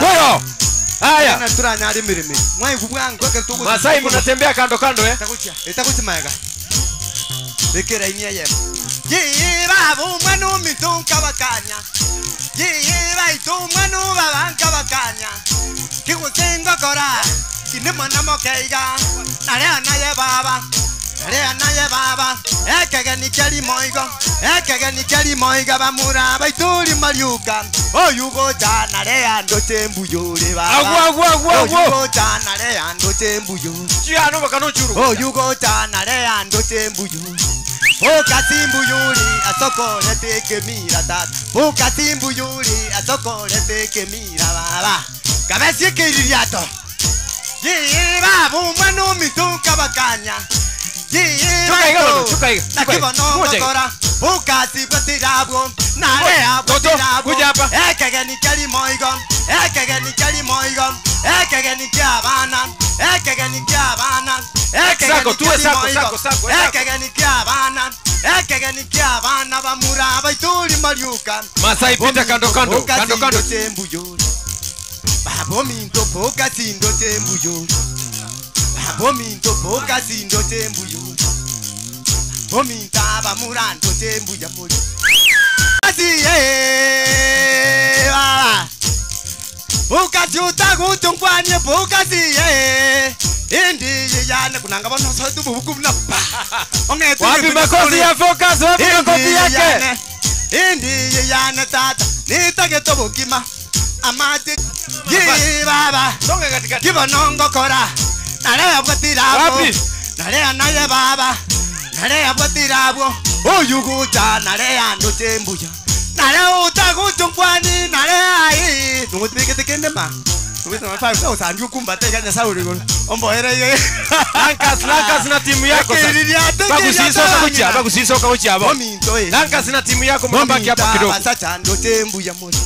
Koyo. Haya. Masai mnatembea kando kando eh? Ekegeni kiari moigo, ekegeni kiari moiga bamura baituri mariuka. Oyu gocha nare ando chembuyore baba. Agwo, agwo, agwo, agwo. Oyu gocha nare ando chembuyore. Chiano bakano churu. Oyu gocha nare ando chembuyore. Okasimbuyuri asokore teke mira tata. Okasimbuyuri asokore teke mira baba. Kabesi kiririato. Yee babu manu mituka bakanya. Yee Chuka iga bano, chuka iga, chuka iga. Ngoja iga. Ukasibwatirabwo nare Toto, kuja hapa. ekegeni kiari moigo, ekegeni kiari moigo, ekegeni kia abana, ekegeni kia abana, Sako, tuwe ekegeni sako, kiari sako, moigo, sako, sako. ekegeni kia abana, ekegeni kia abana bamura baituri mariuka. Masai pita kando kando, kando kando. Chembuyore. Babo minto poka sindo chembuyore. Babo minto poka sindo chembuyore. Bominta bamurando chembuya muri. Asi eh baba. Poka chuta gutungwanye poka si eh. Indi yana kunanga bono so tu buku na pa. Onge Wapi makofi ya Focus? Wapi makofi yake? Indi yana tata nitageto bukima. Amate ye baba. Songa katikati. Kibonongo kora. Nare abwatirabo. Wapi? Nare anaye baba. Nare abwatirabo. Oyu gucha nare ando chembuya. Nare uta guchungwani nare ai. Nungutibikete kendema. Nungutibikete 5000 yukumbate kanya sauri gol. Omboere ye. Lankas, Lankas na timu yako sasa. Ekiririate, Bagusisoka kucha, bagusisoka kucha hapo. Ominto eh. Lankas na timu yako mnabaki hapa kidogo. Basachando chembuya muri.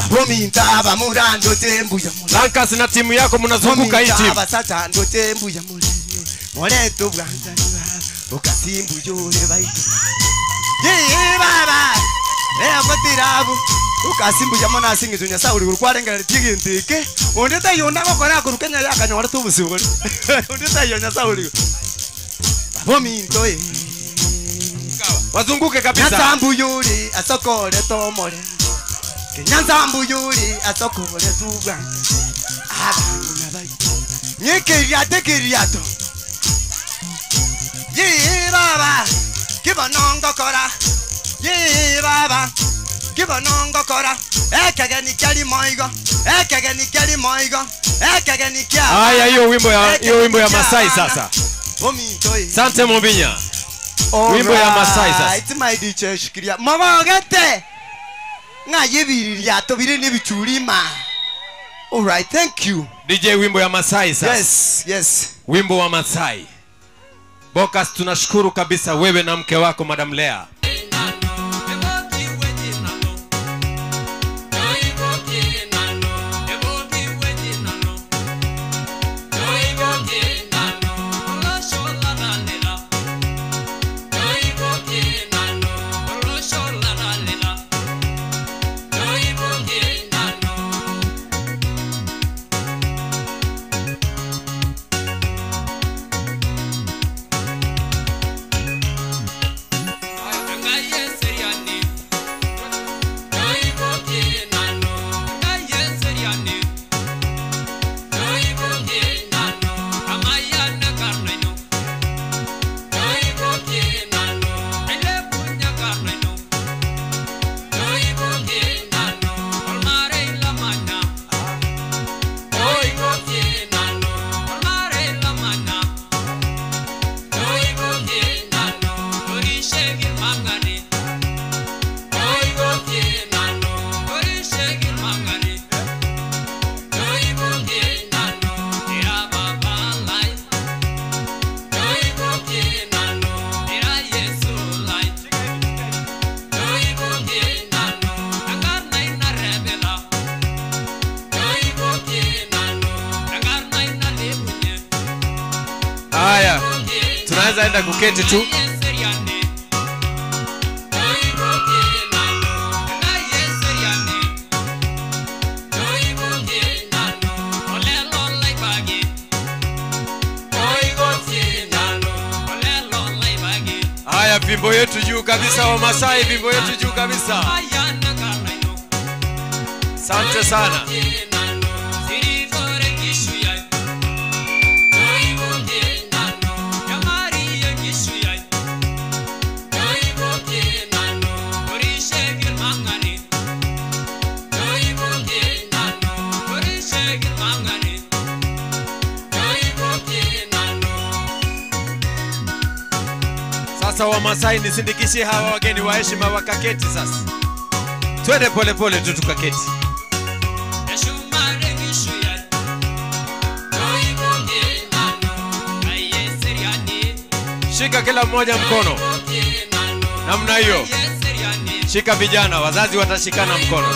Bominta bamurando chembuya muri. Lankas na timu yako mnazunguka hii timu. Basachando chembuya muri. Moreto bwanzaniwa ukasimbuyore baitu. Yee baba. Lea mwatirabu. Ukasimbuya mona asingizo nyasa uri kurwarengera tigintike. Ondeta yonda gokora kurukenya yakanyora tubusiburi. Ondeta yo nyasa uri. Bominto eh. Wazunguke kabisa. Nyasambuyuri asokore tomore. Kinyasambuyuri asokore tubwa. Abana baitu. Nyekiriate kiriato. Yee baba. Kibonongo kora. Yee baba. Kibonongo kora. Ekegeni kiari moigo. Ekegeni kiari moigo. Ekegeni kia. Haya, hiyo wimbo ya Masai sasa. Bominto eh. Sante Mobinya. Wimbo ya Masai sasa. Alright, my DJ shikilia. Mama gete. Nga yebiriria tobire nebichurima. All right, thank you. DJ wimbo ya Masai sasa. Yes, yes. Wimbo wa Masai. Bokas, tunashukuru kabisa wewe na mke wako Madam Lea. Haya, tunaweza enda kuketi tu. Haya, fimbo yetu juu kabisa wa Masai, fimbo yetu juu kabisa. Asante sana. Sasa Wamasai, nisindikishie hawa wageni wa heshima wakaketi. Sasa twende polepole tu tukaketi. Shika kila mmoja mkono namna hiyo, shika vijana, wazazi watashikana mkono.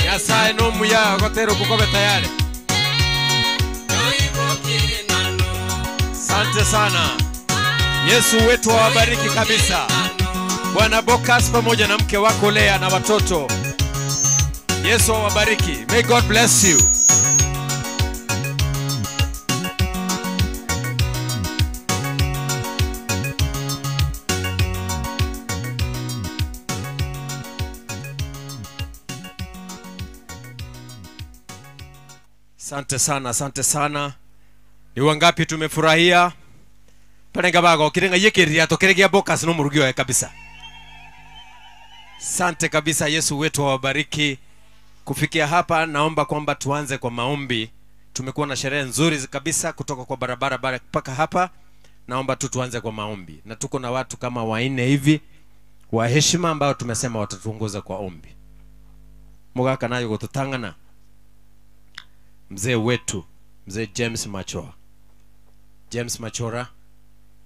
Nyasaye nomuya gotera okukobe tayari. Asante sana. Yesu wetu awabariki kabisa. Bwana Bokas pamoja na mke wako Lea na watoto. Yesu awabariki. May God bless you. Asante sana, asante sana. Ni wangapi tumefurahia? Parenga bago kirenga yekeria tokeregia Bokas no murugio ya kabisa. Asante kabisa, Yesu wetu awabariki. Kufikia hapa naomba kwamba tuanze kwa maombi. Tumekuwa na sherehe nzuri kabisa kutoka kwa barabara bara mpaka hapa. Naomba tu tuanze kwa maombi. Na tuko na watu kama wanne hivi wa heshima ambao tumesema watatuongoza kwa ombi. Mugaka nayo gututangana. Mzee wetu, mzee James Machora. James Machora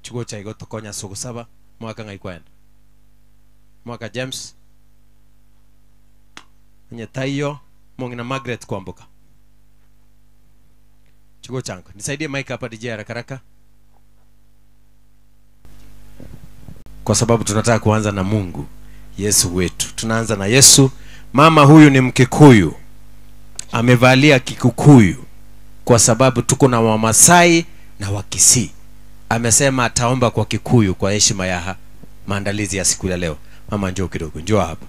chugo cha igotokonya sugusaba mwaka ngaikwenda. Mwaka James Nyetaiyo Mongina Margaret Kwamboka. Chugo changu. Nisaidie mic hapa DJ haraka haraka. Kwa sababu tunataka kuanza na Mungu, Yesu wetu. Tunaanza na Yesu. Mama huyu ni Mkikuyu. Amevalia Kikukuyu kwa sababu tuko na Wamasai na Wakisii. Amesema ataomba kwa Kikuyu kwa heshima ya maandalizi ya siku ya leo. Mama njoo kidogo, njoo hapa.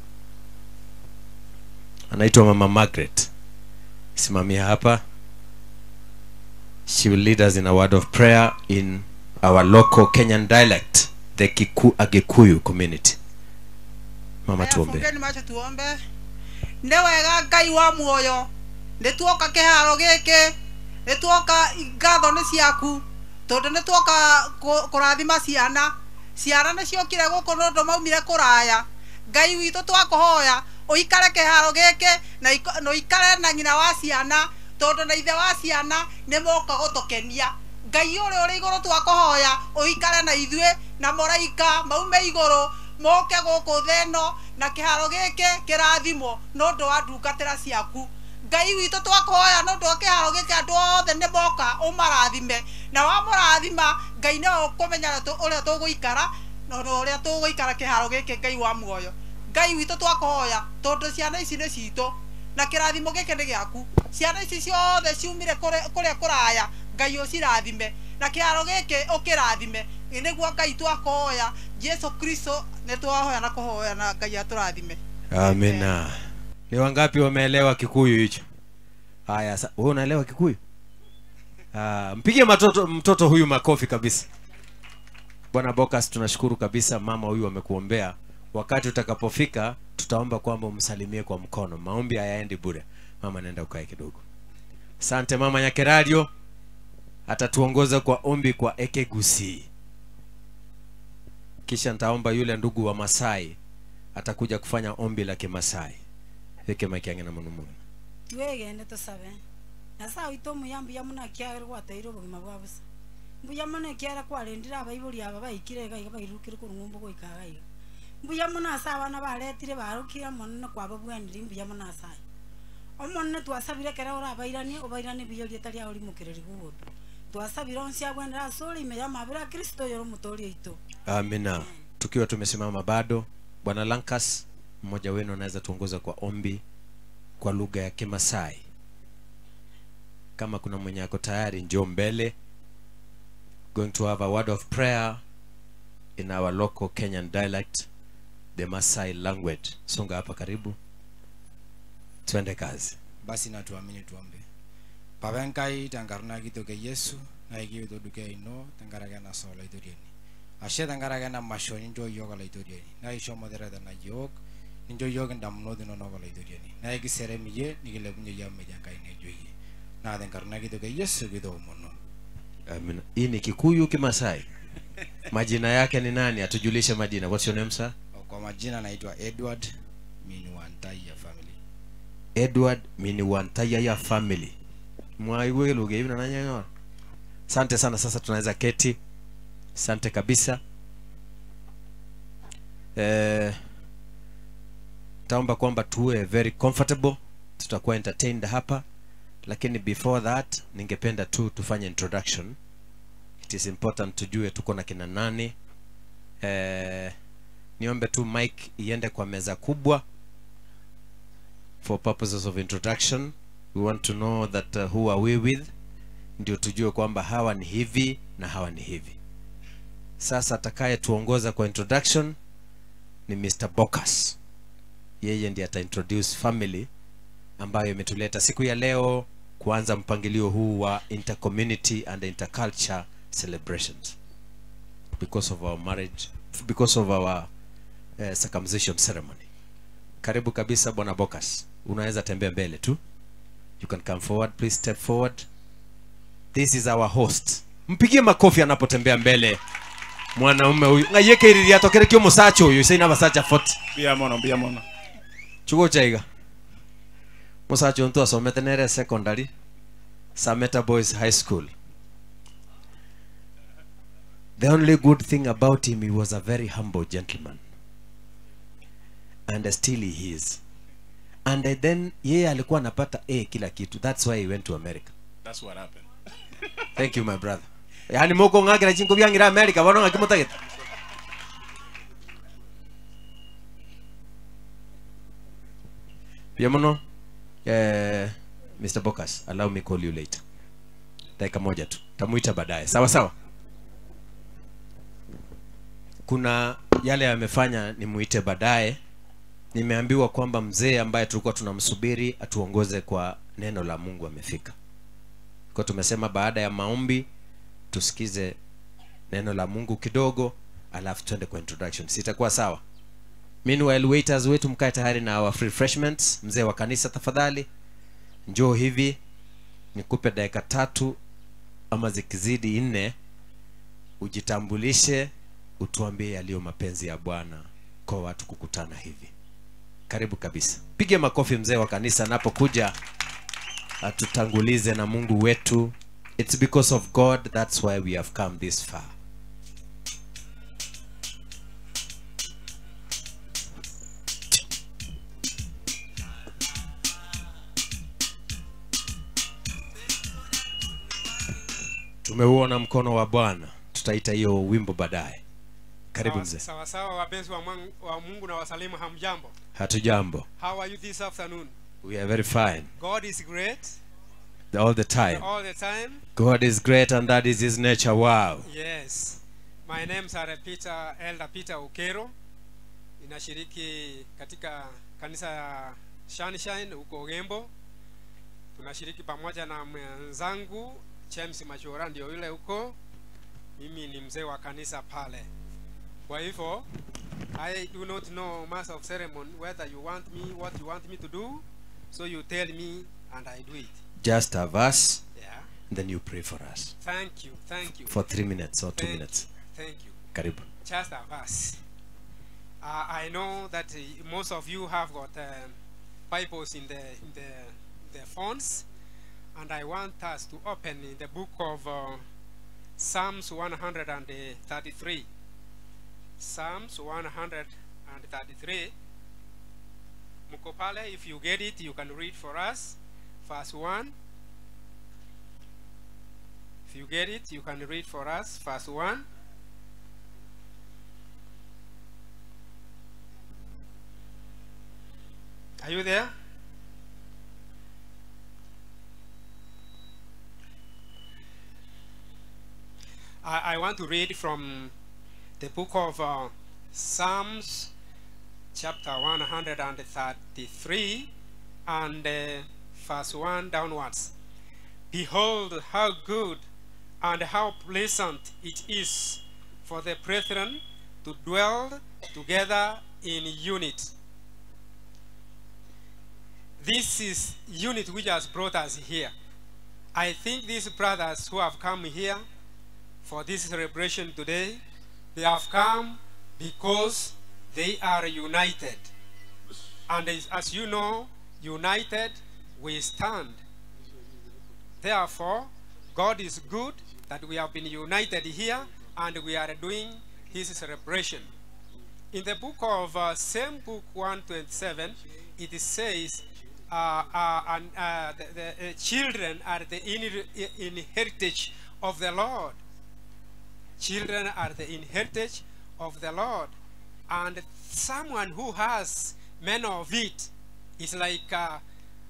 Anaitwa Mama Margaret. Simamia hapa. She will lead us in a word of prayer in our local Kenyan dialect, the Agikuyu community. Mama tuombe. Fungeni macho tuombe. Nĩ wega Ngai wa muoyo, nĩ tuoka kĩharo gĩkĩ, nĩ tuoka ngatho nĩ ciaku, tondũ nĩ tuoka kũrathima ciana. Ciana nĩ ciokire gũkũ nĩ ũndũ maumire kũraya. Ngai witũ twakũhoya ũikare kĩharo gĩkĩ na ũikare na nyina wa ciana, tondũ na ithe wa ciana nĩ moka gũtũkenia. Ngai ũrĩa ũrĩ igũrũ twakũhoya ũikare na ithuĩ na mũraika maume igũrũ moke gũkũ thĩ ĩno na kĩharo gĩkĩ kĩrathimwo nĩ ũndũ wa ndungatĩra ciaku. Ngai witũ twakũhoya nĩ ũndũ wa kĩharo gĩkĩ andũ othe nĩ moka ũmarathime, na wamũrathima Ngai nĩwe ũkũmenya ũrĩa tũgũikara na ũrĩa tũgũikara kĩharo gĩkĩ Ngai wa muoyo. Ngai witũ twakũhoya tondũ ciana ici nĩ citũ na kĩrathimo gĩkĩ nĩ gĩaku. Ciana ici ciothe ciumire kũrĩa kũraya, Ngai ũcirathime na kĩharo gĩkĩ ũkĩrathime. Nĩguo Ngai twakũhoya, Jesu Kristo nĩ twahoya na kũhoya na Ngai atũrathime. Amina. Ni wangapi wameelewa Kikuyu hicho? Haya, wewe unaelewa Kikuyu? Mpigie mtoto huyu makofi kabisa. Bwana Bokas, tunashukuru kabisa, mama huyu amekuombea. Wakati utakapofika tutaomba kwamba umsalimie kwa mkono. Maombi hayaendi bure. Mama, nenda ukae kidogo. Asante mama Nyakerario. Atatuongoza kwa ombi kwa Ekegusi. Kisha nitaomba yule ndugu wa Masai atakuja kufanya ombi la Kimasai. Eke maiki yange na munumunu. Twegende tusabe. Nyasaye witũ muyambu ya muna kiagere gwateire obogima bwa busa. Mbuya mono ekiara kwarendire abaibori aba baikire iga iga bairukire korwa ng'umbu goika iga iga. Mbuya mono ase abana baretire barukire mono kwababwenire mbuya mono ase aya. Omonene twasabire ekero orabairanie obairanie buya rieta riao rimokereri gogotu. Twasabire onsi abwenere ase ore ime ya amabera a Kristo oyore omotoori oito. Amina. Tukiwa tumesimama bado, Bwana Lankas, mmoja wenu anaweza tuongoza kwa ombi kwa lugha ya Kimasai. Kama kuna mwenye ako tayari, njoo mbele. Going to have a word of prayer in our local Kenyan dialect, the Masai language. Songa hapa karibu, twende kazi. Basi na tuamini tuombe. Baba Enkai tenkarna kitok e Yesu naa ekiyetuo dukuya ino tenkaraki ena saa olaitoriani. Ashe tenkaraki ena masho ninchoo iyiook olaitoriani. Naa ishomo terretena iyiook nincho iyiook indamunot inonok olaitoriani. Naa ekiserem iyie nikilepunye iyie amu metii Enkai naijo iyie. Naa tenkarna kitok e Yesu kitoomono. Amina. Hii ni Kikuyu Kimasai? Majina yake ni nani? Atujulishe majina. What's your name sir? Kwa majina naitwa Edward Miniwantaya family. Edward Miniwantaya family. Mwaigwe lugha hivi na nani? Asante sana. Sasa tunaweza keti. Asante kabisa. Taomba kwamba tuwe very comfortable, tutakuwa entertained hapa, lakini before that ningependa tu tufanye introduction. It is important tujue tuko na kina nani. Niombe tu mic iende kwa meza kubwa for purposes of introduction. We want to know that who are we with, ndio tujue kwamba hawa ni hivi na hawa ni hivi. Sasa atakaye tuongoza kwa introduction ni Mr. Bokas. Yeye ndiye ata introduce family ambayo imetuleta siku ya leo kuanza mpangilio huu wa intercommunity and interculture celebrations because of our marriage, because of our circumcision ceremony. Karibu kabisa Bwana Bokas. Unaweza tembea mbele tu. You can come forward, please step forward. This is our host. Mpigie makofi anapotembea mbele. Mwanaume huyu ngayeke iriria tokere kyo musacho huyu sina basacha 40. Mbia mono, mbia mono. Chugo chaiga. Musacho ntu asomete nere secondary, Sameta Boys High School. The only good thing about him, he was a very humble gentleman. And still he is. And then yeye alikuwa anapata A kila kitu. That's why he went to America. That's what happened. Thank you my brother. Yani moko ngakira chinko byangira America bono ngakimutagete. Pia mono, Mr. Bokas, allow me call you later. Dakika moja tu. Tamuita baadaye. Sawa sawa. Kuna yale amefanya nimuite baadaye. Nimeambiwa kwamba mzee ambaye tulikuwa tunamsubiri atuongoze kwa neno la Mungu amefika. Kwa tumesema baada ya maombi tusikize neno la Mungu kidogo, alafu twende kwa introduction. Sitakuwa sawa? Meanwhile, waiters wetu mkae tayari na our refreshments. Mzee wa kanisa tafadhali njoo hivi nikupe dakika 3 ama zikizidi 4, ujitambulishe, utuambie yaliyo mapenzi ya Bwana kwa watu kukutana hivi. Karibu kabisa. Pige makofi mzee wa kanisa anapokuja atutangulize na Mungu wetu. It's because of God, that's why we have come this far. Tumeuona mkono wa Bwana. Tutaita hiyo wimbo baadaye. Karibu mzee. Sawa sawa wapenzi wa Mungu na wasalimu, hamjambo? Hatujambo. How are you this afternoon? We are very fine. God is great. All the time. All the time. God is great and that is his nature. Wow. Yes. My name is Peter, Elder Peter Okero. Ninashiriki katika kanisa ya Sunshine huko Gembo. Tunashiriki pamoja na mwenzangu James Machora, ndio yule huko. Mimi ni mzee wa kanisa pale. Kwa hivyo, I do not know master of ceremony whether you want me, what you want me to do, so you tell me and I do it. Just a verse, yeah. And then you pray for us. Thank you, thank you. For 3 minutes or 2 minutes. Thank you. Karibu. Just a verse. I know that most of you have got Bibles in the phones, and I want us to open in the book of Psalms 133. Psalms 133. Mukopale, if you get it, you can read for us. Verse 1. If you get it, you can read for us. Verse 1. Are you there? I, I want to read from the book of uh, Psalms, chapter 133, and uh, verse 1 downwards. Behold, how good and how pleasant it is for the brethren to dwell together in unit. This is unit which has brought us here. I think these brothers who have come here for this celebration today, they have come because they are united. And as as you know, united we stand. Therefore, God is good that we have been united here and we are doing his celebration. In the book of uh, same book 127, it says, uh, uh, and, uh, the, the uh, children are the inheritance of the Lord. Children are the inheritance of the Lord. And someone who has many of it is like uh,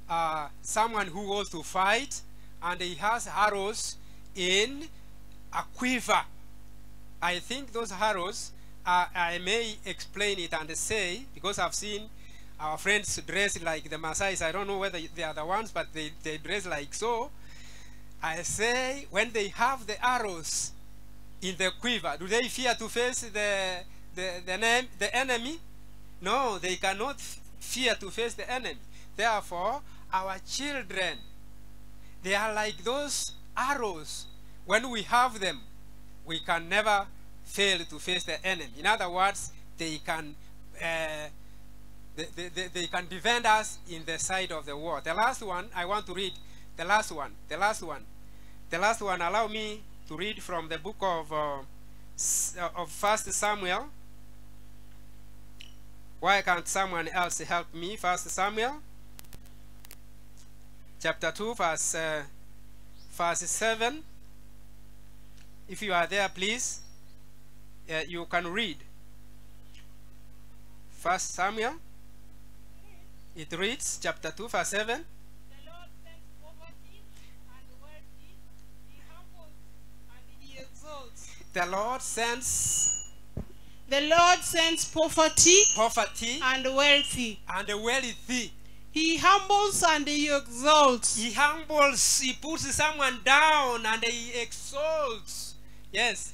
uh, someone who goes to fight and he has arrows in a quiver. I think those arrows, uh, I may explain it and say, because I've seen our friends dress like the Maasais. I don't know whether they are the ones, but they, they dress like so. I say, when they have the arrows in the quiver, do they fear to face the, the, the, name, the enemy? No, they cannot fear to face the enemy. Therefore, our children, they are like those arrows. When we have them, we can never fail to face the enemy. In other words, they can, uh, they, they, they, they can defend us in the side of the war. The last one, I want to read the last one, the last one. The last one, allow me to read from the book of, uh, of First Samuel. Why can't someone else help me? First Samuel, chapter 2, verse, uh, verse 7. If you are there, please, uh, you can read. First Samuel, it reads, chapter 2, verse 7. The Lord sends poverty and wealthy. He humbles and he exalts. The Lord sends The Lord sends poverty poverty and wealthy. and the wealthy. He humbles and he exalts. He humbles, he puts someone down and he exalts. Yes.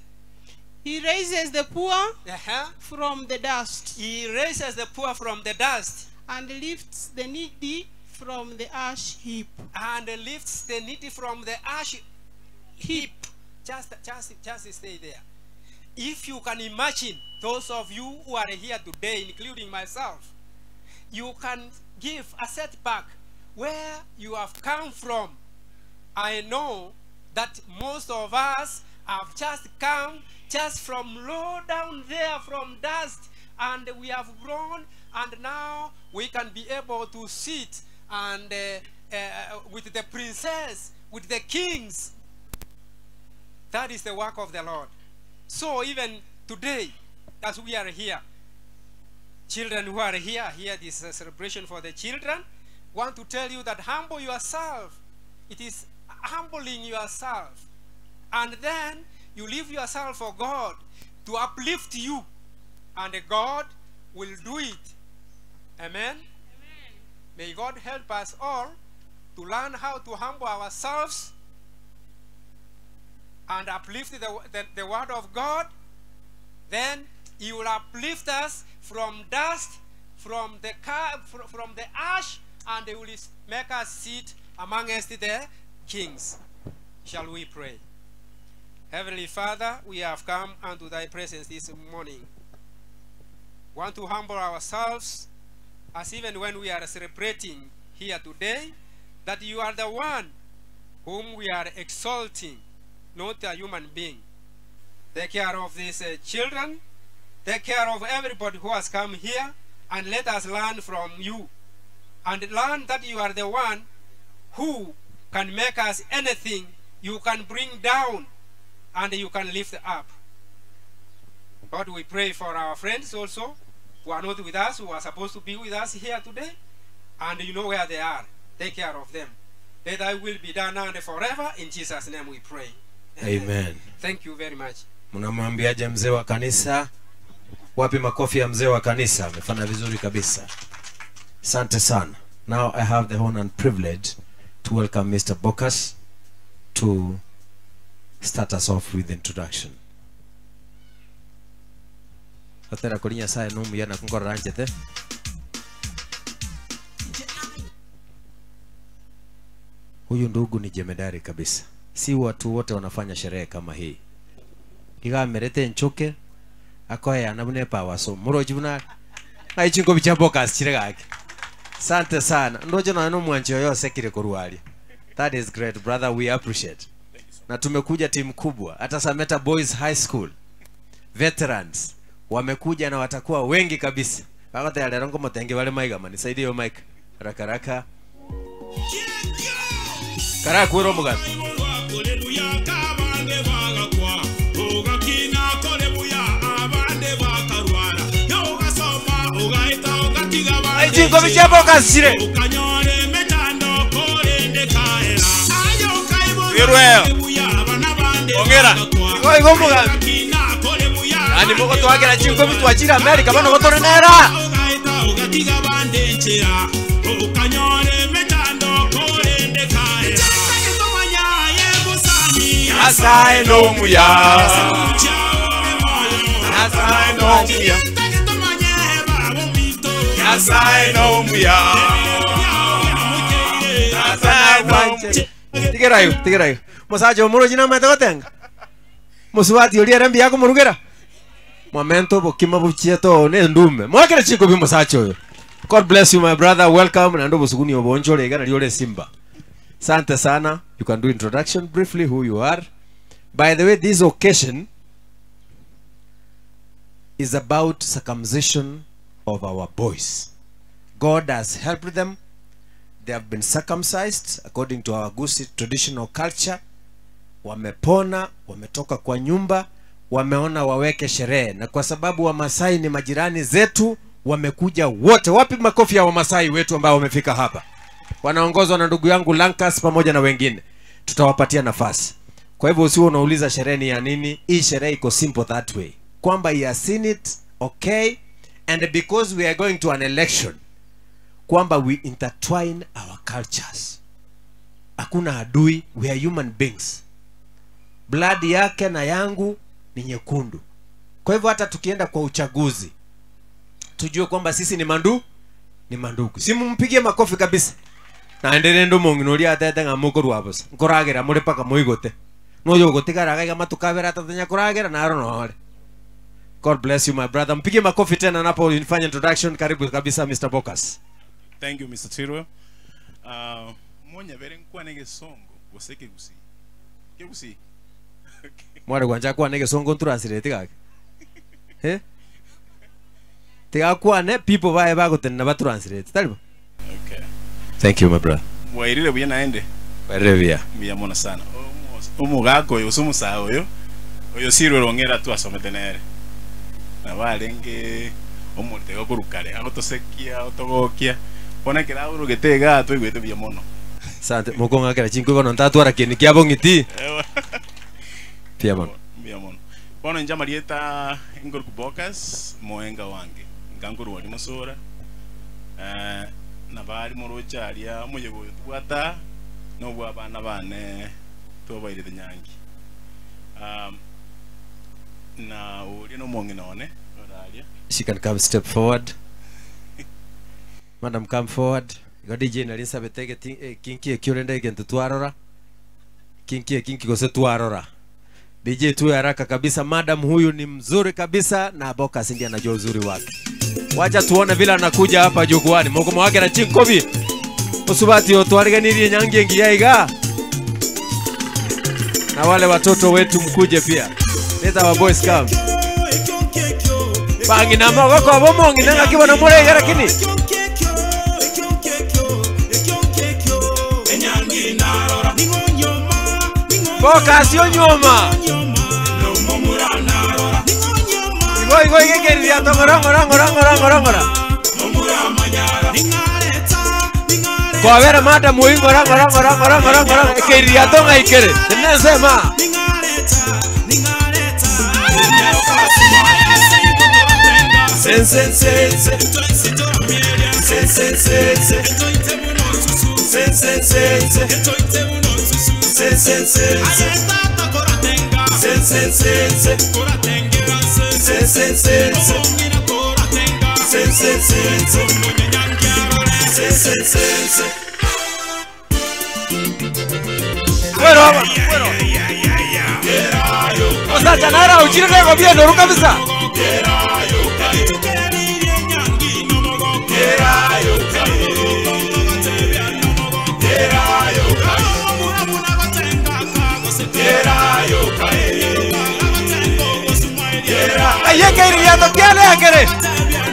He raises the poor Uh-huh. from the dust He raises the poor from the dust and lifts the needy from the ash heap. and lifts the needy from the ash heap. Just, just, just stay there. If you can imagine, those of you who are here today, including myself, you can give a setback where you have come from. I know that most of us have just come just from low down there, from dust, and we have grown, and now we can be able to sit and uh, uh, with the princess, with the kings. That is the work of the Lord. So even today, as we are here, children who are here, here this uh, celebration for the children, want to tell you that humble yourself. It is humbling yourself. And then you leave yourself for God to uplift you. And God will do it. Amen. May God help us all to learn how to humble ourselves and uplift the, the, the word of God. Then He will uplift us from dust, from the, car, from the ash, and He will make us sit amongst the kings. Shall we pray? Heavenly Father, we have come unto thy presence this morning. Want to humble ourselves as even when we are celebrating here today, that you are the one whom we are exalting, not a human being. Take care of these uh, children. Take care of everybody who has come here, and let us learn from you. And learn that you are the one who can make us anything you can bring down and you can lift up. God, we pray for our friends also who are not with us, who are supposed to be with us here today, and you know where they are. Take care of them. Let thy will be done now and forever. In Jesus' name we pray. Amen. Thank you very much. Mnamwambiaje mzee wa kanisa? Wapi makofi ya mzee wa kanisa? Amefanya vizuri kabisa. Asante sana. Now I have the honor and privilege to welcome Mr. Bokas to start us off with introduction. Atera kuri Nyasaye numuya na kungorora njete. Huyu ndugu ni jemedari kabisa. Si watu wote wanafanya sherehe kama hii. Igamerete nchoke akoya bune power so muroji buna aichingo bicha Bokas chire gake. Asante sana. Ndojo na no mwancho yose kire korwali. That is great brother, we appreciate. Na tumekuja timu kubwa, hata Sameta Boys High School veterans wamekuja na watakuwa wengi kabisa. Wakati alirongo motenge wale maiga mani nisaidie hiyo mic raka raka. Kara kwero mugabe. Aichingo bicha Bokas chire. Irweo. Ongera. Igo igo mugabe. Ani moko twagera chingo bitwachira America bano gotorenera. Nyasaye no muya. Nyasaye no muya. Nyasaye no muya. Nyasaye no muya. Tigerayo, tigerayo. Musacho muroji na mate gotenga. Musubati ori era mbiya kumurugera. Momento bokima buchieto ne ndume. Mwakere chiko bi musacho oyo. God bless you my brother. Welcome na ndo busuguni obonjore igana riore simba. Asante sana. You can do introduction briefly who you are. By the way, this occasion is about circumcision of our boys. God has helped them. They have been circumcised according to our Gusii traditional culture. Wamepona, wametoka kwa nyumba, wameona waweke sherehe, na kwa sababu Wamasai ni majirani zetu, wamekuja wote. Wapi makofi ya Wamasai wetu ambao wamefika hapa? Wanaongozwa na ndugu yangu Lankas pamoja na wengine. Tutawapatia nafasi. Kwa hivyo usiwe unauliza sherehe ni ya nini. Hii sherehe iko simple that way, kwamba he has seen it okay, and because we are going to an election, kwamba we intertwine our cultures. Hakuna adui, we are human beings. Blood yake na yangu ni nyekundu. Kwa hivyo hata tukienda kwa uchaguzi, tujue kwamba sisi ni mandu, ni mandugu. Simumpigie makofi kabisa. Na endere ndo monginoria atete ngamuko rwabosa. Nkoragera muri paka muigote. Noyo gotigara gaiga matukabera tatanya kuragera na aro nohore. God bless you my brother. Mpigie makofi tena napo nifanye introduction. Karibu kabisa Mr. Bokas. Thank you Mr. Tirwe. Monya bere nkwane gesongo goseke gusi. Ke gusi. Mwari gwanja kwane gesongo nturasire tigake. Eh? Tigakwane people bae bagotenena batranslate. Taribo. Okay. Thank you my brother. Wairire buya naende. Wairire buya. Mbuya mono sana. Omogako oyo gose omosae oyo oyo sirwe rong'era twasomete nere. Na barenge omorite gokorwa kare agotosekia otogokia bono ekero aorogete iga twaigwete buya mono. Asante mokong'akera chinko bono ntatwara keni kia bong'iti. Pia mono. Mbuya mono. Bono inche amarieta ngoruku Bokas moenga wange nkankorwa ori mosora na bari moroche aria omoyego oyo tobwata nobwa abana bane twabairete nyangi. Na oria nomong'ina one oraria. She can come step forward. Madam come forward. Igo DJ na Elizabeth ege kinki ekiorende egento twarora. Kinki ekinki gose twarora. DJ tu haraka kabisa. Madam huyu ni mzuri kabisa na Bokas ndiye anajua uzuri wake. Wacha tuone vile anakuja hapa jukwani. Moko wake na chinkobi. Usubati otwariganirie nyangi engiya iga. Na wale watoto wetu mkuje pia. Let our boys come. Bangina mogoko bomongi nanga kibona murega lakini. Bokas yo nyoma. Igo igo igekeriria tongora ngora ngora ngora ngora ngora. Kwabera madam oyi ngora ngora ngora ngora ngora ngora ekeriria tonga ikere. Nesema. Bueno, bueno. Osacha nara uchire nego bien oru kabisa. Ayeke iriato kiale akere.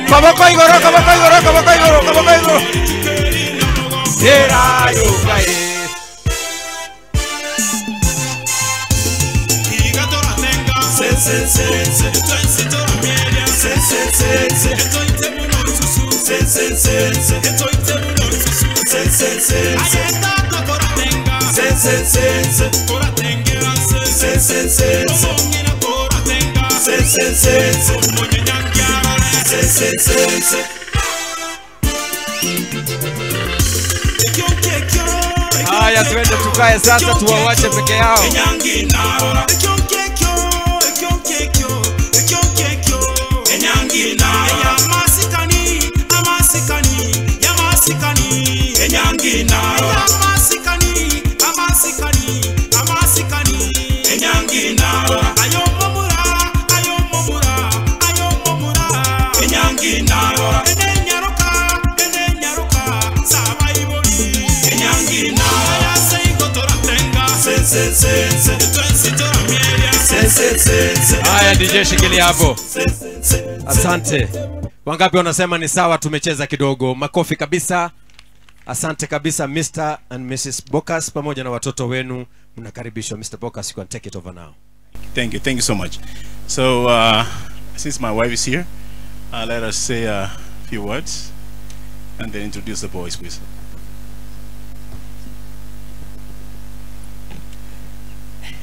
Koboko igoro, koboko igoro, koboko igoro, koboko igoro. Era yo kae. Haya, twende tukae sasa, tuwawache peke yao. Haya, DJ shikilia hapo. Asante. Wangapi wanasema ni sawa, tumecheza kidogo? Makofi kabisa. Asante kabisa Mr. and Mrs. Bokas pamoja na watoto wenu, mnakaribishwa. Mr. Bokas, you can take it over now. Thank you, thank you so much. So, since my wife is here, let us say a few words and then introduce the boys, please.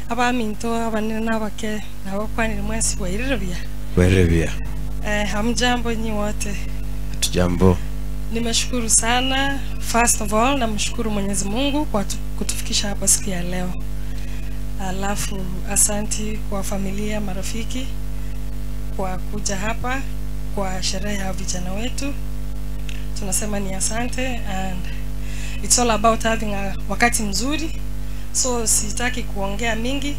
Abaminto abanene n'abake nabakwanire mwensi bwairerobia. Werevia. Hamjambo nyi wote. Tujambo. Nimeshukuru sana. First of all, namshukuru Mwenyezi Mungu kwa kutufikisha hapa siku ya leo. Alafu asanti kwa familia, marafiki kwa kuja hapa kwa sherehe ya vijana wetu. Tunasema ni asante and it's all about having a wakati mzuri. So sitaki kuongea mingi,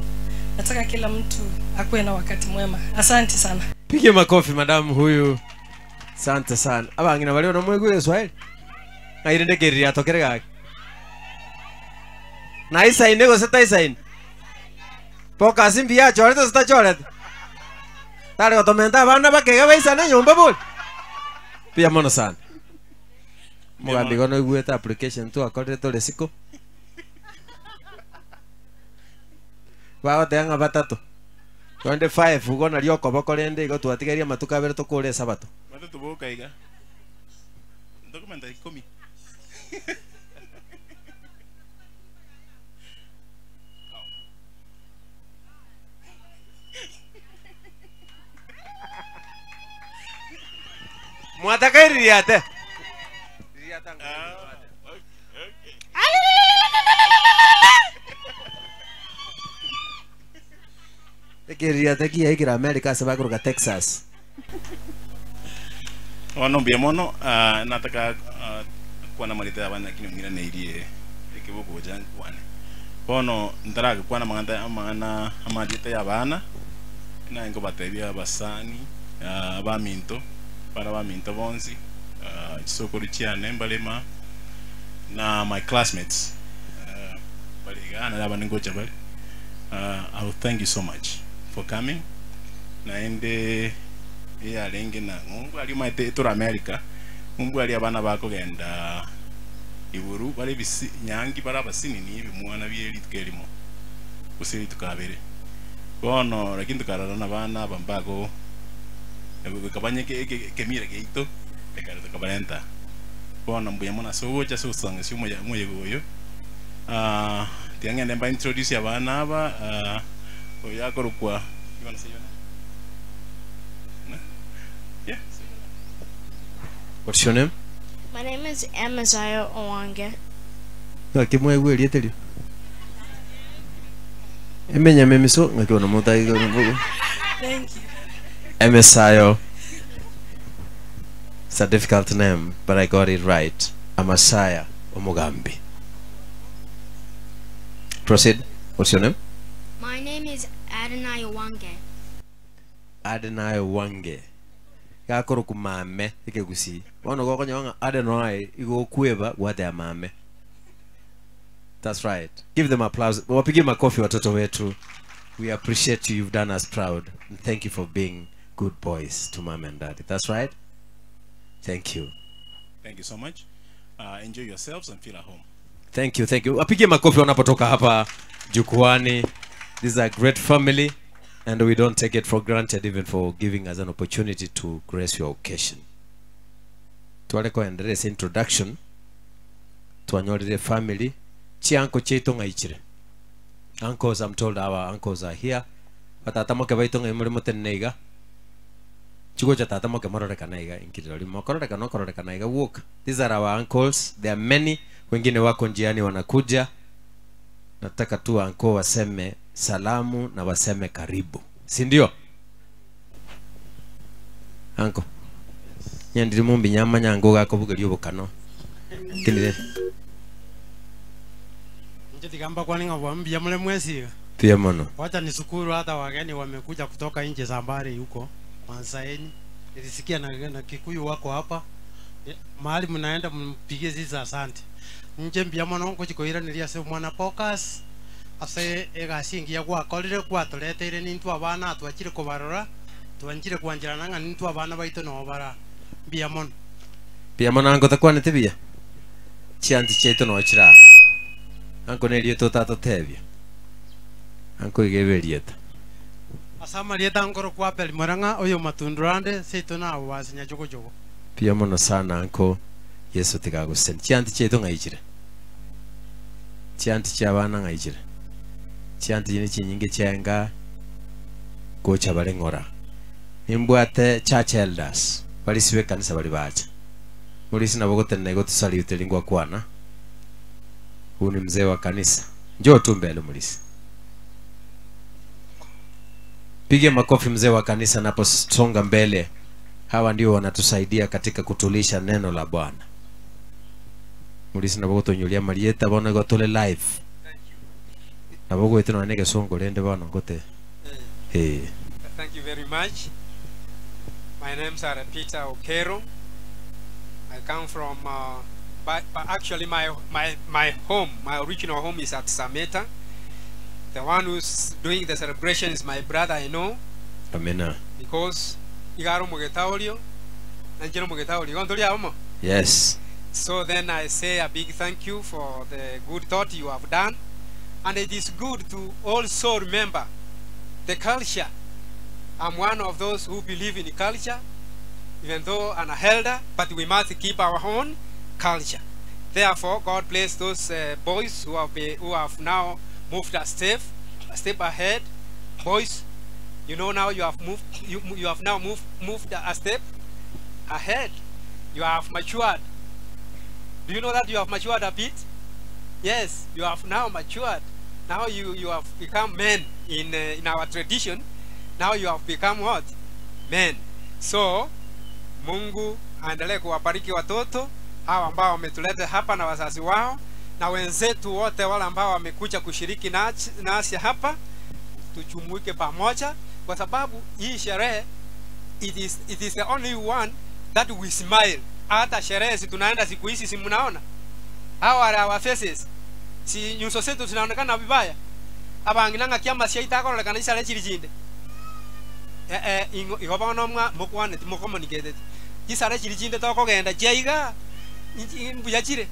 nataka kila mtu akuwe na wakati mwema. Asante sana. Pige makofi madamu huyu. Asante sana. Abangina balio na mwegu Swahili. Na irende kerira tokere gaki. Na isaine gose taisaine. Poka simbi ya chorete sita chorete. Tare gotomenta abana bakega baisane nyumba buli. Pia mono sana. Mugambi gono iguete application tu akorire tore siko. Bagotea ng'a batatu. Twende 5 ugo nario okoboko rende igo twatigeria matuko abere tokore esabato. Batatu boka iga. Dokumenta ikomi. Mwataka iriate. Ekeriate kia ikira America ase bakoroka Texas. Ono mbuya mono, nataka kwana marita abana lakini ong'ira neirie ekeboko gocha nkwane. Bono ntarage kwana amang'ana amang'ana amarieta ya abana naye nkobatebia abasani, abaminto bana baminto bonsi, chisokoro chiane mbalema na my classmates, bariga na abandi ngocha bari. I will thank you so much for coming. Naende eyarenge na ng'umbu ari maete tora America ng'umbu ari abana bakogenda iburu bari bisi nyangi bari abasinini ebimwana bie rituko erimo gose rituko abere bono lakini tukarara na bana aba mbago kabanye kemira geito ekare tukabarenta bono mbuya mona sogocha sosanga si moya moyego oyo tiang'ende mba introduce abana aba oyo akorokwa. You wanna say your name? No? Yeah. What's your name? My name is Amaziah Owange. Ng'aki mwaigwa erieta erio? Emenyama emiso ng'aki bono motaiga Thank you. Emesayo. It's a difficult name, but I got it right. Amasaya Omugambi. Proceed. What's your name? My name is Adonai Owange. Adonai Wange. Gakoroku mame ekegusii. Bono gokonyoa ng'a Adonai igo okweba gwatea mame. That's right. Give them applause. Wapigie makofi watoto wetu. We appreciate you. You've done us proud. And thank you for being good boys to mom and daddy. That's right. Thank you. Thank you so much. Enjoy yourselves and feel at home. Thank you, thank you. Wapigie makofi wanapotoka hapa jukwani. This is a great family and we don't take it for granted even for giving us an opportunity to grace your occasion. Twale koendeleza introduction. Twanyorire family. Chianko chetu ng'aichire. Uncles, I'm told our uncles are here. Batata moke baito ng'ai muri motenene iga. Chigocha tata moke mororekana iga inkiriro rimo kororekana okororekana iga woka. These are our uncles. There are many. Wengine wako njiani wanakuja. Nataka tu uncle waseme salamu na waseme karibu, si ndio? Uncle. Nyandiri mumbi nyama nyango gakobugeria obokano. Kinire. Njetigamba kwani ng'abwa mbia mule mwesiga. Pia mono. Wacha nishukuru hata wageni wamekuja kutoka nje za mbali huko Mansaini. Nilisikia na Kikuyu wako hapa. Mahali mnaenda mpigie zizi asante. Nje mbia mono ngochikoira niliase mwana focus. Ase egasingia gwakorire gwatoreteire nintu abana twachire kobarora twanjire kwanjirana ng'a nintu abana baito no bara mbia mono. Pia mono ango takwanete bia. Chianti chetu no chira. Anko nerieto tatotebia. Anko igeberieta. Asama rieta ngoro kwa peli moranga oyo matundurande seito na wasinya jogo jogo. Pia mono sana anko Yesu tigagusen. Chianti chetu ng'aichire. Chianti chia abana ng'aichire. Chianti chine chinyinge chiaenga gocha bare ng'ora. Nimbwate church elders barisibe kanisa bari bacha. Mulisi nabo gotenena igo tusalute lingwa kwana. Huyu ni mzee wa kanisa. Njoo tu mbele mulisi. Pige makofi mzee wa kanisa anaposonga mbele. Hawa ndio wanatusaidia katika kutulisha neno la Bwana. Mulisi nabo gotonyulia marieta bono igo tole live. Nabo gwete none gesongo rende bono ngote. Eh. Thank you very much. My name's are Peter Okero. I come from, but actually my home, my original home is at Sameta. The one who's doing the celebration is my brother, I know. Amena. Because igaro mugetaolio, nanjero mugetaolio, gondoli amo. Yes. So then I say a big thank you for the good thought you have done. And it is good to also remember the culture. I'm one of those who believe in culture, even though I'm a elder, but we must keep our own culture. Therefore, God bless those boys who have now moved a step ahead. Boys, you know now you have moved. You have now moved a step ahead. You have matured. Do you know that you have matured a bit? Yes, you have now matured. Now you have become men in our tradition. Now you have become what? Men. So, Mungu aendelee kuwabariki watoto hawa ambao wametuleta hapa na wazazi wao na wenzetu wote wale ambao wamekuja kushiriki nasi hapa. Tujumuike pamoja kwa sababu hii sherehe it is the only one that we smile. Hata sherehe si tunaenda siku hizi, si mnaona? How are our faces? Si nyuso zetu zinaonekana vibaya? Abanginanga kiama siaitakorolekana isale chiri chinde. Igo bono mwa mokwane timokomunicated. Isale chiri chinde tokogenda chiaiga mbuya chire.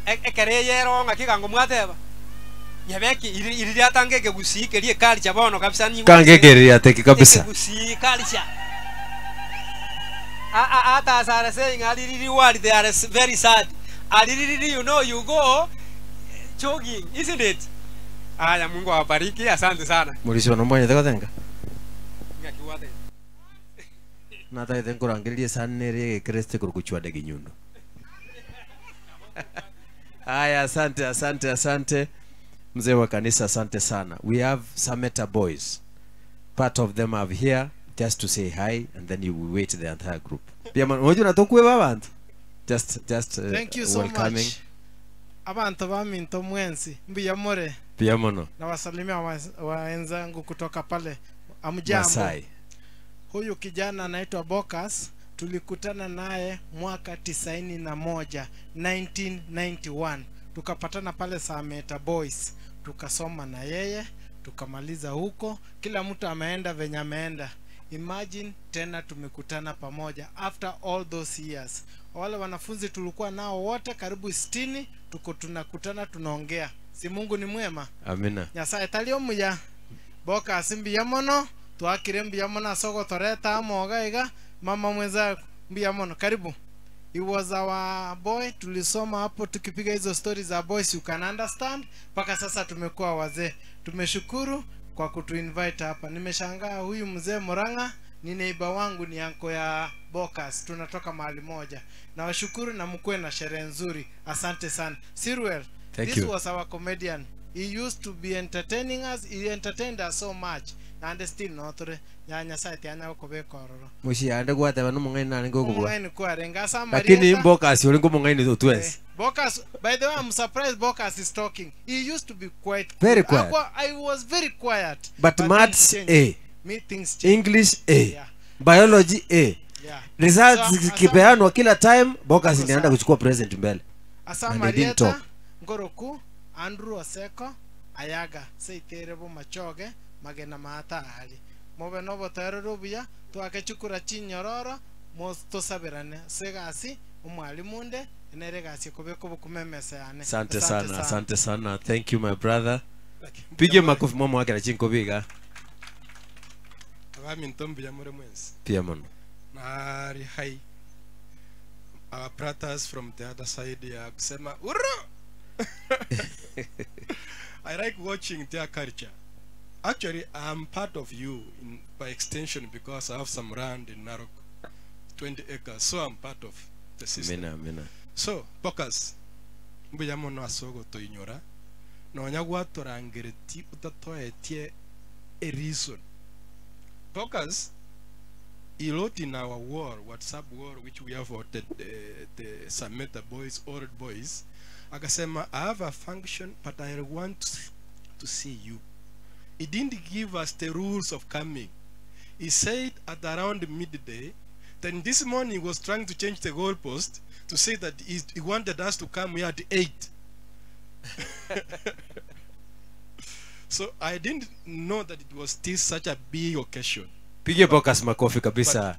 Ekere yero ng'aki kango mwateba. Yebeki iri atangeke gusii kerie culture bono kabisa ni Kange keria teki kabisa. Gusii culture. Ata as I saying aliriri wali they are very sad. Aliriri you know you go jogging, isn't it? Aya, Mungu awabariki, asante sana. Mulisi bono mbwanyete gotenga. Ngakiwate. Natagete nkorangereria esani nere y'egekeresito ekorokwa Chwada Kinyundo. Haya, asante, asante, asante. Mzee wa kanisa, asante sana. We have Sameta boys. Part of them are here just to say hi and then you will wait the entire group. Pia man, unajua natokuwe abantu. Just Thank you so welcoming. much. Abantu baminto mwensi mbuya more. Pia mono. Nawasalimia wenzangu kutoka pale. Amjambo. Masai. Huyu kijana anaitwa Bokas, tulikutana naye mwaka 91, 1991. Tukapatana pale Sameta Boys, tukasoma na yeye, tukamaliza huko. Kila mtu ameenda venye ameenda. Imagine tena tumekutana pamoja after all those years. Wale wanafunzi tulikuwa nao wote karibu 60, tuko tunakutana tunaongea. Si Mungu ni mwema? Amina. Nyasaye tari omuya Bokas mbuya mono twakire mbuya mono ase ogotoreta amoga iga mama mwenzangu mbuya mono karibu. He was our boy, tulisoma hapo tukipiga hizo stories za boys, you can understand. Mpaka sasa tumekuwa wazee. Tumeshukuru kwa kutuinvite hapa. Nimeshangaa huyu mzee Murang'a ni neighbor wangu, ni anko ya Bokas, tunatoka mahali moja. Nawashukuru na mkuwe na sherehe nzuri. Asante sana. Sirwell, Thank this you. was our comedian. He used to be entertaining us. He entertained us so much. And still notore nyanyasaye tianya gokobeka ororo. Muciande gwateba nomong'aini nare ngokobua. Omong'aini kwarenga ase Lakini amarieta. Bokas uri ngomong'aini otwes. Bokas, by the way, I'm surprised Bokas is talking. He used to be quite Very quiet. I was very quiet. But things maths change. A. Me things change. English A. Yeah. Biology A. Yeah. Results So, zikipeanwa kila time Bokas inaenda kuchukua present mbele. Asa And they didn't Marieta, talk. Ngoroku, Andrew Oseko, Ayaga, Seitere Machoge, Magena Maata Ali. Mobe nobo terero buya, twake chukura chinyororo, mos tosabirane. Segasi, umwalimu nde, enere gasi kobeko bukumemesa yane. Asante sana, asante sana. Thank you my brother. Pige makofi mama wake na chinkobiga. Abaminto mbuya muri mwensi. Pia mono. Nari hai. Our brothers from the other side ya kusema uro. I like watching their culture. Actually, I'm part of you by extension because I have some land in Narok, 20 acres, so I'm part of the system. Amina, amina. So, Bokas, mbuya mono ase ogotoinyora nonya gwatorangereti utatoetie a reason. Bokas, he wrote in our wall, WhatsApp wall, which we have for the Sameta boys, old boys, akasema, I have a function, but I want to see you. He didn't give us the rules of coming. He said at around midday, then this morning he was trying to change the goalpost to say that he wanted us to come here at 8. So I didn't know that it was still such a big occasion. Pige Bokas makofi kabisa.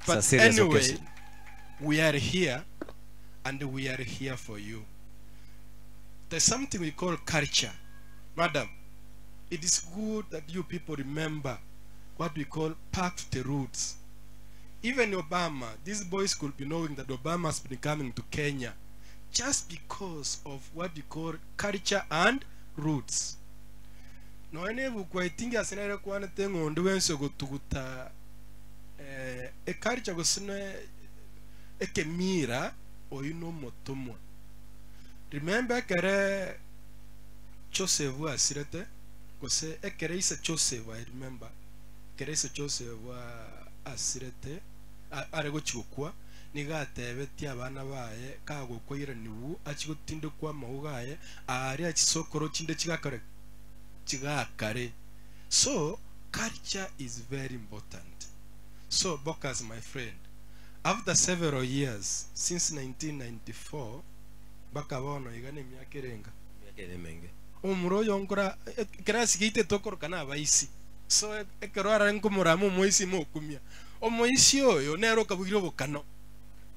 But It's a serious anyway, occasion. we are here and we are here for you. There's something we call culture. Madam, it is good that you people remember what we call back to the roots. Even Obama, these boys could be knowing that Obama has been coming to Kenya just because of what you call culture and roots. Noene bukwaitingi asinere kwanete ng'ondo wense gotuguta eculture gosine ekemira oyu nomotomwa. Remember ekere Joseph asirete gose ekere ise Joseph, I remember ekere ise Joseph asirete are gochigokwa niga atebetie abana baye kagokwairaniwu achigotindekwa amauga aye aria achisokoro chinde chigakore chigakare. So culture is very important. So Bokas, my friend, after several years since 1994 baka bono iga ne emiaka erenga Emiaka ere emenge. Omuro oyo nkora ekero asigeite tokoroka na abaisi. So ekero arare nkomorama omoisi mokumia omoisi oyo nere okabugire obokano.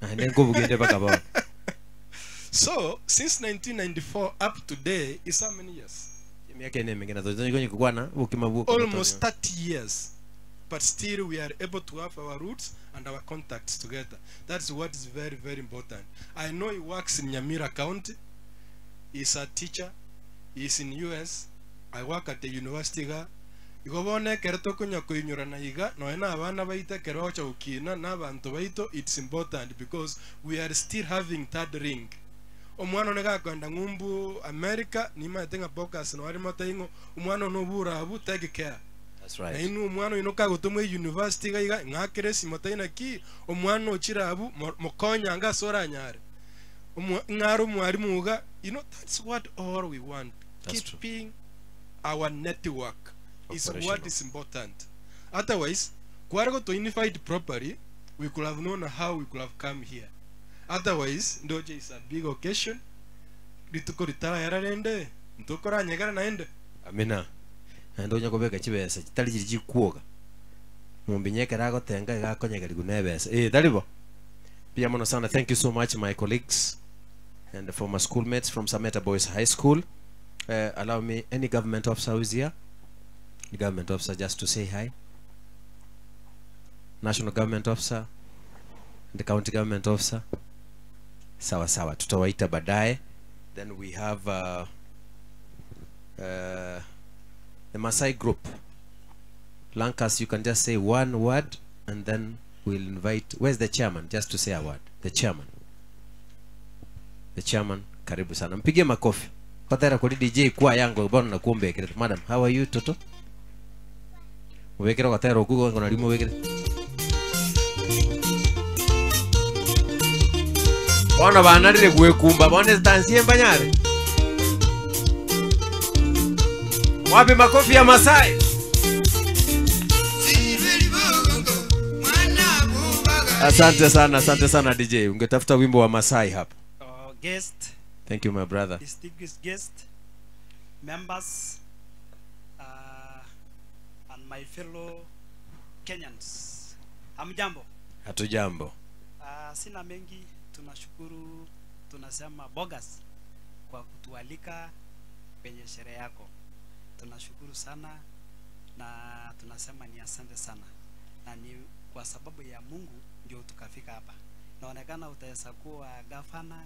Naende nkobugende baka bono. So since 1994 up to day is how many years? Emiaka ene emenge na totonyi kukwana bukima bwo Almost 30 years. But still we are able to have our roots and our contacts together. That's what is very, very important. I know he works in Nyamira County. He's a teacher. He's in US. I work at the university. Igo bono ekero tokonya koinyorana iga, nonya na abana baito ekero bagocha gokina na abanto baito, it's important because we are still having that link. Omwana one gakoenda ng'umbu America, nimaete ng'a Bocas noyo are motebie ng'a omwana one obure abwo, take care. That's right. Nainwe omwana oino kagotomwa eyunivasiti iga iga, ng'akere esimo tari naki, omwana ochire abwo, mo- mokonye ange ase oranyare. Omwa- ng'are omwalimu iga, you know, that's what all we want. That's true. Keeping our network is what Operational. is important. Otherwise, kware goto unified properly, we could have known how we could have come here. Otherwise, ndoche is a big occasion. Rituko ritarayara rende, ntokoranyegera naende. Amina. Naende onya kobeka chibesa chitari chiri chikwoga. Mombinya ekero agotenga iga akonyegeriwa na ebesa. Eh, tari bo? Mbuya mono sana. Thank you so much my colleagues and former schoolmates from Sameta Boys High School. Allow me, any government officer who is here, the government officer just to say hi. National government officer and the county government officer. Sawa sawa, tutawaita baadaye. Then we have the Masai group. Lankas, you can just say one word and then we'll invite, where's the chairman? Just to say a word. The chairman. The chairman, karibu sana. Mpigie makofi. Patera kuri DJ kwa yangu bona na kuombekere. Madam, how are you Toto? Mubekere gatero okugo ngona rimo wekere. Bono banarire gwekumba bone stansie mbanyare. Wapi makofi ya Masai? Asante sana, asante sana DJ. Ungetafuta wimbo wa Masai hapa. Guest. Thank you my brother. Distinguished guest, members, and my fellow Kenyans. Hamjambo? Hatujambo. Sina mengi, tunashukuru, tunasema Bogas kwa kutualika kwenye sherehe yako. Tunashukuru sana na tunasema ni asante sana. Na ni kwa sababu ya Mungu ndio tukafika hapa. Naonekana utaweza kuwa gavana,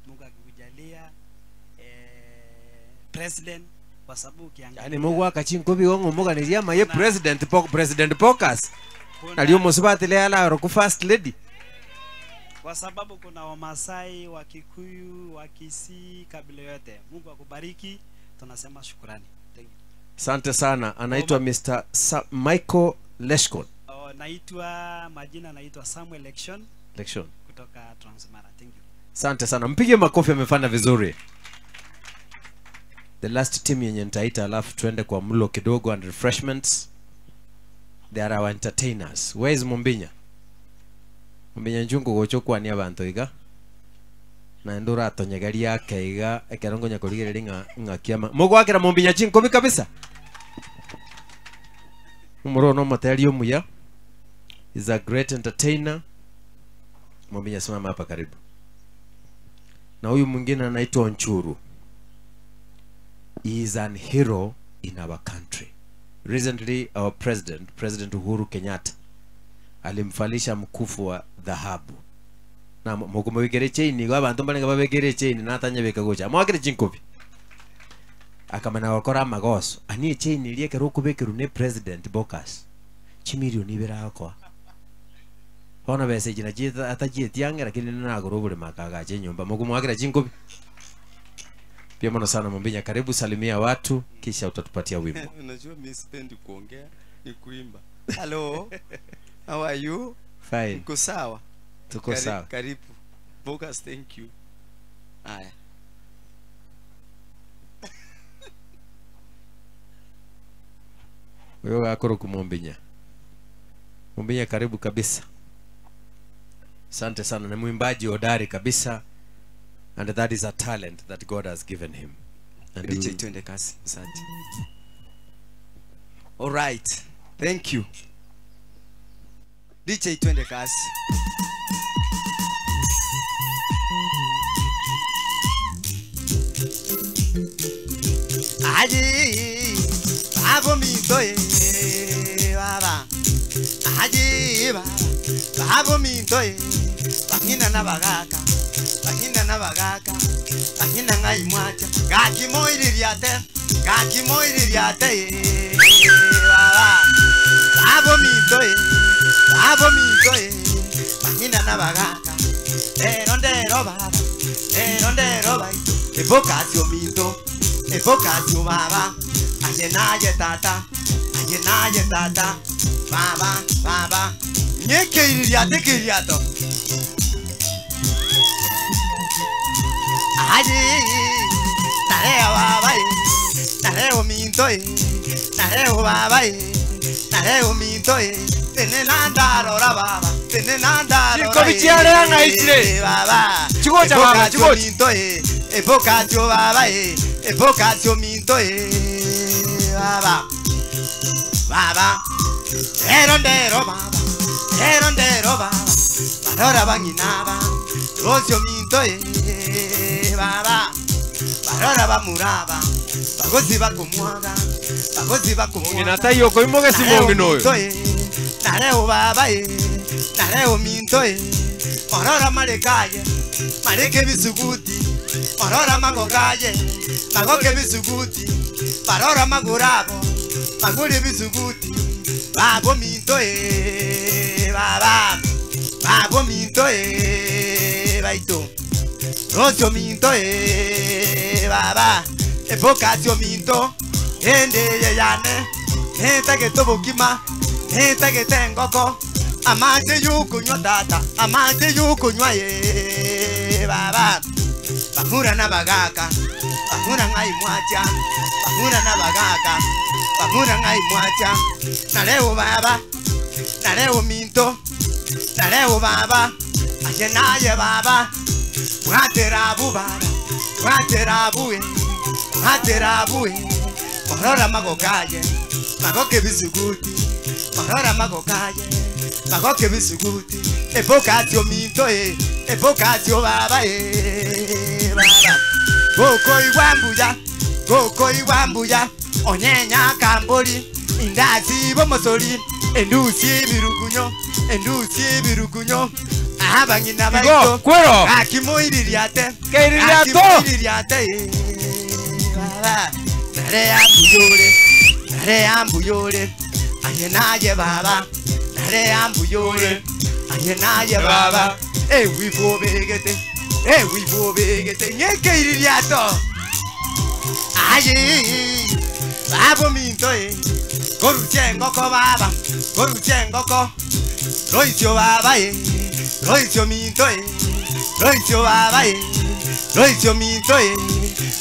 Mungu akikujalia, president, kwa sababu ukiangalia Yani Mungu akachinkubi wongo muganiria maye president president Bogas. Nalio musibatile ala roku first lady. Kwa sababu kuna Wamasai, Wakikuyu, Wakisii, kabila yote. Mungu akubariki, tunasema shukrani. Thank you. Asante sana. Anaitwa Mr. Michael Leshkon. Oh, naitwa majina naitwa Samuel Lekshon. Lekshon. Kutoka Transmara. Thank you. Asante sana. Mpige makofi, amefanya vizuri. The last team yenye nitaita alafu tuende kwa mlo kidogo and refreshments. They are our entertainers. Where is Mumbinya? Mumbinya njungu gochokwa ni abantu iga. Na ndura atonyegeria keiga ekerongo nyakorigereria ng'a ng'a kiama. Mugwakira Mumbinya chinkobi kabisa. Umuro no moteri omuya. Is a great entertainer. Mumbinya simama hapa karibu. Na huyu mwingine anaitwa Onchuru. He is an hero in our country. Recently our president, President Uhuru Kenyatta, alimfalisha mkufu wa dhahabu. Na mukumwikere chain kwa abantu mbalenga babekere chain na atanya bekagocha. Mwakire chinkobi. Akamana wakora magoso. Ani chain iliye rukubekeru ne President Bokas. Chimilioni birakwa. Ona bese jina jita atajietianga lakini nagoro bure makaga nyumba. Mukumwakire chinkobi. Pia mono sana Mumbinya, karibu salimia watu kisha utatupatia wimbo. Unajua mimi sipendi kuongea, ni kuimba. Hello. How are you? Fine. Uko sawa? Tuko sawa. Karibu. Bogas, thank you. Haya. Wewe akoro kumumbinya. Mumbinya karibu kabisa. Asante sana, ni mwimbaji hodari kabisa. And that is a talent that God has given him. And DJ, we twende kasi. Asante. All right. Thank you. DJ, twende kasi. Aji, babo minto e, baba. Aji, baba, babo minto e, bangina na bagaka. Bangina na bagaka. Bangina ngai mwacha. Gaki moiririate, gaki moiririate, baba. Babo minto e, babo minto e, bang'ina na bagaka. Rero ndero baba, rero ndero baito. Evocatio minto, evocatio baba. Aye naye tata, aye naye tata. Baba, baba. Nyekeiriate kiriato. Aye, nareo baba e, nareo minto e, nareo baba e, nareo minto e. Tenenandarora baba, tenenandarora. Chikobi chiare ng'aichire. Baba. Chigocha baba, chigocha. Minto e, evocatio baba e, evocatio minto e, baba. Baba. Rero ndero baba, rero ndero baba. Barora bang'inaba, rosio minto e, baba. Barora bamuraba, bagozi bakumwaga, bagozi bakumwaga. Mong'ina taiyo koimogesi mong'ina oyo. Nareo baba e, nareo minto e, morora marekaye, mareke bisuguti, morora magokaye, magoke bisuguti, barora magurabo, magure bisuguti, babo minto e, baba, babo minto e, baito, rosio minto e, baba, evocatio minto, ende yane, etake tobokima, etagete ngoko amate yukunywa tata amate yukunywa ye baba bamura n'abagaka bamura nk'ayimwacha bamura n'abagaka bamura nk'ayimwacha nareo baba nareo minto nareo baba aye naye baba bwaterabu baba bwaterabu bwaterabu morora magokaye magoke bisuguti marora magokaye magoke bisuguti evocatio minto e evocatio baba e baba goko iwambuya goko iwambuya onyenya kambori indazi bomosori endusi birukunyo endusi birukunyo abang'ina baito kwero. akimoiririate Keiririato. akimoiririate baba nare ambuyore nare ambuyore aye naye baba nare ambuyore aye naye baba ewifobegete ewifobegete nyekeiririato aye babo minto e koruche engoko baba koruche engoko roisio baba e roisio minto e roisio baba e roisio minto e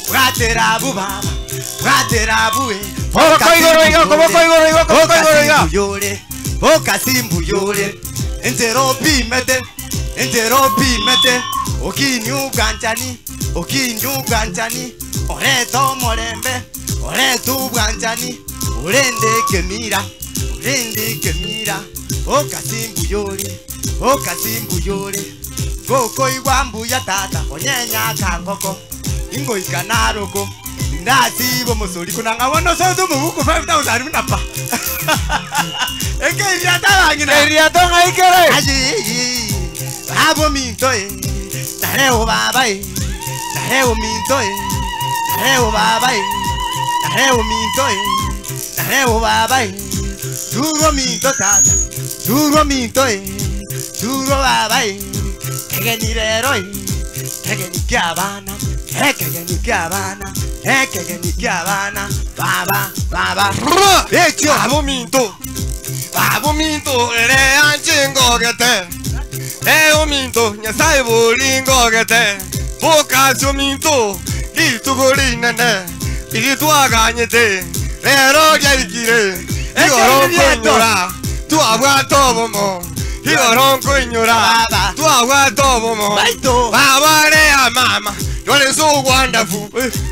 bwaterabu baba bwaterabu e Koboko igoro iga, koboko igoro iga, koboko igoro iga. Bokasimbuyore, bokasimbuyore, entero pimete, entero pimete, okinyuganchani, okinyuganchani, oreto morembe, oreto ubwanchani, urende kemira, urende kemira, okasimbuyore, okasimbuyore, goko igwambuya tata, onyenya kangoko, ingoika naroko, ndasibo mosori kunanga wono soto mubuku 5000 minapa ekeiriata bang'ina Keiriato ng'aikere. ayi babo minto e nareo baba e nareo minto e nareo baba e nareo minto e nareo baba e duro minto tata duro minto e duro baba e kegeni rero e kegeni kyabana ekegeni kyabana ekegeni kyabana baba baba Ekyo abo minto abo minto re anche ngogete e minto nyasaye bori ngogete bokasio minto litugori nene iritwaganyete rero ryaikire igoro nkoinyora twabwata obomo igoro nkoinyora twabwata obomo baba rea mama You are so wonderful.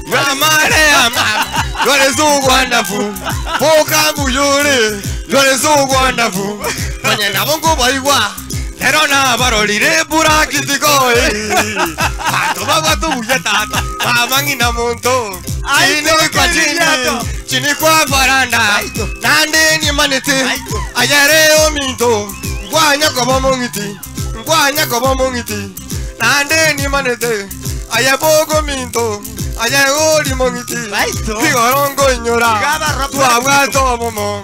Mama rea mama You are so wonderful. Bokambuyore You are so wonderful. Manye nabo baigwa Lero na barorire burakitiko Pato bagwatubuya tata Mama ng'ina monto Chini kwa chini Chini kwa baranda Nande ni manete Ayere ominto Ngwanya kobo mong'iti Ngwanya kobo mong'iti Nande ni manete Aye bogo minto Aye ori mong'iti Igorongo inyora Twabwata obomo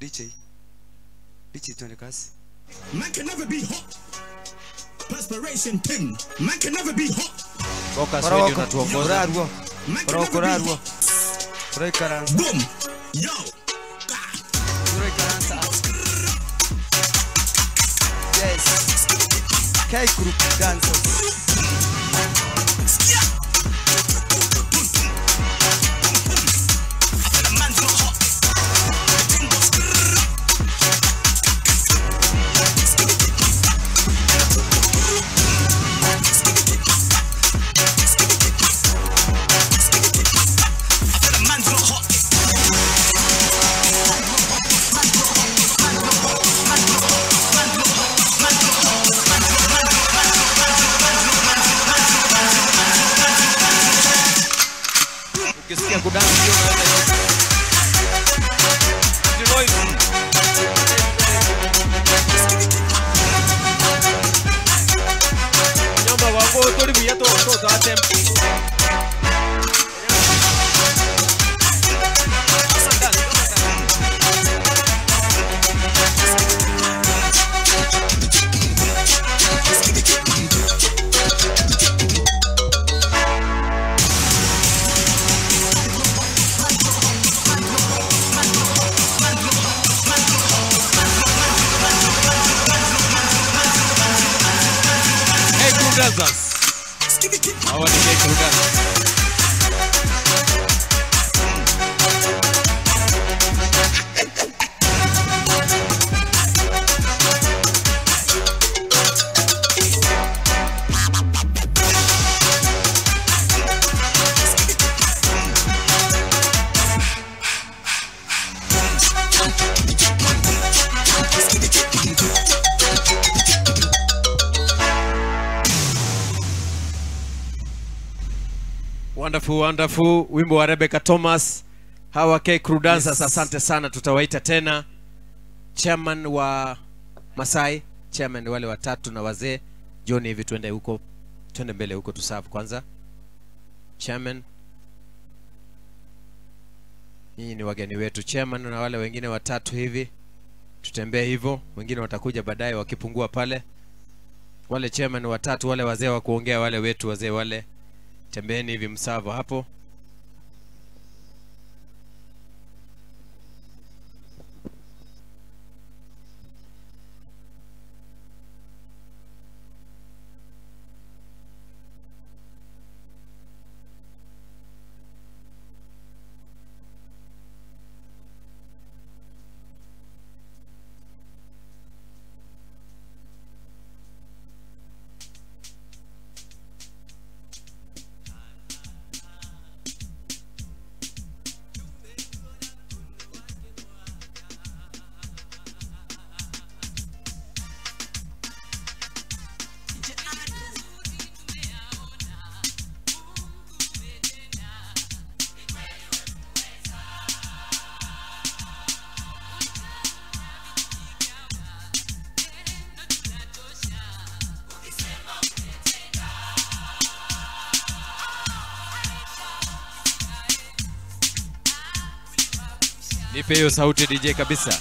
DJ. DJ twende kazi. Man can never be hot. Perspiration thing. Man can never be hot. Focus Koroko, Radio unatuongoza. Kurarwo. Man can Koroko, never be kurarwo. hot. Kurekaransa. Boom. Yo. Kurekaransa. Yes. K group dancers. Ukisikia kudansi pia unaweza yote. Leroy. Nyamba wangu tori buya to to to atem. Hey, crew dancers. Hawa ni hey, crew dancers. Wonderful, wonderful. Wimbo wa Rebecca Thomas. Hawa K Crew Dancers, asante sana, tutawaita tena. Chairman wa Masai, chairman wale watatu na wazee. Jioni hivi twende huko, twende mbele huko tuserve kwanza. Chairman, nyinyi ni wageni wetu. Chairman na wale wengine watatu hivi, tutembee hivyo, wengine watakuja baadaye wakipungua pale. Wale chairman watatu, wale wazee wa kuongea, wale wetu wazee wale, tembeeni hivi msavo hapo. Nipe hiyo sauti DJ kabisa.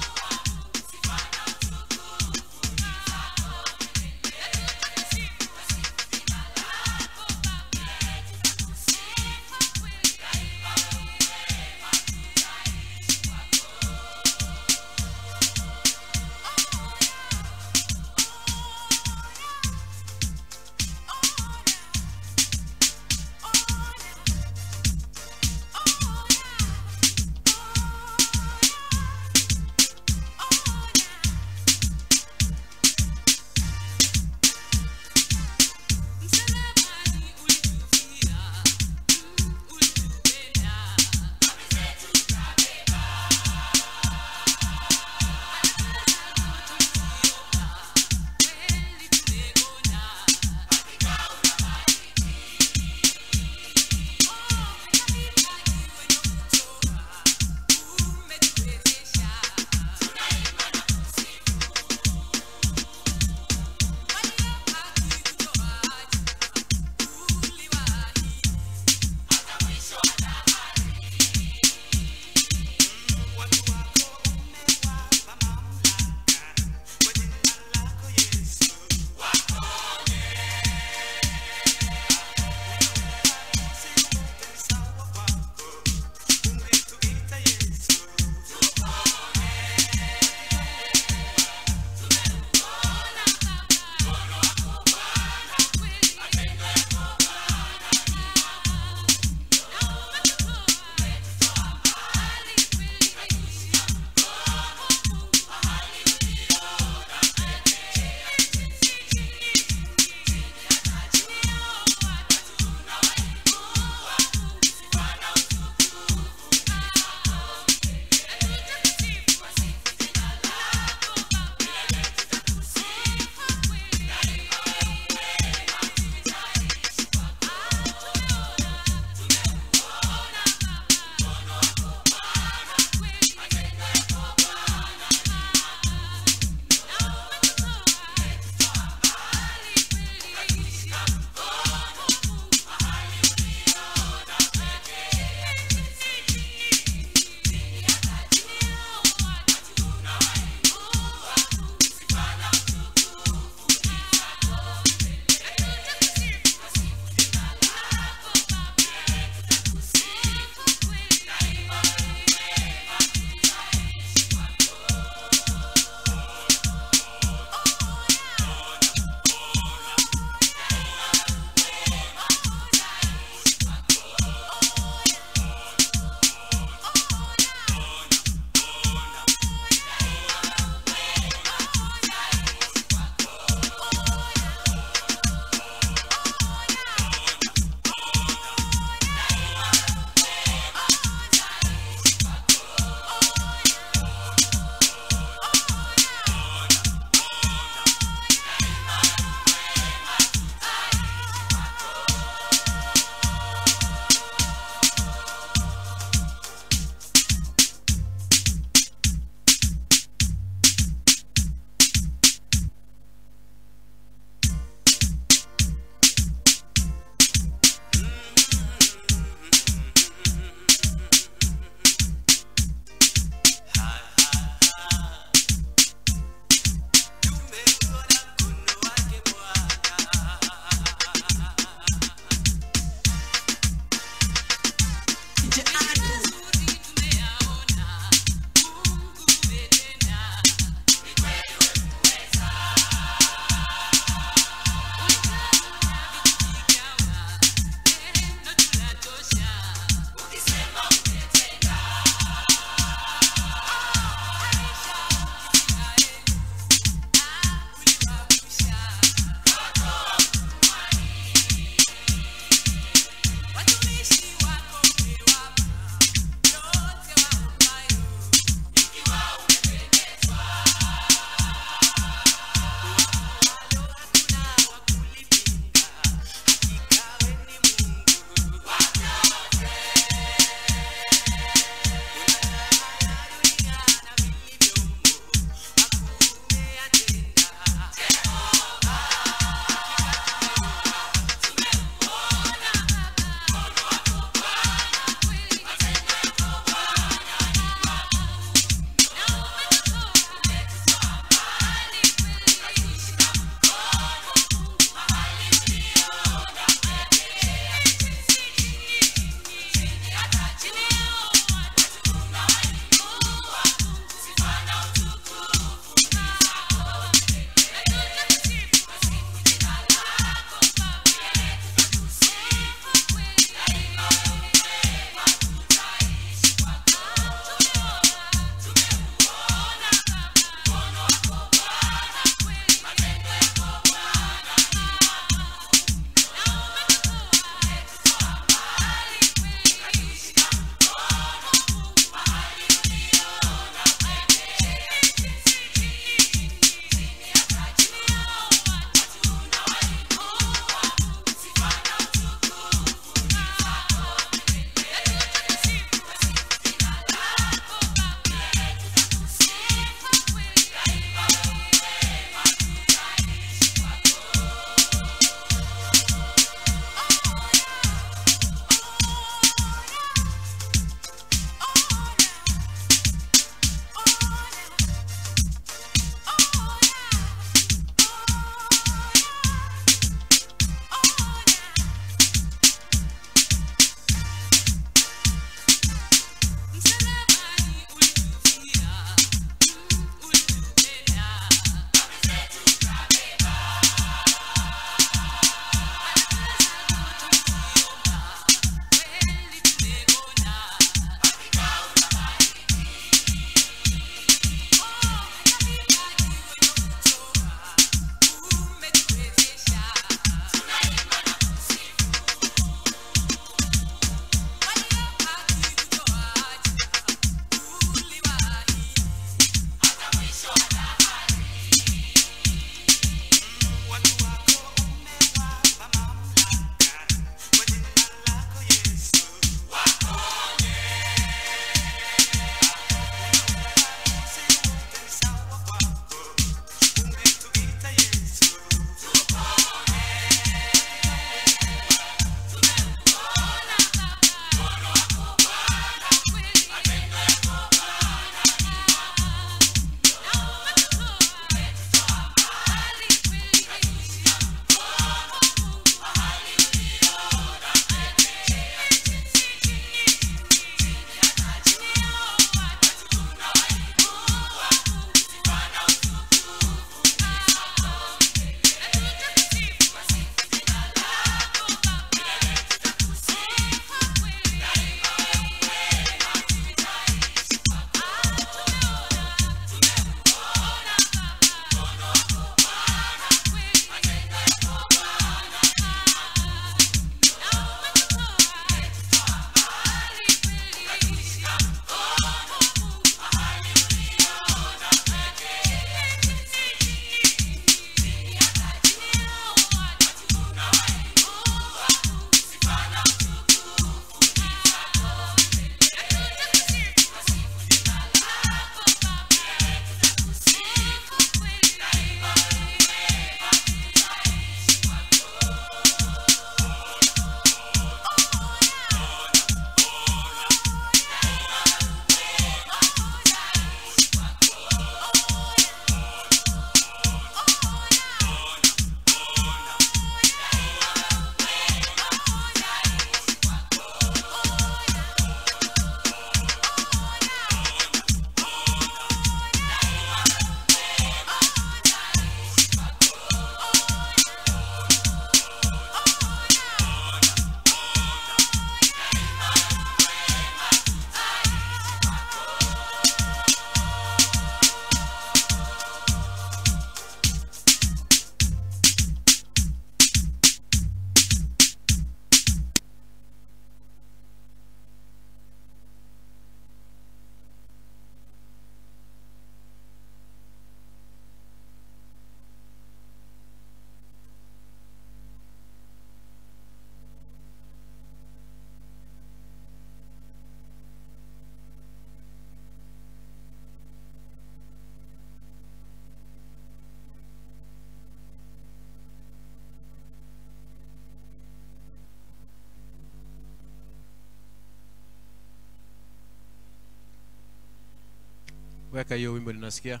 Weka hiyo wimbo ninasikia.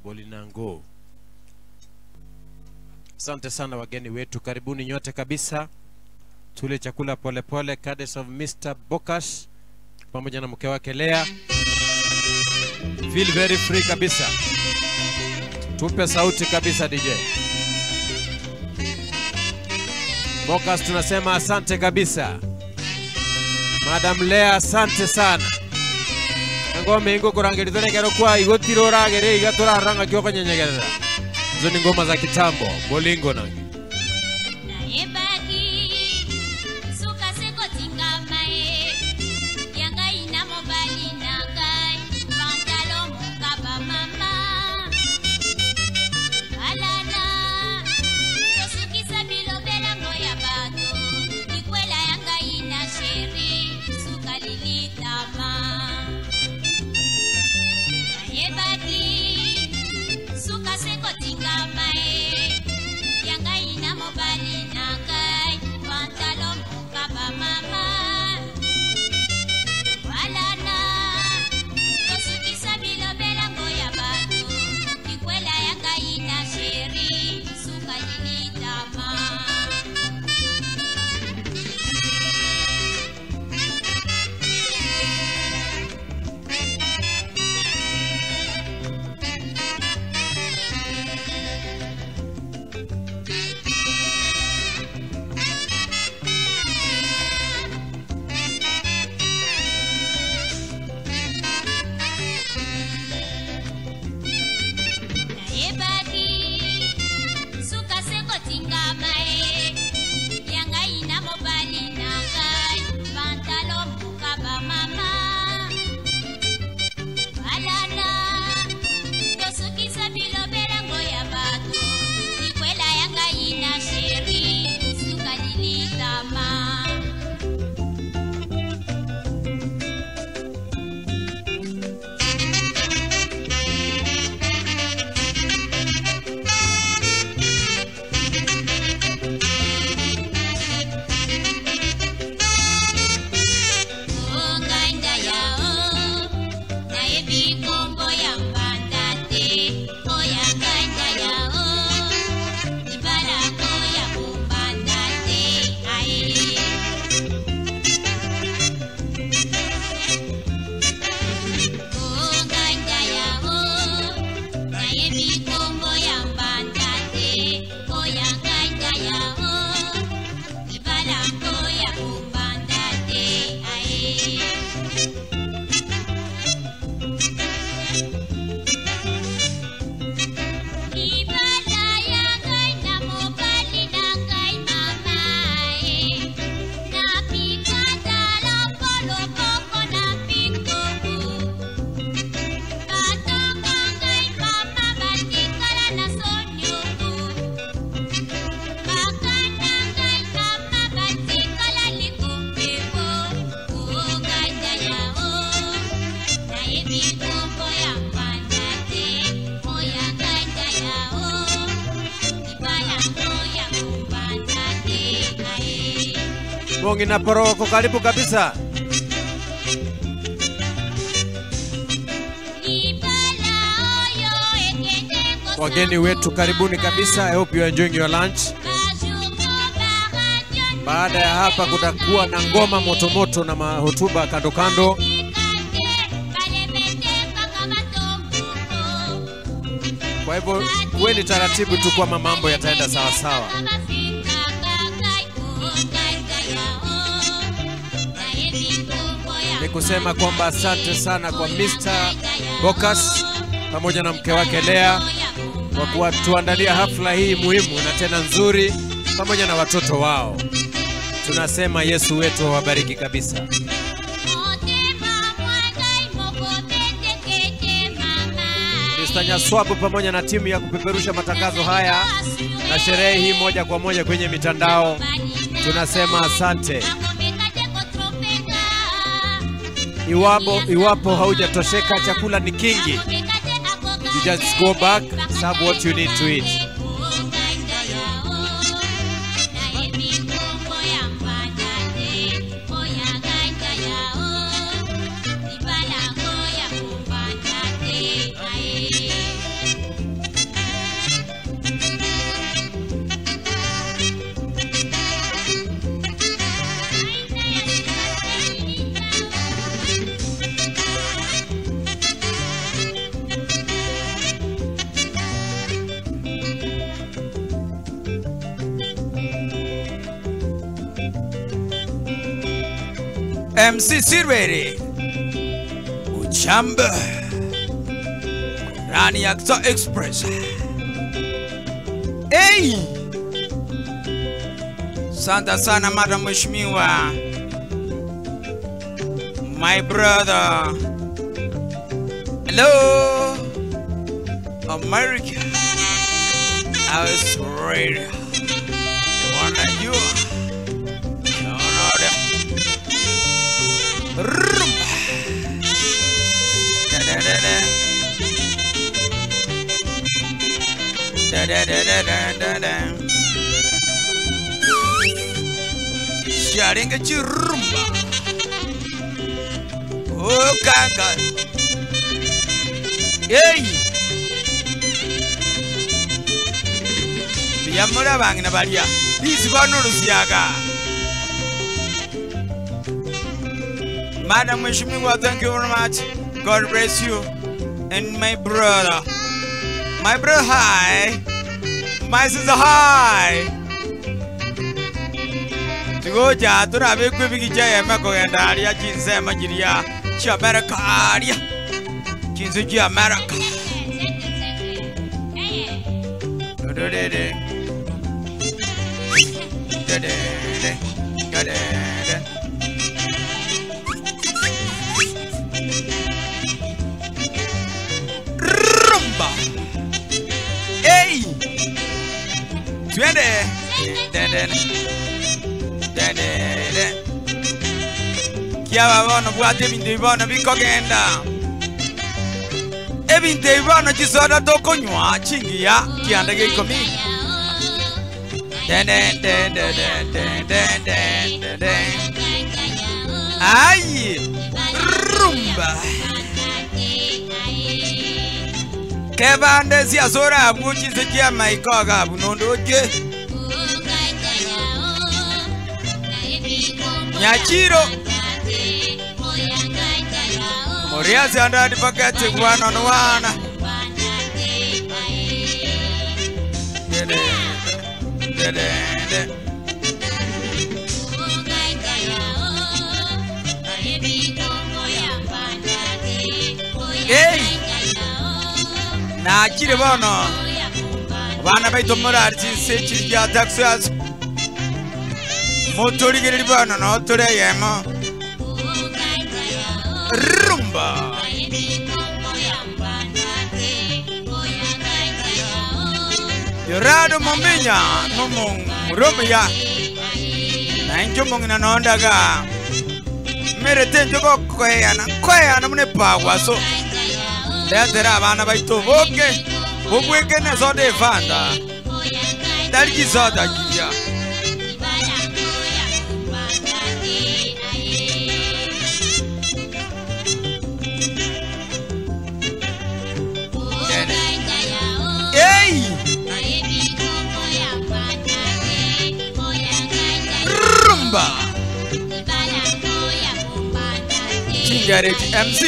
Bolinango. Asante sana wageni wetu, karibuni nyote kabisa. Tule chakula polepole, courtesy of Mr. Bokas pamoja na mke wake Lea. Feel very free kabisa. Tupe sauti kabisa DJ. Bokas tunasema asante kabisa. Madam Lea asante sana. Ngome ingo kurangirithere kero kwa igotiro ragere igaturaranga kioko nyenyegerera. Hizo ni ngoma za kitambo, bolingo nangi. Nayebaki suka sekotingama e ya ngai na mobali na ngai pantalo mokaba mama alala tosukisa bilobelango ya bato likwela ya ngai na sheri suka lilitama nayebaki suka sekotingama e ya ngai na mobali na ngai pantalo mokaba mama walana tosukisa bilobelango ya bato likwela ya ngai na sheri suka lilitama. Nayebaki suka sekotingama e ya ngai na mobali na ngai pantalo mokaba mama balana tosukisa bilobelango ya bato likwela ya ngai na sheri suka lilitama. Onganda yao nayebi kombo ya mbanda te oya nganda yao libalako ya kombanda te ae. Onganda yao nayebi kombo ya mbanda te oya nganda yao libalako ya kombanda te ae. Libala ya ngai na mobali na ngai mama e napika tala mpo loboko na pikoku batonga ngai mama batikala na sonioku bakana ngai mama batikala likumpepo onganda yao nayebi kombo ya mbanda te oya nganda yao libalango ya kombanda te ae. Bongi na poroko karibu kabisa. Libala oyo ekende Wageni wetu karibuni kabisa. I hope you are enjoying your lunch. Baada ya hapa kutakuwa na ngoma motomoto na mahotuba kando kando. Kwa hivyo kuweni taratibu tu kwamba mambo yataenda sawa sawa. Ni kusema kwamba asante sana kwa Mr. Bokas pamoja na mke wake Lea kwa kutuandalia hafla hii muhimu na tena nzuri pamoja na watoto wao. Tunasema Yesu wetu awabariki kabisa. Mr. Nyaswabu pamoja na timu ya kupeperusha matangazo haya na sherehe hii moja kwa moja kwenye mitandao, tunasema asante. Iwapo haujatosheka, chakula ni kingi. You just go back, serve what you need to eat. MC Sirwere Uchambe ndani ya Kito Express. Hey! Santa sana madam mheshimiwa. My brother. Hello. America. Australia. Wanajua. Canada. Rumba. Da da da da. Da da da da da da da. Sharinga chirumba. Oh kaka. Hey. Biyamura bangina balya. Bizi bano lusyaga. Madam Mheshimiwa, thank you very much. God bless you. And my brother. My brother, hi. My sister, hi. Tugoja turabe kwibikija yeme kugenda aria chinsema chiria chia America aria chinsu chia America. Do-do-do-do. Do-do-do. Do-do-do. Rumba. Hey! Twende. Dun-dun. Dun-dun-dun. Kiaba bono bwate ebintu ebibono bikogenda ebintu ebibono chisoda tokonywa chingiya kianda gia ikomi. Dun, dun, dun, dun, dun, dun, dun, dun, dun. Ai! Rumba! Kebande siasora abwo chinse chia maiko ga abu nondoche Nyachiro Moriasi and advocate one on one. Dede, dede, dede. Hey! Nachire bono. Bana baito morari chinse chiri kia Texas. Motorigereri bono no tore yemo. Rumba. Yorado mominya momong rumya. Nainjo mongina nondaga. Mere tenjo go koyana koyana mune pagwa so. Ndetera abana baito boke. Bobweke ne soda efanda. Tariki soda kiria. Hey! Rumba! Chingareji MC.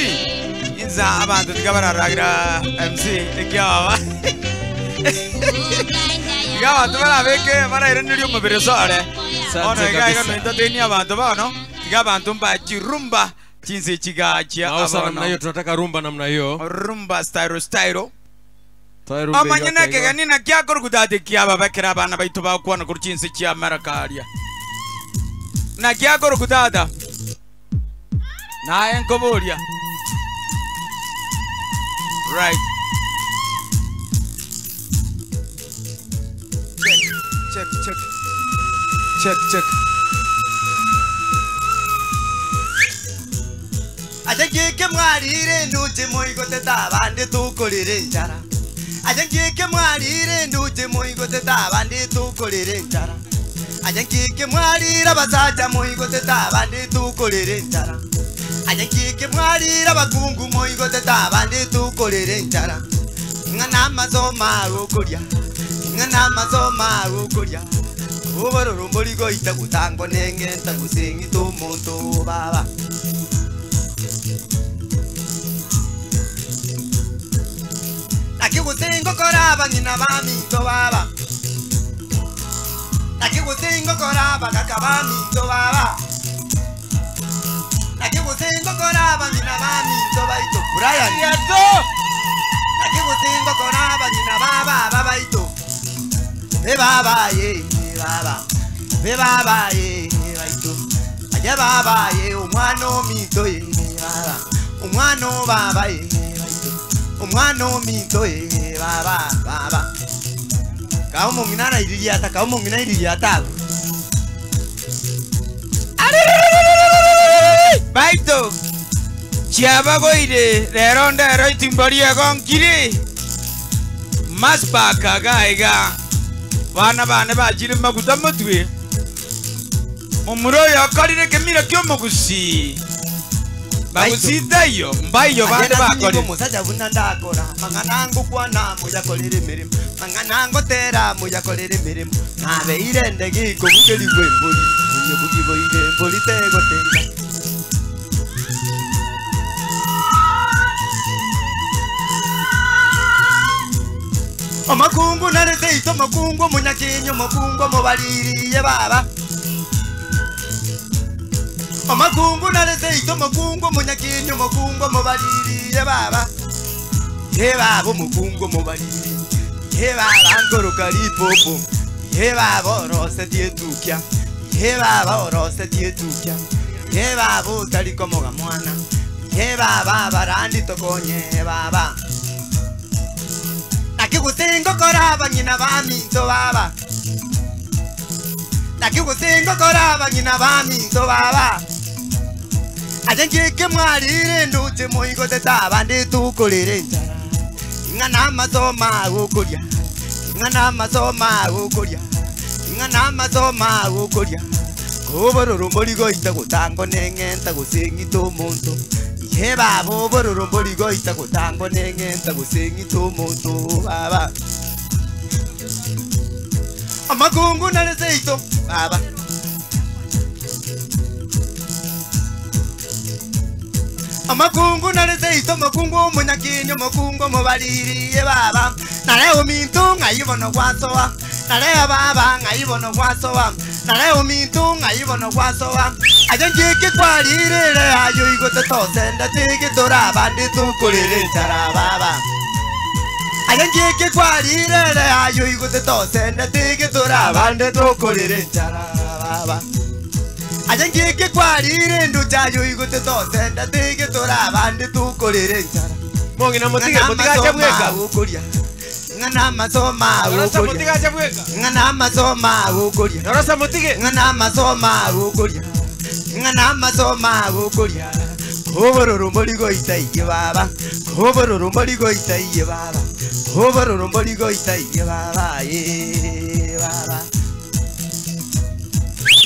Inza abantu tikabararagira MC ikiaba. Iga abantu barabeke baraireneria omobere sore. Ono iga iga no abantu bono. Tiga abantu mbachi rumba chinse chigachia Naosa namna hiyo tunataka rumba namna hiyo. Rumba style style. Amanyene kegani na kyakor gudade kiaba bakira abana baitu bakwana kuri chinse chia America aria. Na kyakor gudada. Naye nkoboria. Right. Check, check, check. Check, check. Aje kike mwarire nduje moigoteta abandi tukorire njara. Aje kike mwarire nduje moigoteta abandi tukorire njara. Aje kike mwarire abasacha moigoteta abandi tukorire njara. Aje kike mwarire abakungu moigoteta abandi tukorire njara. Ng'ana masoma gokoria. Ng'ana masoma gokoria. Obororo mborigo itagutango nengenta gusingita omonto baba. Nakigusingo koraba ng'ina baminto baba. Nakigusingo koraba kaka baminto baba. gutingokora abang'ina baminto baito Brian naki gutingokora abang'ina bababa baito bebaba ye baba bebaba ye baito aye baba ye omwana ominto ye baba omwana obaba ye baito omwana ominto ye baba baba kao omong'ina araiririata kao omong'ina aiririata abwo Baito chiabagoire rero ndero itimbo riegonkire masbaka gaiga bana bane bachire maguta motwe omuro oyo okorire kemira kia omogusi bagusitaiyo mbaiyo bande bakorire omusaja buna ndakora mang'ana ngukwana muyakorere emirimo mang'ana ngotera muyakorere emirimo nabeire ndegiko bugeriwe embori oyo bugiboire embori tegotera omakungu nareteito omokungu omunyakinyi omokungu omobaririye baba omakungu nareteito omokungu omunyakinyi omokungu omobaririye baba ye baba omokungu omobariri ye baba nkoroka ripopo ye baba orosetie etukia ye baba orosetie etukia ye baba otarikomoga mwana ye baba abarandi tokonye baba naki gusingokora abang'ina baminto baba naki gusingokora abang'ina baminto baba aje ngike mwarire nduche moigotete abandi tukorere enchara ing'ana amasoma agokoria ing'ana amasoma agokoria ing'ana amasoma agokoria kobororo mborigoita gotango neng'enta goseng'ita omonto ye baba obororo mborigoita gotango neng'enta goseng'ita omonto baba amakungu nareseito baba amakungu nareseito omokungu omonyakinyi omokungu omobaririye baba nareo minto ng'aibono gwasoa nareo baba ng'aibono gwasoa nareo minto ng'aibono gwasoa aje ngiki kwaririre ayo igote tosenda tigitora abandi tukorere enchara baba aje ngiki kwaririre ayo igote tosenda tigitora abandi tukorere enchara baba aje ngiki kwarire nduchayo igote tosenda tigitora abandi tukorere enchara mong'ina motige motigache bweka gukoria ng'ana amasoma Dorosa agokoria motigache bweka ng'ana amasoma agokoria Dorosa motige ng'ana amasoma agokoria ng'ana amasoma agokoria kobororo mborigoita iye baba kobororo mborigoita iye baba kobororo mborigoita iye baba ye baba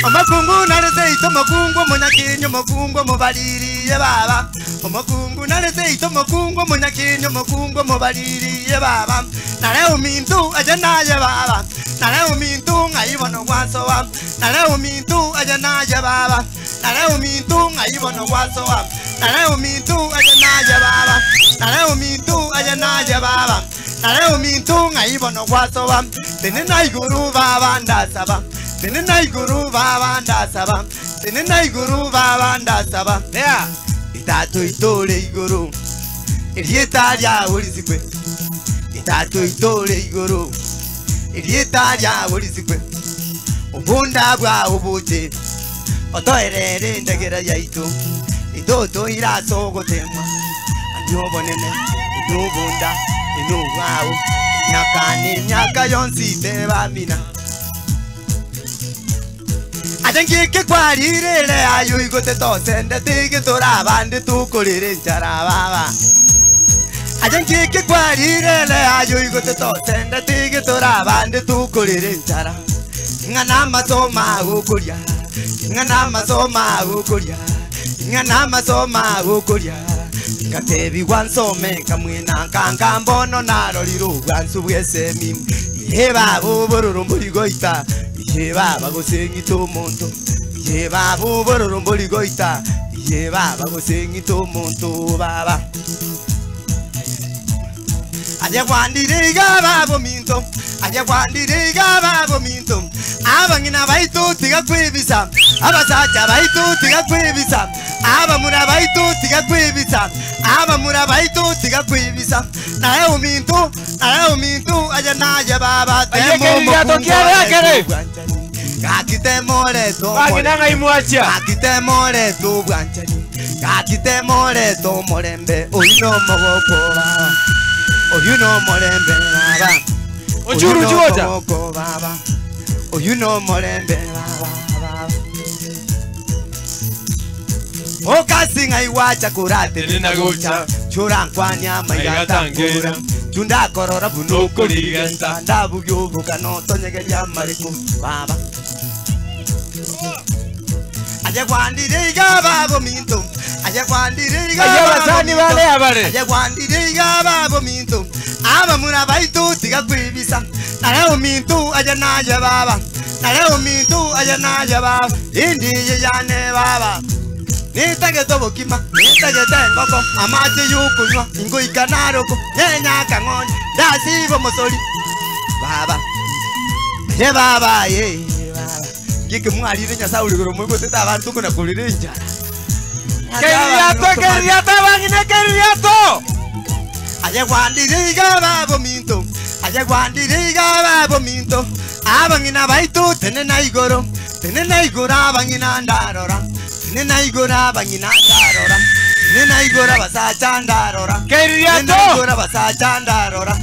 amakungu nareseito omokungu omonyakinyi omokungu omobaririye baba omokungu nareseito omokungu omonyakinyi omokungu omobaririye baba nareo mintu aje naye baba nareo mintu ng'aibono gwasoa nareo mintu aje naye baba nareo mintu ng'aibono gwasoa nareo mintu aje naye baba nareo mintu aje naye baba nareo mintu ng'aibono gwasoa tene naiguru baba ndasaba tene naiguru baba ndasaba tene naiguru baba ndasaba yeah. itatu itore iguru erieta ria orizikwe itatu itore iguru erieta ria orizikwe obunda bwa obuche otoerere ndagera yaitu itoto irasogotemwa andiobonene inobunda inobwao myaka ni myaka yonsi tebamina aje ngike kwaririre ayo igote tosende tigitora abandi tukorere enchara baba aje ngike kwaririre ayo igote tosende tigitora abandi tukorere enchara ng'ana amasoma agokoria ng'ana amasoma agokoria ng'ana amasoma agokoria ngatebi gwansome nkamwina nkankambono narorire obwansu bwesemi ye baba obororo mborigoita ye baba goseng'ita omonto ye baba obororo mborigoita ye baba goseng'ita omonto baba aje kwandire iga babo minto aje kwandire iga babo minto abang'ina baitu tiga kwibisa abasacha baitu tiga kwibisa Abamura baitu tiga kwibisa. Abamura baitu tiga kwibisa. Naye omintu, naye omintu aye naye baba. Aye keririato kiare akere. Gakitemore to. Bagina ng'ai mwachia. Gakitemore to bwanchani. Gakitemore to morembe. Oyu no mogoko baba. Oyu no morembe baba. Ochuru Oyu no chigocha. mogoko baba. Oyu no morembe baba. Baba. Okasinga iwacha kurate Ninagocha. Churankwanya maigatangura. Chundakorora bunukurigenta ndabugyubuka notonyegeria mariku baba. Aje kwandire iga babo minto. Aje kwandire iga Aye babo abasani minto. bale abare. Aje kwandire iga babo minto. Abamura baitu tiga kwibisa. Nareo minto aje naye baba. Nareo minto aje naye baba. Indiye yane baba. Nitagete obokima, nitagete engoko, amache yokunywa, ingoika naroko, nyenyaka ng'onya, ndasiba omosori. Baba, ye baba, ye baba. Ngike mwarire Nyasaye ore igoro moigotete abanto kona korera enchara. Keririato, keririato, abang'ina keririato. Aye gwandire iga babo minto, aye gwandire iga babo minto. Abang'ina baitu tenena igoro, tenena igoro abang'ina ndarora. Tenena igoro abang'ina ndarora. Tenena igoro abasacha ndarora. Keririato. Tenena igoro abasacha ndarora.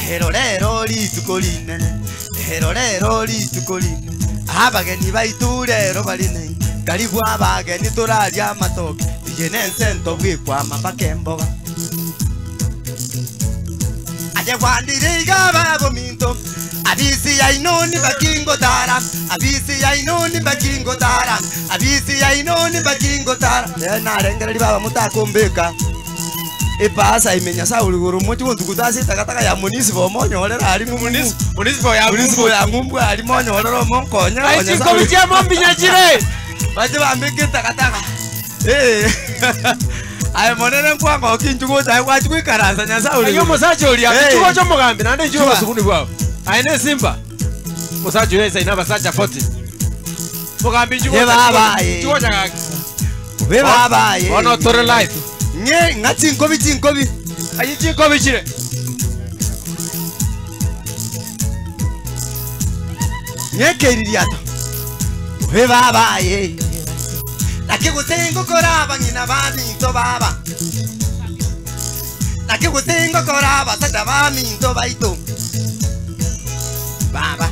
Rero rero rituko rinene, rero rero rituko rinene. Abageni baitu rero bari karibu abageni turaria amatoke. Iye nensento bwikwama mpaka emboga. Aye gwandire iga babo minto. Abisi ya inoni bakingo tara. Abisi ya inoni bakingo tara. Abisi ya inoni bakingo tara. Narengereri baba mutakumbika. Ipasa imenya sauli guru muti wontukutasi takataka ya municipal monyorera ari municipal ya municipal ya ngumbu ari monyorera monkonya. Ai chinkobi chia mombinya chire. Baje bambike takataka. Eh. Aye monene nkwango kinchugo cha gwachi kwikaransa Nyasaye Ayo musacha ori Eh. akichugo cho mugambi nande nchugo Chua. basukuni bwao. Aine simba. Musacha yesa ina basacha 40. Mugambi nchugo. Ye baba, ye. Chugo cha gaki. We baba ye. Ono tore life. Nye nga chinkobi chinkobi. Ayi chinkobi chire. Nye keririato. We baba ye. Nakigutengo koraba ngina baminto baba. Nakigutengo koraba sacha baminto baito. Baba.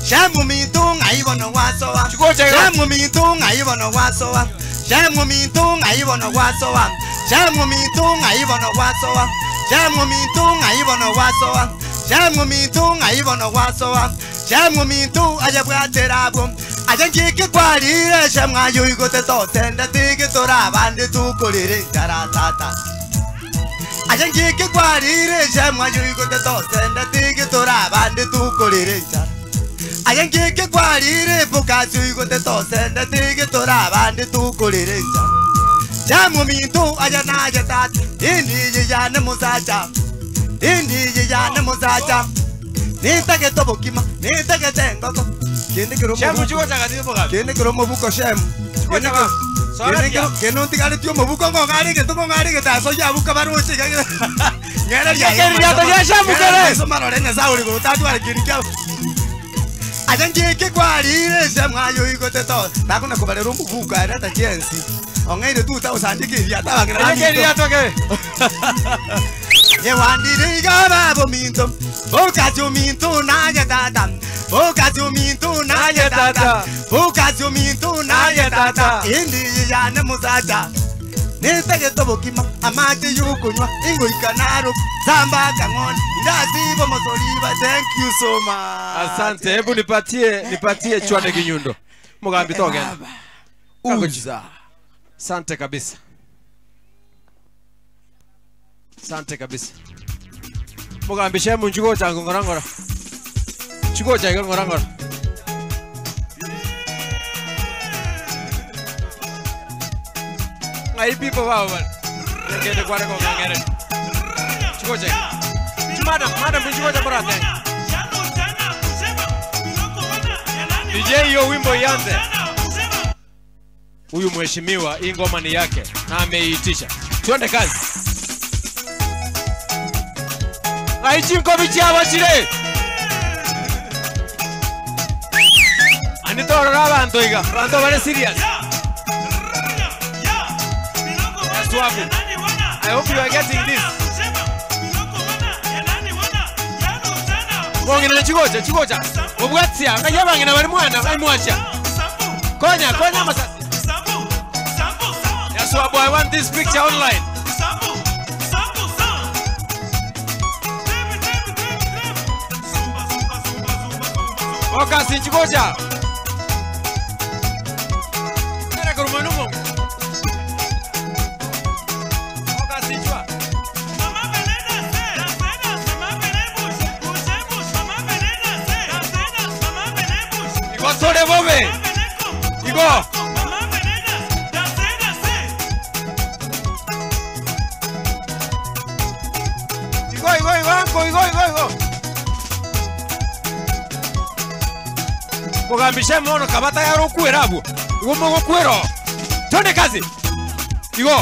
Shemu minto ngai bono wasoa. Shemu minto ngai bono wasoa. Shemu minto ngai bono wasoa. Shemu minto ngai bono wasoa. Shemu minto ngai bono wasoa. Shemu minto ngai bono wasoa. Shemu minto aye bwaterabwo. Aye ngike kwarire shemu ayo igote totende tige torabande tukorere nchara tata. Aye ngike kwarire shemu ayo igote totende tige torabande tukorere nchara. Aye ngike kwarire pokachu igote totende tige torabande tukorere nchara. Shemu minto aye naye tata. Indiye yane musacha. Indiye yane musacha. Nitagete obokima, nitagete engoko. Kende kero Shemu chugo cha gati mugambi. Kende kero mobuko shemu. Chugo cha gati. Kende kero kendo ntigaretie omobuko ng'ong'are gento ng'ong'are getaso yabuka baroche. Ng'ereria Keririato gia shemu kere. Marore Nyasaye ore igoro tatware kindu kiao. Aye ngike kwarire shemu ayo igote to. Nakona kubarera omobuko areta chiensi. Ong'eire 2000 kiriato abang'ina Aye keririato kere. Ye wandire iga babo minto. Okacho minto naye tata. Okacho minto naye tata. Okacho minto naye tata. Indi yane musacha. Nitagete obokima amache yokunywa ingoika naro samba kang'oni ndasibo mosoriba. Thank you so much. Asante. Hebu nipatie chwade kinyundo. Mugambi togenda. Uza. Asante kabisa. Asante kabisa. Mugambi shemu nchugo changu ngora ngora. Chugo changu ngora ngora. Ngai pipo baba bana. Ngende kware ko ngere. Chugo changu. Madam, madam chugo cha bora tena. DJ hiyo wimbo ianze. Huyu mheshimiwa, hii ngoma ni yake na ameiitisha. Twende kazi. Aichi nkobi chiabachire anitorora abantu iga abantu bari serious. Yes, wabu. I hope you are getting this. Bongina chigocha chigocha obwatsia ngaya bangina bari mwana bari mwasha konya konya masasi. Yes, wabu, I want this picture online. Focus chigocha. Era kurumanumo. Focus chwa. Igo sore bobe. Igo. Igo igo igo anko igo igo igo. Mugambishe mono kabata yaro kwera abo. Igo mogo kwero. Twende kazi. Igo.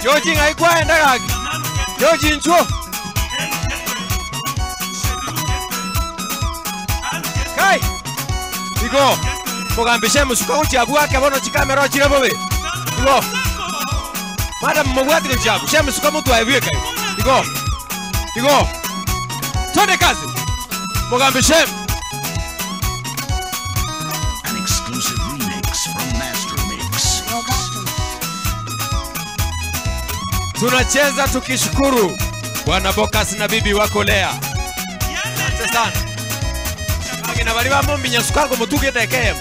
George ngaikwaenda gaki. George nchuo. Kai. Igo. Mugambishe musuka guchiabu ake bono chikamera ochire bobe. Igo. Madam mubwati guchiabu. She musuka mutwae bweka. Igo. Igo. Twende kazi. Mugambishe. An exclusive remix from Master Mix. Tunacheza tukishukuru Bwana Bokas na bibi wako Lea. Asante sana. Bagina bali bamumbinya sukango mutugende KM.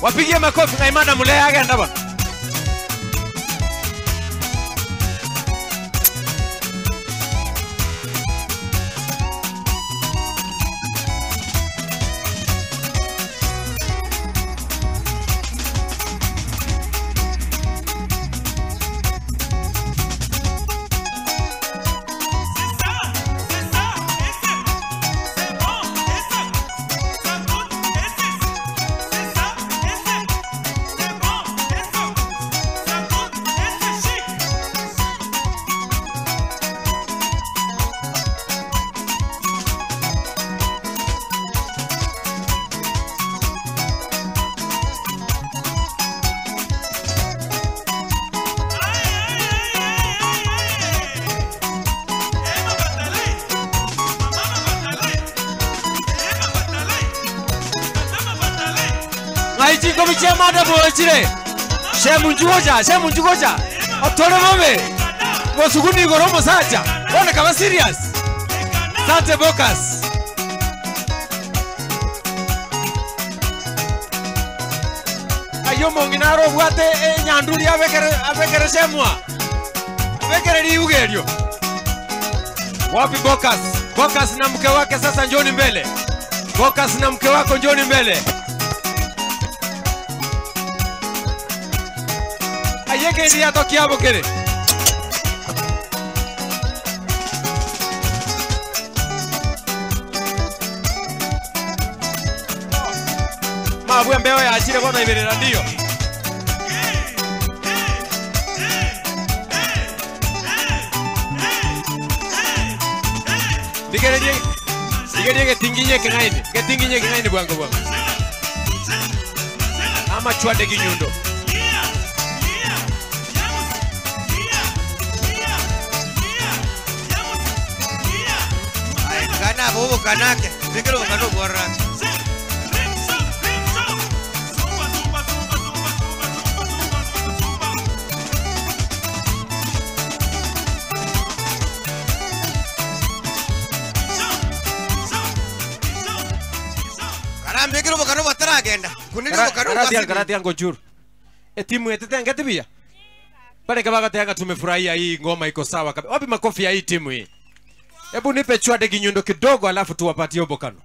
Wapigie makofi na imana Lea agenda bana. Ngaichi kobiche mada bochire. Shemu njugoja, shemu njugoja. Otore bobe. Bosuguni igoro musacha. Bona kaba serious. Sante Bokas. Ayo monginaro bwate enyanduri abekere abekere shemwa. Abekere liugerio. Wapi Bokas? Bokas na mke wake sasa njoni mbele. Bokas na mke wako njoni mbele. Ayeke ndiya tokiabo kere. Mabwe mbeo ya achire bona ibirira ndio. Digererie digerie getinginye kengaini. Getinginye kengaini bwango bwango. Ama chwade kinyundo. Kana bobo kanake. Bikiro kano borra. obokano bataragenda kuneri obokano Karati karati yango juru. Etimu yetu tibia. Pale kama Yanga tumefurahia hii ngoma iko sawa kabisa. Wapi makofi ya hii timu hii? Hebu nipe chwade kinyundo kidogo alafu tuwapatie obokano.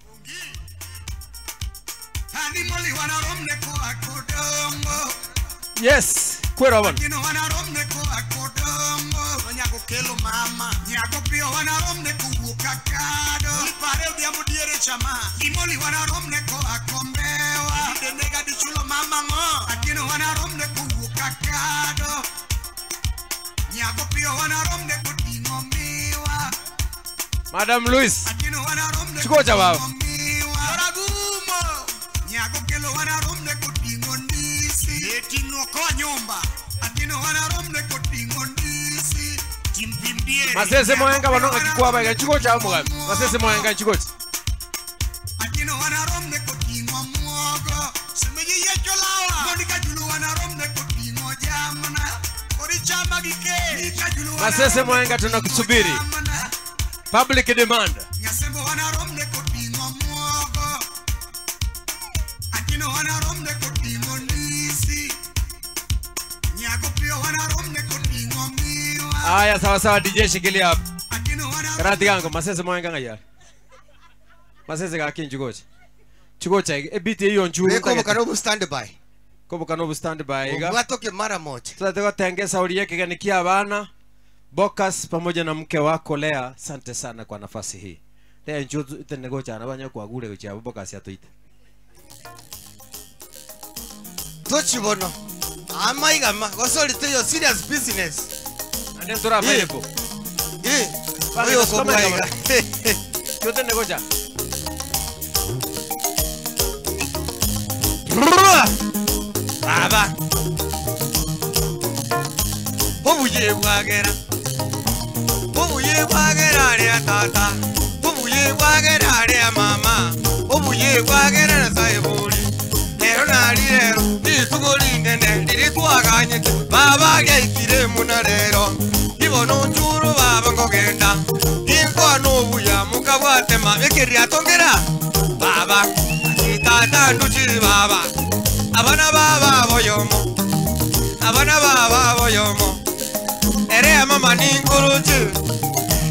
Yes, kwero bana. Kelo mama nyago pio wanaromne kuwuok akado ipare odhiambo diere chama imoli wanaromne koa kombewa denega dichulo mama ng'o atieno wanaromne kowuok akado nyago pio wanaromne koting'o miwa Madam Louis. atieno wanaromne Chukua baba. Yoragumo nyago kelo wanaromne koting'o ndisi eting'o koa nyumba atieno wanaromne koting'o ndisi Masese mwenga banonga kikwaba ga chukua cha mugabe. Masese mwenga chukua. Atieno wanaromne koting'o muogo semeji yecho lawa mondi ka julu wanaromne koting'o jamna kori chama gi ke ka julu Masese mwenga tunakusubiri. Public demand. nyasembo wanaromne koting'o muogo Atieno wanaromne koting'o ndisi nyago piyo wanaromne koting'o miwa Aya sawa sawa DJ shikilia hapo. Karati gango masese mwenga ngaya. Masese ga kinjugocha. Chugocha ebiti hiyo njuru. Beko obokano bu stand by. Kobokano bu stand by iga. Obwatoke mara moja. Tunataka tengeza uliye kiganikia bana. Bokas pamoja na mke wako Lea, asante sana kwa nafasi hii. Lea njuru tenegocha na banya kwa gure gocha Bokas yatuite. Tochibono. Amaigama gosolite yo serious business. Ande tora available. Eh. Bana, Oyo soma kobwaiga. Yote negocha. Baba. Obuye bwagera. Obuye bwagera aria tata. Obuye bwagera aria mama. Obuye bwagera na saiburi. Lero nari lero nitugo rinene riri twaganyete baba gyaikire muna lero. Ibono njuru baba ngogenda. Ninkwano obuya mukabwatema ekeria tongera. Baba ati tata nduchi baba. Abana baba boyomo. Abana baba boyomo. Ere mama ninguruji.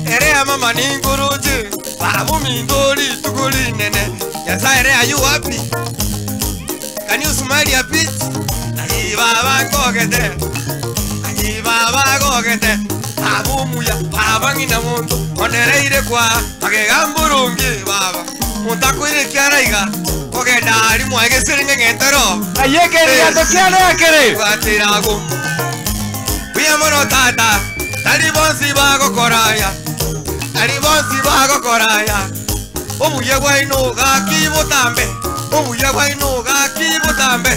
Ere mama ninguruji. Babu mindori tuguri nene. Yasa ere are you happy? Can you smile a bit? Ayi baba ngogete. Ayi baba ngogete. Babu muya baba ngina muntu. Onereire kwa agegamburungi baba. Mutakwire kiaraiga. Kogenda ari mwagesere ngetero. Ayekeri atokiale akere. Gwatirago. Buya mono tata. Tari bonsi bagokoraya. Tari bonsi bagokoraya. Obuye bwaino gaki botambe. Obuye bwaino gaki botambe.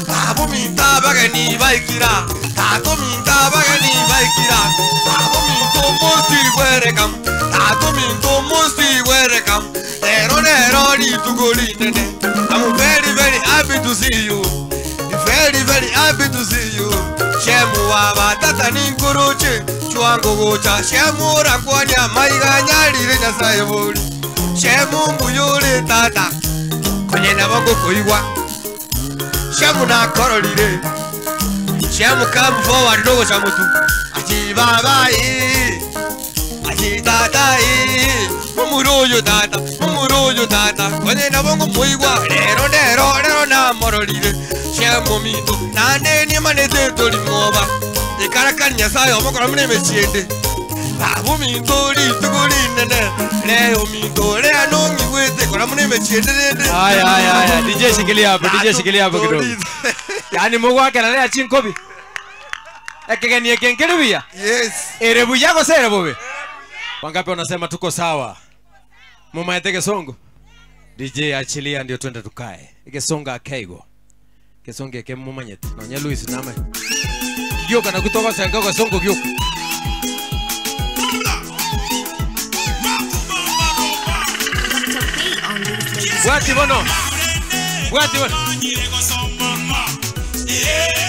Babu minta bageni baikira. Tato minta bageni baikira. Babu minto musti werekam. Tato minto musti werekam. Lero lero litugoli nene. I'm very very happy to see you. Very very happy to see you. Shemu wa tata ninkuruche. Chwango gocha shemu rakwanya maiga nyarire nyasaye buri. Shemu mbuyure tata. Konye na bongo koigwa. Shemu na kororire. Shemu come forward dogo chamutu. Achi baba e. Achi tata e. Mumuroyo tata, mumuroyo tata. Konye na bongo moigwa. Lero lero lero na mororire. Shemu mito nane ni manete tori moba. Ikaraka nyasaye omokora mune mechiende. Babu minto lituguri nene. Leo minto lea nongi wete kora mune mechiende nene. Haya haya haya DJ shikilia hapo, DJ shikilia hapo kidogo. Yaani Mungu wake analea chinkobi. Ekegenie kenkerubia. Yes. Erebu yako sere bobe. Wangapi wanasema tuko sawa? Mama yeteke songo. DJ achilia ndio twende tukae. Ikesonga akeigo. Kesonge ke mumanyete. Nonya Luis name. Gyoka na kutoka senga kwa songo gyoka. Bwati bono. Bwati bono. Yeah.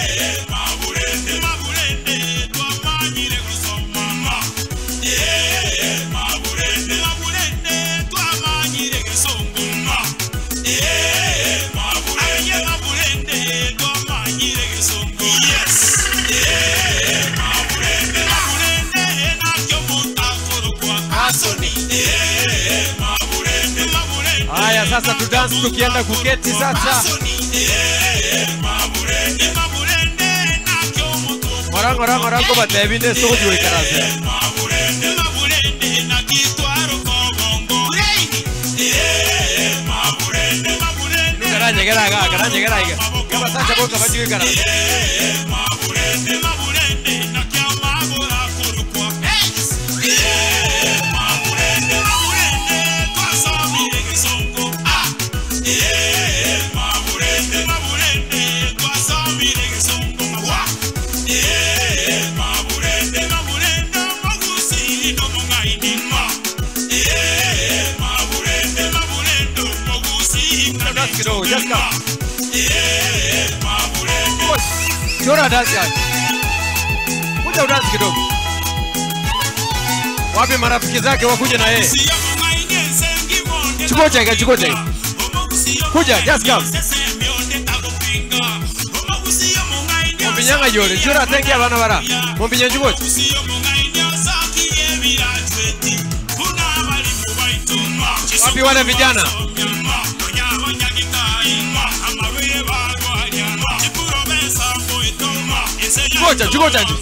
Sasa tu dance tukienda kuketi sasa. Ngora ngora ngora ko batebinde soko jiwekarase. Karanyegera ga karanyegera iga. Kabasacha boka bajiwekarase. Kidogo, just come. Chora dance yake. Kuja udansi kidogo. Wapi marafiki zake wakuje na yeye? Chukua chega, chukua chega. Kuja, just come. Mumbinyanga yole, chora tenge abana bara. Mumbinya chukua. Wapi wale vijana? Chukua chukua chanje.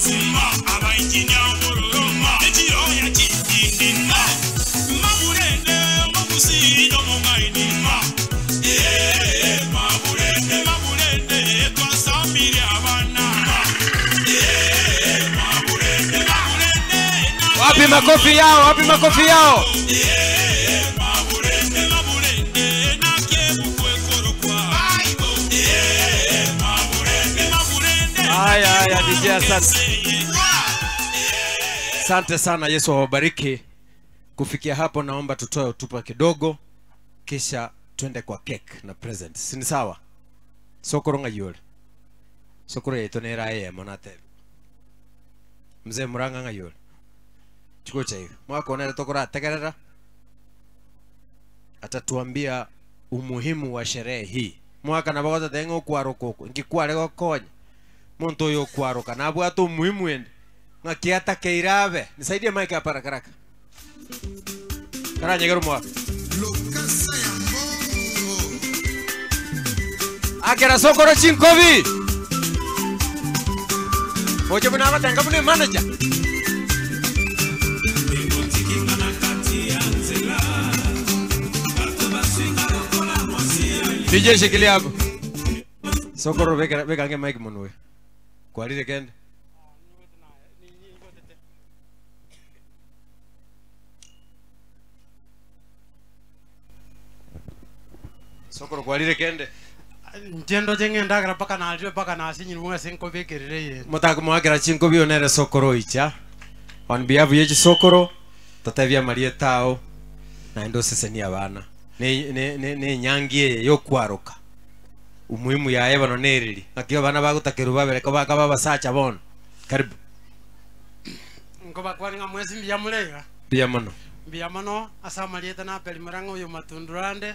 Wapi makofi yao? Wapi makofi yao? Haya haya, DJ asante. Asante sana, Yesu awabariki. Kufikia hapo, naomba tutoe hotuba kidogo, kisha twende kwa cake na present. Si ni sawa? Sokoro ngayole. Sokoro yetu ni raia monate. Mzee Murang'a ngayole. Chukua chai. Mwaka onere tokora tegerera. Atatuambia umuhimu wa sherehe hii. Mwaka na bagoza tengo kwaruko ngikware gokonya. Muntu uyu kwaruka na bwatu umuhimu ende. Ngakiata keirabe. Nisaidie mic hapa haraka haraka. Karanyegero mwaka. Akera sokoro chinkobi. Oje buna batenga bune manager. DJ shikilia hapo. Sokoro weka weka ange mic munwe. Kwalile kende. Sokoro kwalile kende. Njendo jeng'endagera mpaka nalire mpaka nasinyirwe ase nkobekerere ye Mutaka mwakera chinkobi onere sokoro icha. On behalf yechi sokoro tatavia marie tao na ndo sesenia abana. Ne ne ne, ne nyangie yokwaroka. Umuhimu ya ebano neriri. Nakio abana bagutakeru babere ko bakaba basacha bono. Karibu. nkobakwani ng'a mwesi mbuya mulega Bia mono. mbuya mono ase amarieta na Abel Murang'a oyo matundurande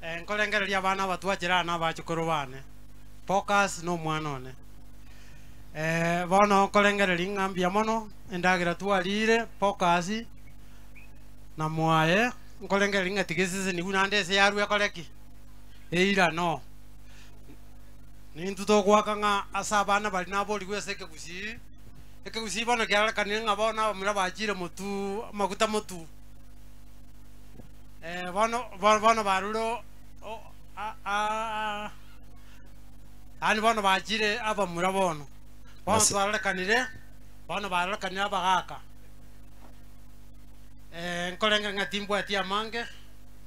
eh, nkorengereria abana abatwachera ana abachukuru bane Focus no omwana one eh, bono nkorengereria ng'a mbuya mono endagera twarire Focus na mwaye nkorengereria ng'a tigesesenigu naende ase yarwa ekoreki eira no nintu togwaka ng'a ase abana bari naborigwe ase ekegusii ekegusii bono kiarekanire ng'a bono abamura bachire motu amaguta motu eh, bono bono barure ani bono bachire abamura bono bono twarekanire bono barekanire abagaka eh, nkorenga ng'a timbwati amange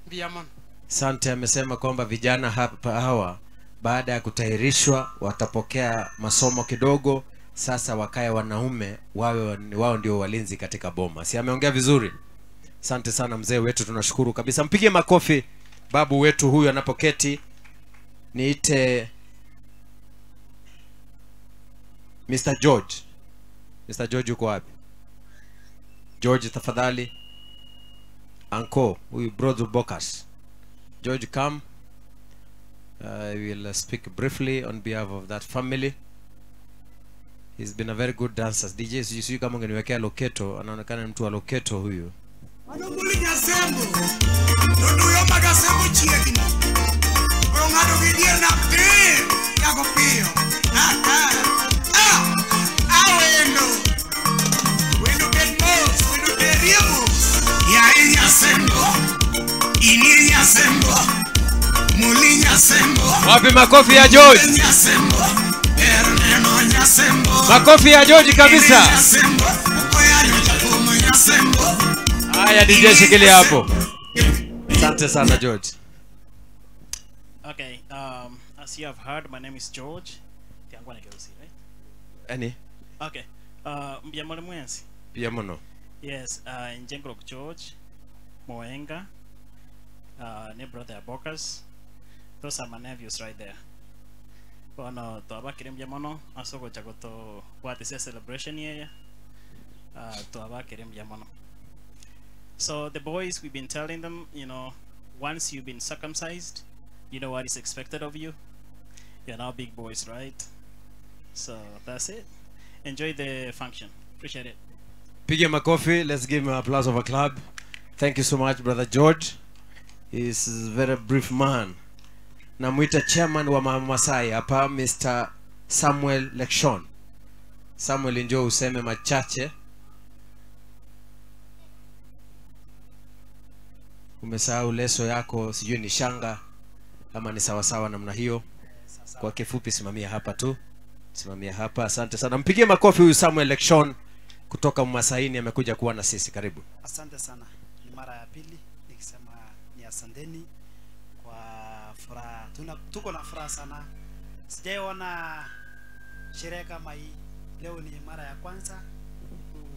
mbuya mono. Sante amesema kwamba vijana hapa hawa baada ya kutahirishwa watapokea masomo kidogo, sasa wakae wanaume wawe wao ndio walinzi katika boma. Si ameongea vizuri? Asante sana mzee wetu, tunashukuru kabisa. Mpigie makofi babu wetu huyu anapoketi. Niite Mr. George. Mr. George yuko wapi? George tafadhali. Anko, huyu Brozu Bokas. George come. I will speak briefly on behalf of that family. He's been a very good dancer. DJ sijui kama ungeniwekea Loketo, anaonekana ni mtu wa Loketo huyu. Nyasembo. Donduyo mag Asembo chiegni. Biro ng'ado gi dier nam tir yago piyo. Ah, ah. Ah, ah, wendo. Wendo bed mos, wendo terie mos. Yaye Nyasembo. Inie Nyasembo. Muli Nyasembo. Wapi makofi ya George? Nyasembo. Ber neno Nyasembo. Makofi ya George kabisa. Nyasembo. Okoyayo jathum Nyasembo. Haya DJ shikilia hapo. Asante sana George. Okay, as you have heard, my name is George. Tiangwana Keusi, right? Ani? Okay. Mbiamole mwenzi. Pia muno. Yes, Njengrok George, Moenga, ne brother Bokas. Those are my nephews right there. Bono twabakire mbia mono asoko chagoto bwatise celebration yeya. Twabakire mbia mono. So the boys, we've been telling them, you know, once you've been circumcised, you know what is expected of you. You're now big boys, right? So that's it. Enjoy the function. Appreciate it. Piga makofi. Let's give him an applause of a club. Thank you so much brother George. He's a very brief man. Namwita chairman wa Mama Masai hapa Mr. Samuel Lekshon. Samuel, njoo useme machache. Umesahau leso yako, sijui ni shanga ama ni sawasawa namna hiyo. Kwa kifupi, simamia hapa tu, simamia hapa. Asante sana, mpigie makofi huyu Samuel Lekshon kutoka Masaini, amekuja kuwa na sisi. Karibu. Asante sana. Ni mara ya pili nikisema ni asanteni kwa furaha. Tuko na furaha sana. Sijaiona sherehe kama hii. Leo ni mara ya kwanza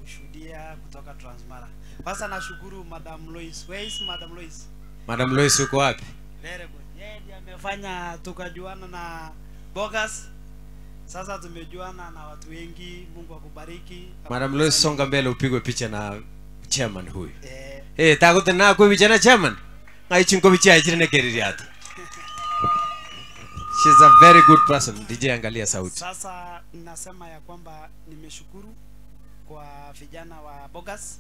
kushuhudia kutoka Transmara. Kwanza nashukuru Madam Lois. Where is Madam Lois? Madam Lois uko wapi? Very good. Yeye ndiye amefanya tukajuana na Bogas. Sasa tumejuana na watu wengi. Mungu akubariki. Madam Lois, songa mbele upigwe picha na chairman huyu. Eh, tagutena kwa picha na chairman. Ngaichi picha ichire nekeriri ata. She's a very good person. DJ angalia sauti. Sasa nasema ya kwamba nimeshukuru kwa vijana wa Bogas.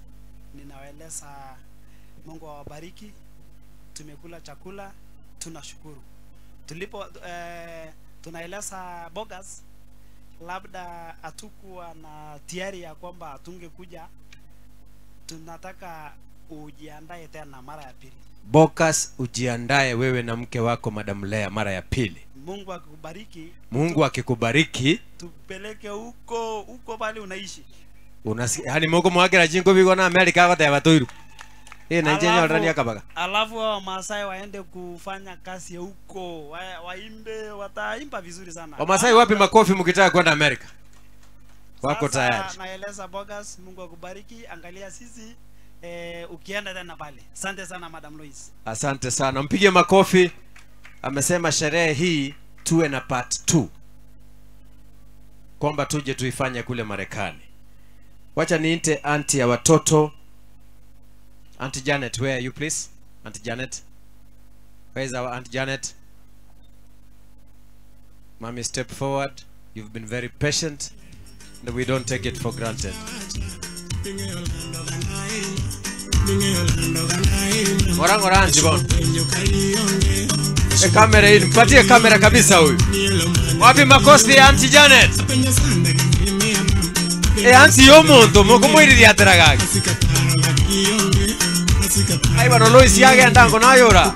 Ninawaeleza Mungu awabariki. Tumekula chakula, tunashukuru. Tulipo tunaeleza Bogas labda hatukuwa na tiari ya kwamba hatungekuja. Tunataka ujiandae tena mara ya pili. Bokas, ujiandae wewe na mke wako Madam Lea mara ya pili. Mungu akikubariki, Mungu akikubariki, tupeleke huko huko pale unaishi. unasikia yani Mungu mwakira jingo bigo na America agoteba tuiru. Na nje nyorani akabaga. Alafu hao Wamasai waende kufanya kazi huko, waimbe, wataimba vizuri sana. Wamasai wapi makofi mkitaka kwenda America? Wako Sasa tayari. Naeleza Bogas, Mungu akubariki. Angalia sisi ukienda tena pale. Asante sana Madam Lois. Asante sana. Mpige makofi. Amesema sherehe hii tuwe na part 2. Kwamba tuje tuifanye kule Marekani. Wacha niite auntie ya watoto. Auntie Janet, where are you please? Auntie Janet. Where is our Auntie Janet? Mommy, step forward. You've been very patient and we don't take it for granted. Orang orang jibon. E kamera hii, mpatie kamera kabisa huyu. Wapi makofi ya Auntie Janet? E auntie yomonto mukumwiriria ateragaki. Ai bano Lois yagenda ngo nayora.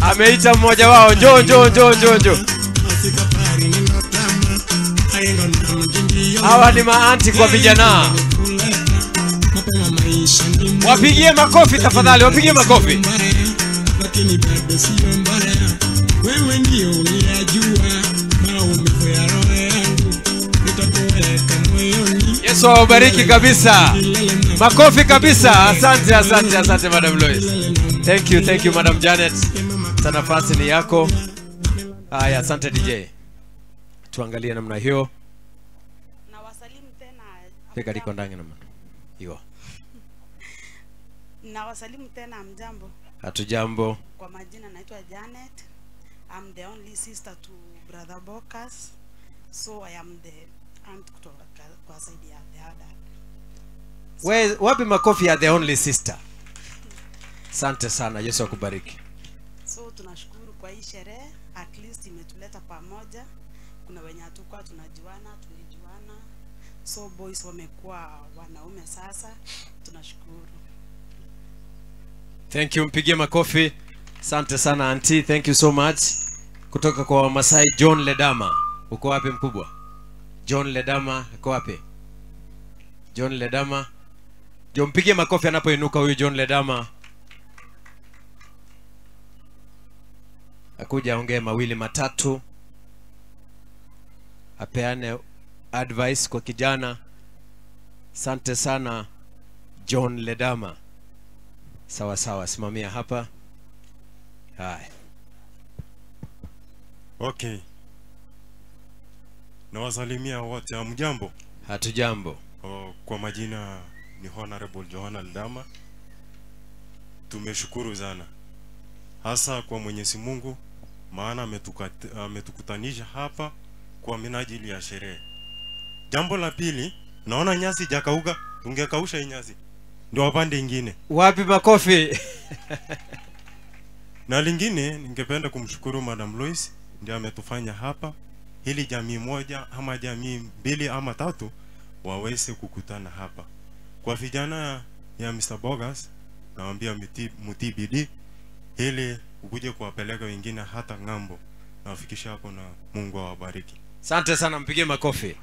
Ameita mmoja wao, njoo njoo njoo njoo njoo. Hawa ni maanti kwa vijana. Wapigie makofi tafadhali, wapigie makofi. Lakini bado sio mbaya, wewe ndio uliyajua maumivu ya roho yangu, nitakuweka moyoni. Yesu awabariki kabisa. Makofi kabisa. Asante, asante, asante Madam Lois. Thank you, thank you Madam Janet. Sasa nafasi ni yako. Haya, asante DJ. Tuangalie namna hiyo. Na wasalimu tena. Fika liko ndani namna. Hiyo. Na wasalimu tena, mjambo. Hatujambo. Kwa majina naitwa Janet. I'm the only sister to brother Bokas, so I am the aunt kutoka kwa side ya the other. We, wapi makofi ya the only sister? Asante sana, Yesu akubariki. So tunashukuru kwa hii sherehe, at least imetuleta pamoja. Kuna wenye hatukuwa tunajuana, tulijuana. So boys wamekuwa wanaume sasa, tunashukuru. Thank you, mpigie makofi. Asante sana auntie, thank you so much. Kutoka kwa Wamasai John Ledama. Uko wapi mkubwa? John Ledama uko wapi? John Ledama. John, mpigie makofi anapoinuka huyu John Ledama. Akuja aongee mawili matatu, apeane advice kwa kijana. Asante sana John Ledama. Sawa sawa, simamia hapa. Haya. Okay. Nawasalimia wote, hamjambo? Hatujambo. Oh, kwa majina ni Honorable Johana Ldama. Tumeshukuru sana hasa kwa Mwenyezi Mungu, maana ametukutanisha hapa kwa minajili ya sherehe. Jambo la pili, naona nyasi jakauka, ungekausha hii nyasi ndio wapande ingine. Wapi makofi? Na lingine ningependa kumshukuru Madam Lois, ndiye ametufanya hapa ili jamii moja ama jamii mbili ama tatu waweze kukutana hapa. Kwa vijana ya Mr. Bogas nawaambia mtii bidii ili ukuje kuwapeleka wengine hata ng'ambo, nawafikisha hapo na Mungu awabariki. Asante sana, mpigie makofi.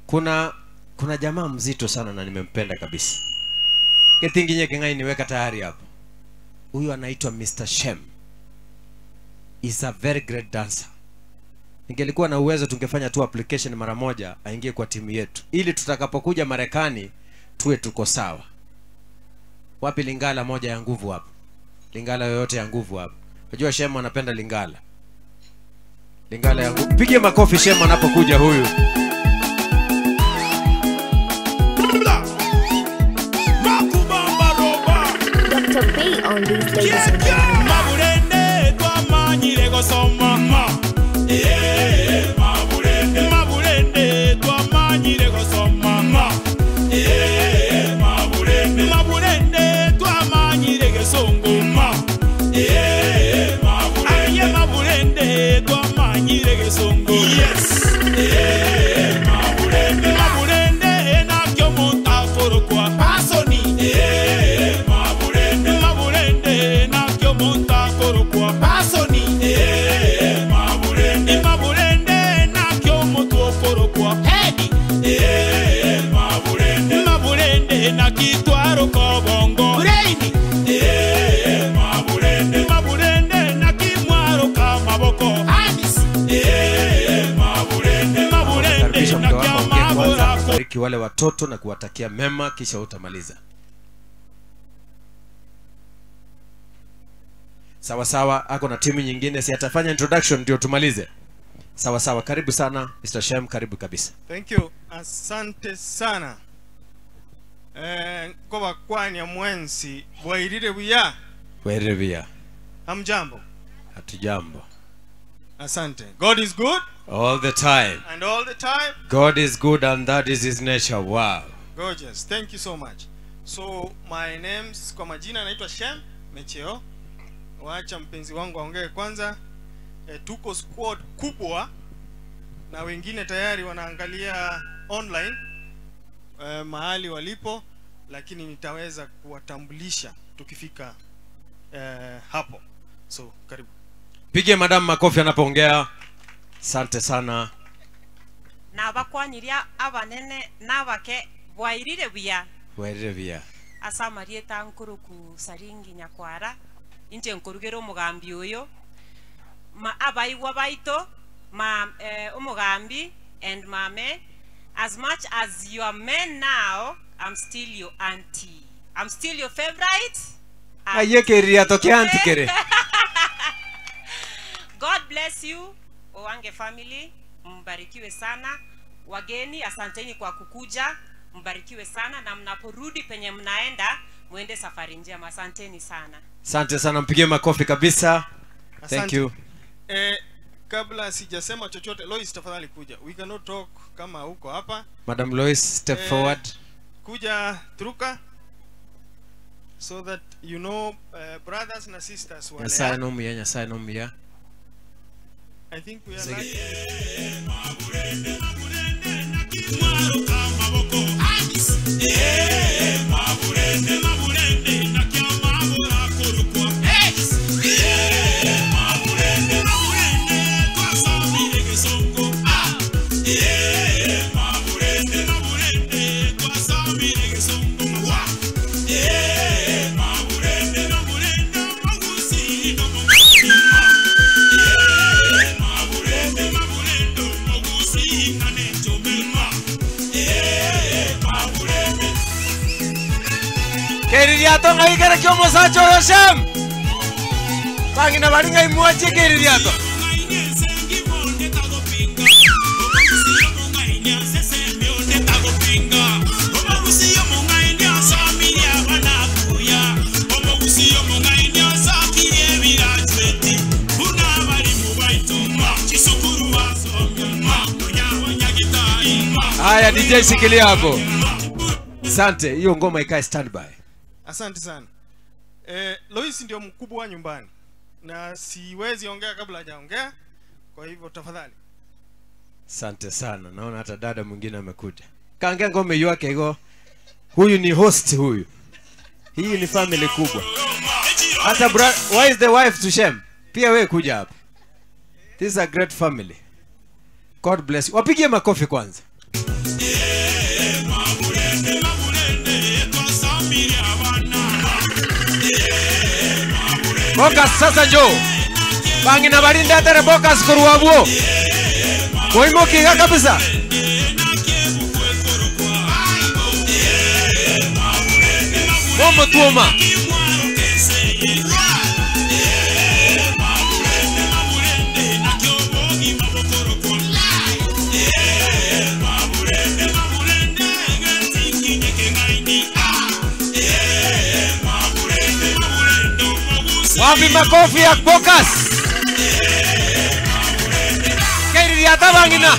Kuna jamaa mzito sana na nimempenda kabisa. Ketinginye kengai niweka tayari hapo. Huyu anaitwa Mr. Shem. Is a very great dancer. Ningelikuwa na uwezo tungefanya tu application mara moja aingie kwa timu yetu ili tutakapokuja Marekani tuwe tuko sawa. Wapi Lingala moja ya nguvu hapo? Lingala yoyote ya nguvu hapo. Unajua Shem anapenda Lingala. Lingala ya nguvu. Pigie makofi Shem anapokuja huyu. Dr. B on these ladies and gentlemen. Mabulende twamanyire gosoma ma. Eh, mabulende mabulende twamanyire gosoma ma. Eh, mabulende mabulende twamanyire gesongo ma. Eh, mabulende aye mabulende twamanyire gesongo. Yes. Eh, mabulende mabulende nakyo mutakorokwa pasoni. Eh, mabulende mabulende nakyo mutakorokwa pasoni. Eh, mabulende mabulende nakyo mutuokorokwa hedi. Eh, mabulende mabulende nakitwaro kobongo braini. Eh, mabulende mabulende nakimwaro kamaboko hands. Eh, mabulende mabulende Karibisha mke wako aongee kwanza, nakyamabora bariki wale watoto na kuwatakia mema, kisha utamaliza. Sawa sawa, ako na timu nyingine, si atafanya introduction ndio tumalize. Sawa sawa, karibu sana Mr. Shem, karibu kabisa. Thank you. Asante sana. Nkobakwanya mwensi bwairire buya. Werevia, Hamjambo. hatujambo. Asante. God is good All the time. and all the time. God is good and that is his nature. Wow. Gorgeous. Thank you so much. So my name's kwa majina naitwa Shem Mecheo. Wacha mpenzi wangu aongee kwanza. Tuko squad kubwa na wengine tayari wanaangalia online mahali walipo, lakini nitaweza kuwatambulisha tukifika hapo. So karibu. Pige madamu makofi anapoongea. Asante sana. Nabakwanyiria abanene nabake bwairire buya Werevia. ase amarieta nkuruku saringi nyakwara inche nkurugera omugambi oyo ma abaigwa baito ma omugambi and mame, as much as you are men now, I'm still your auntie, I'm still your favorite auntie. Ayekeria toke auntie kere. God bless you Owange family, mbarikiwe sana. Wageni, asanteni kwa kukuja, mbarikiwe sana, na mnaporudi penye mnaenda muende safari njema. Asanteni sana. Asante sana, mpigie makofi kabisa. Thank Asante. you. Eh, kabla sijasema chochote, Lois tafadhali kuja. We cannot talk kama uko hapa. Madam Lois, step Eh, forward. Kuja Truka so that you know brothers na sisters wale. Nyasaye nomuya, Nyasaye nomuya. I think we are Zigi. lucky. Keririato ngai kere kio mosacho Yosham. Bangina bari ngai mwache keririato. Haya DJ shikilia hapo. Asante, hiyo ngoma ikae standby. Asante sana. Eh, Lois ndio mkubwa nyumbani na siwezi ongea kabla hajaongea, kwa hivyo tafadhali. Asante sana. Naona hata dada mwingine amekuja. Kaangia ngome yake hiyo. Huyu ni host huyu. Hii ni family kubwa. Hata bra why is the wife to shame? Pia wewe kuja hapa. This is a great family. God bless you. Wapigie makofi kwanza. Bokas sasa njoo. Bangina barinda tere Bokas kuruwabuo. Koimokiga kabisa. Momo tuoma. Wapi makofi ya Bokas? Keririata bangina.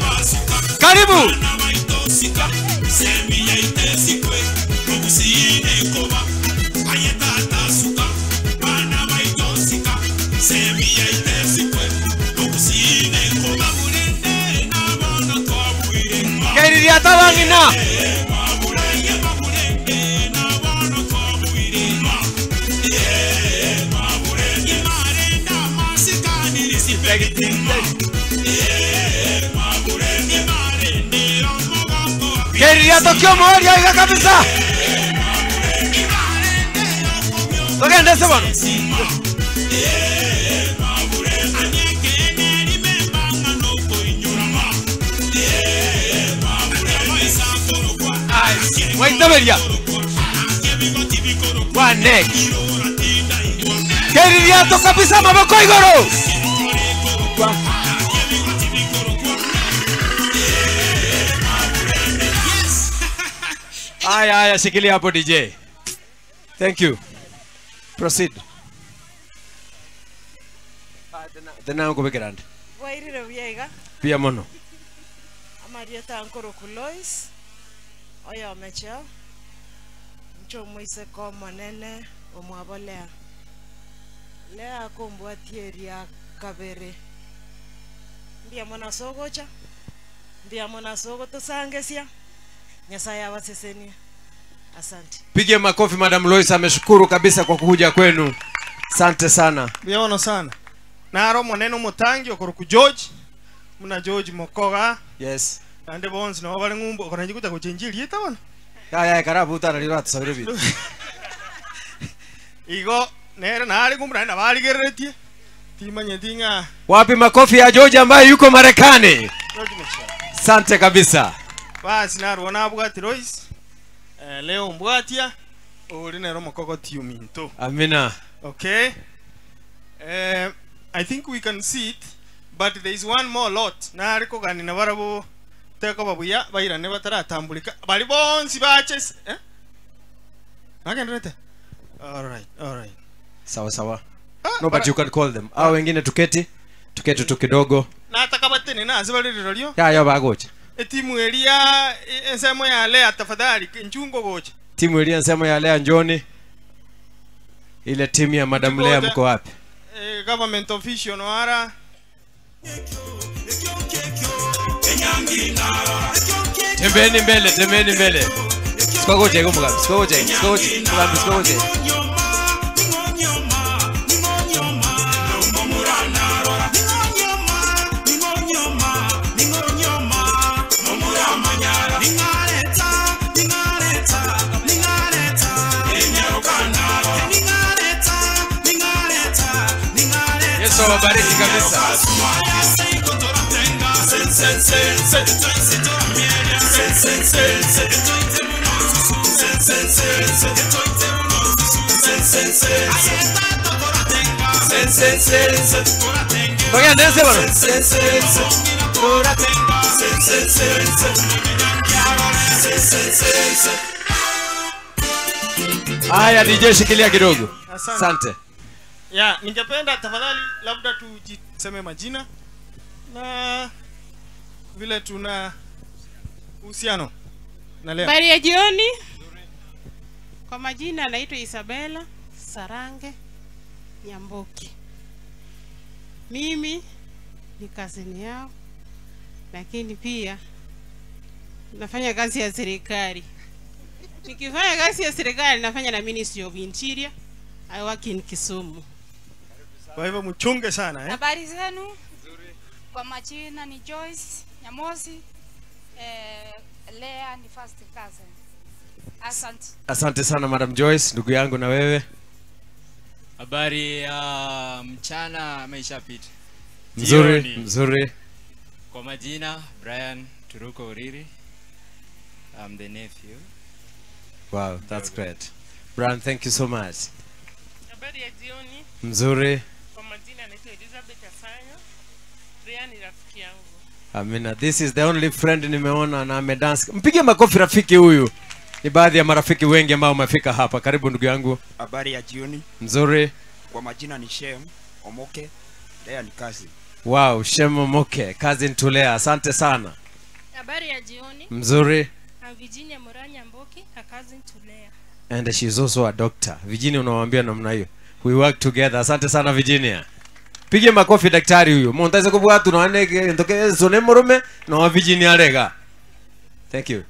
Karibu. Keririata bangina. Keririato kiomoria iga kabisa. Togende se bono. Waitaberia. Wane. Keririato kabisa maboko igoro. Aya, aya, shikilia hapo DJ. Thank you. Proceed. Tena nkubikirande. Bwairire buya iga Pia mono. amarieta nkoroku Lois oyo mecheo ncho omoiseke omonene omwabo Lea. Lea akombwatia eria kabere mbuya mono ase ogocha mbuya mono ase ogotosangesia Nyasaye awasesenie. Asante. Pige makofi Madam Lois ameshukuru kabisa kwa kuja kwenu. Asante sana. Biono sana. Naro monene omotangi okoroku George. Muna George Mokoga. Yes. Nande bonsi nabo bari ng'umbu okoranji kuja gochenjia erieta bono. Kaya karabu utara rira tusabire bi. Igo nere nare ng'umbu naende nabarigereretie. Timanyeti ng'a Wapi makofi ya George ambaye yuko Marekani? George Machel. Asante kabisa. Basi narwo nabwati Lois. Eh, leo mbwatia ori nero mokogoti ominto. Amina. Okay. I think we can see it, but there is one more lot. Nari kuganina barabo teko babuya bairane bataratambulika bari bonsi baches eh? Nagenderete. All right, all right. Sawa sawa. No, but you can call them. Hao wengine tuketi. Tuketi tu kidogo. Nataka batene nase barerero rio. Yayo bagocha. Etimu eria ensemo ya Lea tafadhali nchungo gocha. Timu iliyo nsemo ya Lea njoni. Ile timu ya Madam Lea mko wapi? Government official no ara. Tembeni mbele, tembeni mbele. Sikogoje go mugambi, sikogoje, sikogoje, mugambi sikogoje. Yesu awabariki kabisa. Oigan, dense, bueno. Haya, DJ shikilia kidogo. Asante. Asante. Ya, ningependa tafadhali labda tujiseme majina na vile tuna uhusiano na leo. Habari ya jioni. Kwa majina naitwa Isabella Sarange Nyamboki. Mimi ni kazini yao, lakini pia nafanya kazi ya serikali. Nikifanya kazi ya serikali nafanya na Ministry of Interior. I work in Kisumu. Kwa hivyo mchunge sana eh? Habari zenu? Kwa majina ni Joyce Nyamosi. Lea ni first cousin. Asante. Asante sana Madam Joyce, ndugu yangu na wewe. Habari ya mchana ama ishapita? Mzuri, Jioni. mzuri. Kwa majina Brian Turuko Uriri. I'm the nephew. Wow, that's great. Brian, thank you so much. Habari ya jioni. Mzuri. Kwa majina naitwa Elizabeth Asanyo. Ria ni rafiki yangu. Amina. This is the only friend nimeona na amedance. Mpige makofi rafiki huyu. Ni baadhi ya marafiki wengi ambao wamefika hapa. Karibu ndugu yangu. Habari ya jioni. Mzuri. Kwa majina ni Shem Omoke, Lea ni kazi. Wow, Shemo Moke, cousin Tulea. Asante sana. Habari ya jioni. Mzuri. I'm Virginia Muranya Mboki, a cousin to Lea. And she is also a doctor. Virginia unawaambia namna hiyo. We work together. Asante sana Virginia. Pige makofi daktari huyu. Muntaze kubwa tunaone ndoke zone murume na Virginia rega. Thank you.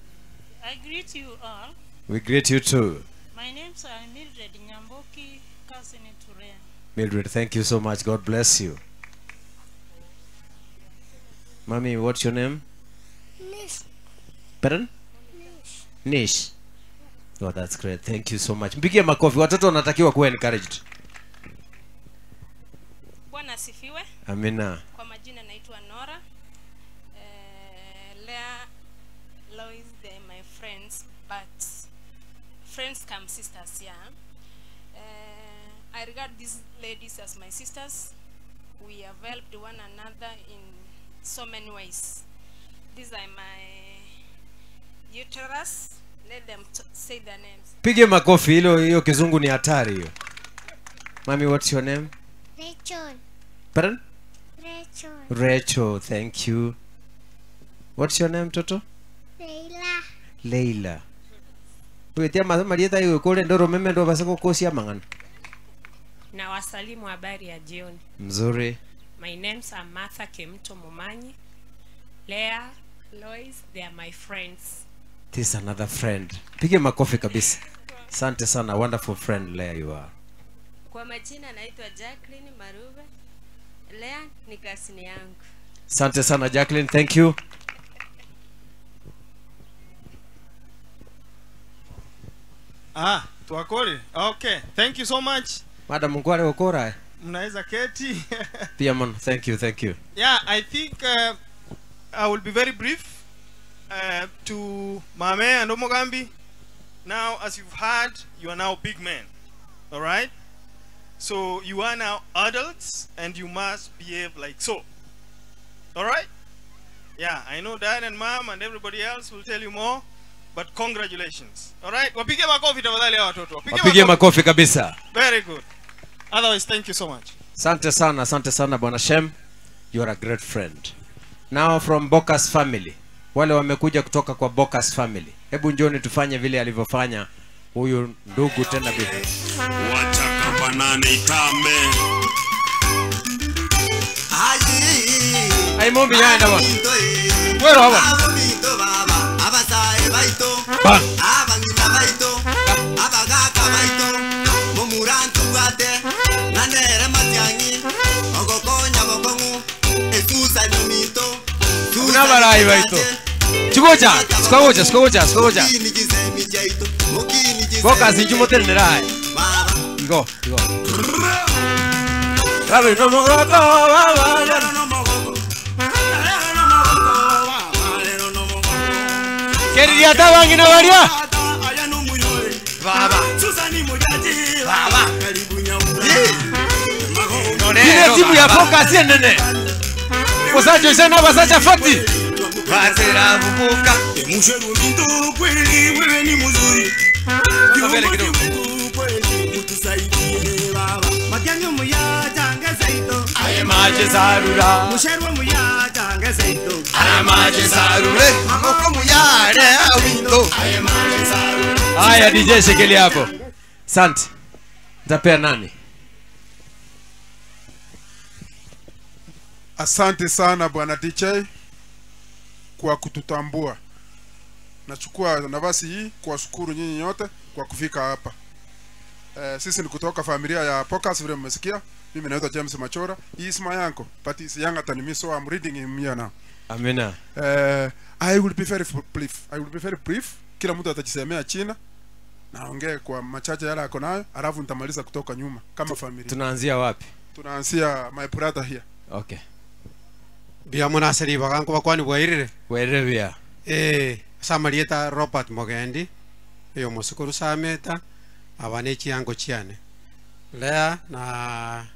I greet you all. We greet you too. My name's are Mildred Nyamboki, cousin to Lea. Mildred, thank you so much. God bless you. Mommy, what's your name? Nish. Pardon? Nish. Oh, that's great. Thank you so much. Mpigie makofi. Watoto wanatakiwa kuwa encouraged. Bwana asifiwe. Amina. Kwa majina naitwa Nora. Lea, Lois, they are my friends, but friends come sisters, yeah. I regard these ladies as my sisters. We have helped one another in so many ways. These are my uterus. Let them say their names. Pige makofi hilo, hiyo kizungu ni hatari hiyo. Mami, what's your name? Rachel. Pardon? Rachel. Rachel, thank you. What's your name, Toto? Leila. Leila. Wetia marieta iwe kule ndoro meme ndo basako kosia mangana. Na wasalimu habari ya jioni. Mzuri. My names are Martha Kemto Momanyi. Lea, Lois, they are my friends. This is another friend. Pige makofi kabisa. Asante sana, wonderful friend Lea you are. Kwa majina naitwa Jacqueline Marube. Lea ni kasini yangu. Asante sana Jacqueline, thank you. Ah, tuwakore. Okay, thank you so much. Madam Ngware okora. Mnaweza keti. Pia mon, thank you, thank you. Yeah, I think I will be very brief to Mame and Omogambi. Now, as you've heard, you are now big men. All right? So you are now adults and you must behave like so. All right? Yeah, I know dad and mom and everybody else will tell you more, but congratulations. All right? Wapige makofi tafadhali hawa watoto. Wapige makofi kabisa. Very good. Otherwise, thank you so much. Asante sana, asante sana Bwana Shem. You are a great friend. Now from Bokas family, wale wamekuja kutoka kwa Bokas family, hebu njoni tufanye vile alivyofanya huyu ndugu tena bibi. Wachakabanane itame Ai mumbi yaenda bwana. Wero hapa. Abasae baito Ba. abang'ina baito abagaka baito mumurantugate ng'anere matiang'i ogokonya bokong'u esusani minto Kuna barai baito. Chikocha, sikogocha, sikogocha, sikogocha. Bokas injumotenera hai. Igo, igo. Claro, no mogoko, baba. Keriria tabang'ina baria. Baba Susani mujaji Baba karibu nyaura Ile timu ya Bokas yenene. Wasacho isena wasacha fati. Batera bubuka Musheru minto kweli wewe ni mzuri Mbele kidogo. Kweli utusaidie baba Matiang'i muya change seito Aye maje sarura. Musheru muya change seito Aye maje sarure. Maboko muya re awinto Aye maje sarura Haya DJ shikilia hapo. Asante. Nitapea nani? Asante sana bwana DJ kwa kututambua. Nachukua nafasi hii kuwashukuru nyinyi nyote kwa kufika hapa. Sisi ni kutoka familia ya Pokas vile mmesikia. Mimi naitwa James Machora. He is my uncle, but he's younger than me, so I'm reading him here now. Amina. I will be very brief. I will be very brief. Kila mtu atajisemea China naongee kwa machache yale ako nayo, alafu nitamaliza kutoka nyuma kama familia. Tunaanzia wapi? Tunaanzia my brother here. Okay. Bia munaseri baganko bakwani bwairire Bwairire bia. Samarieta Robert Mogendi eyo musukuru sameta aba ne chiango chiane Lea na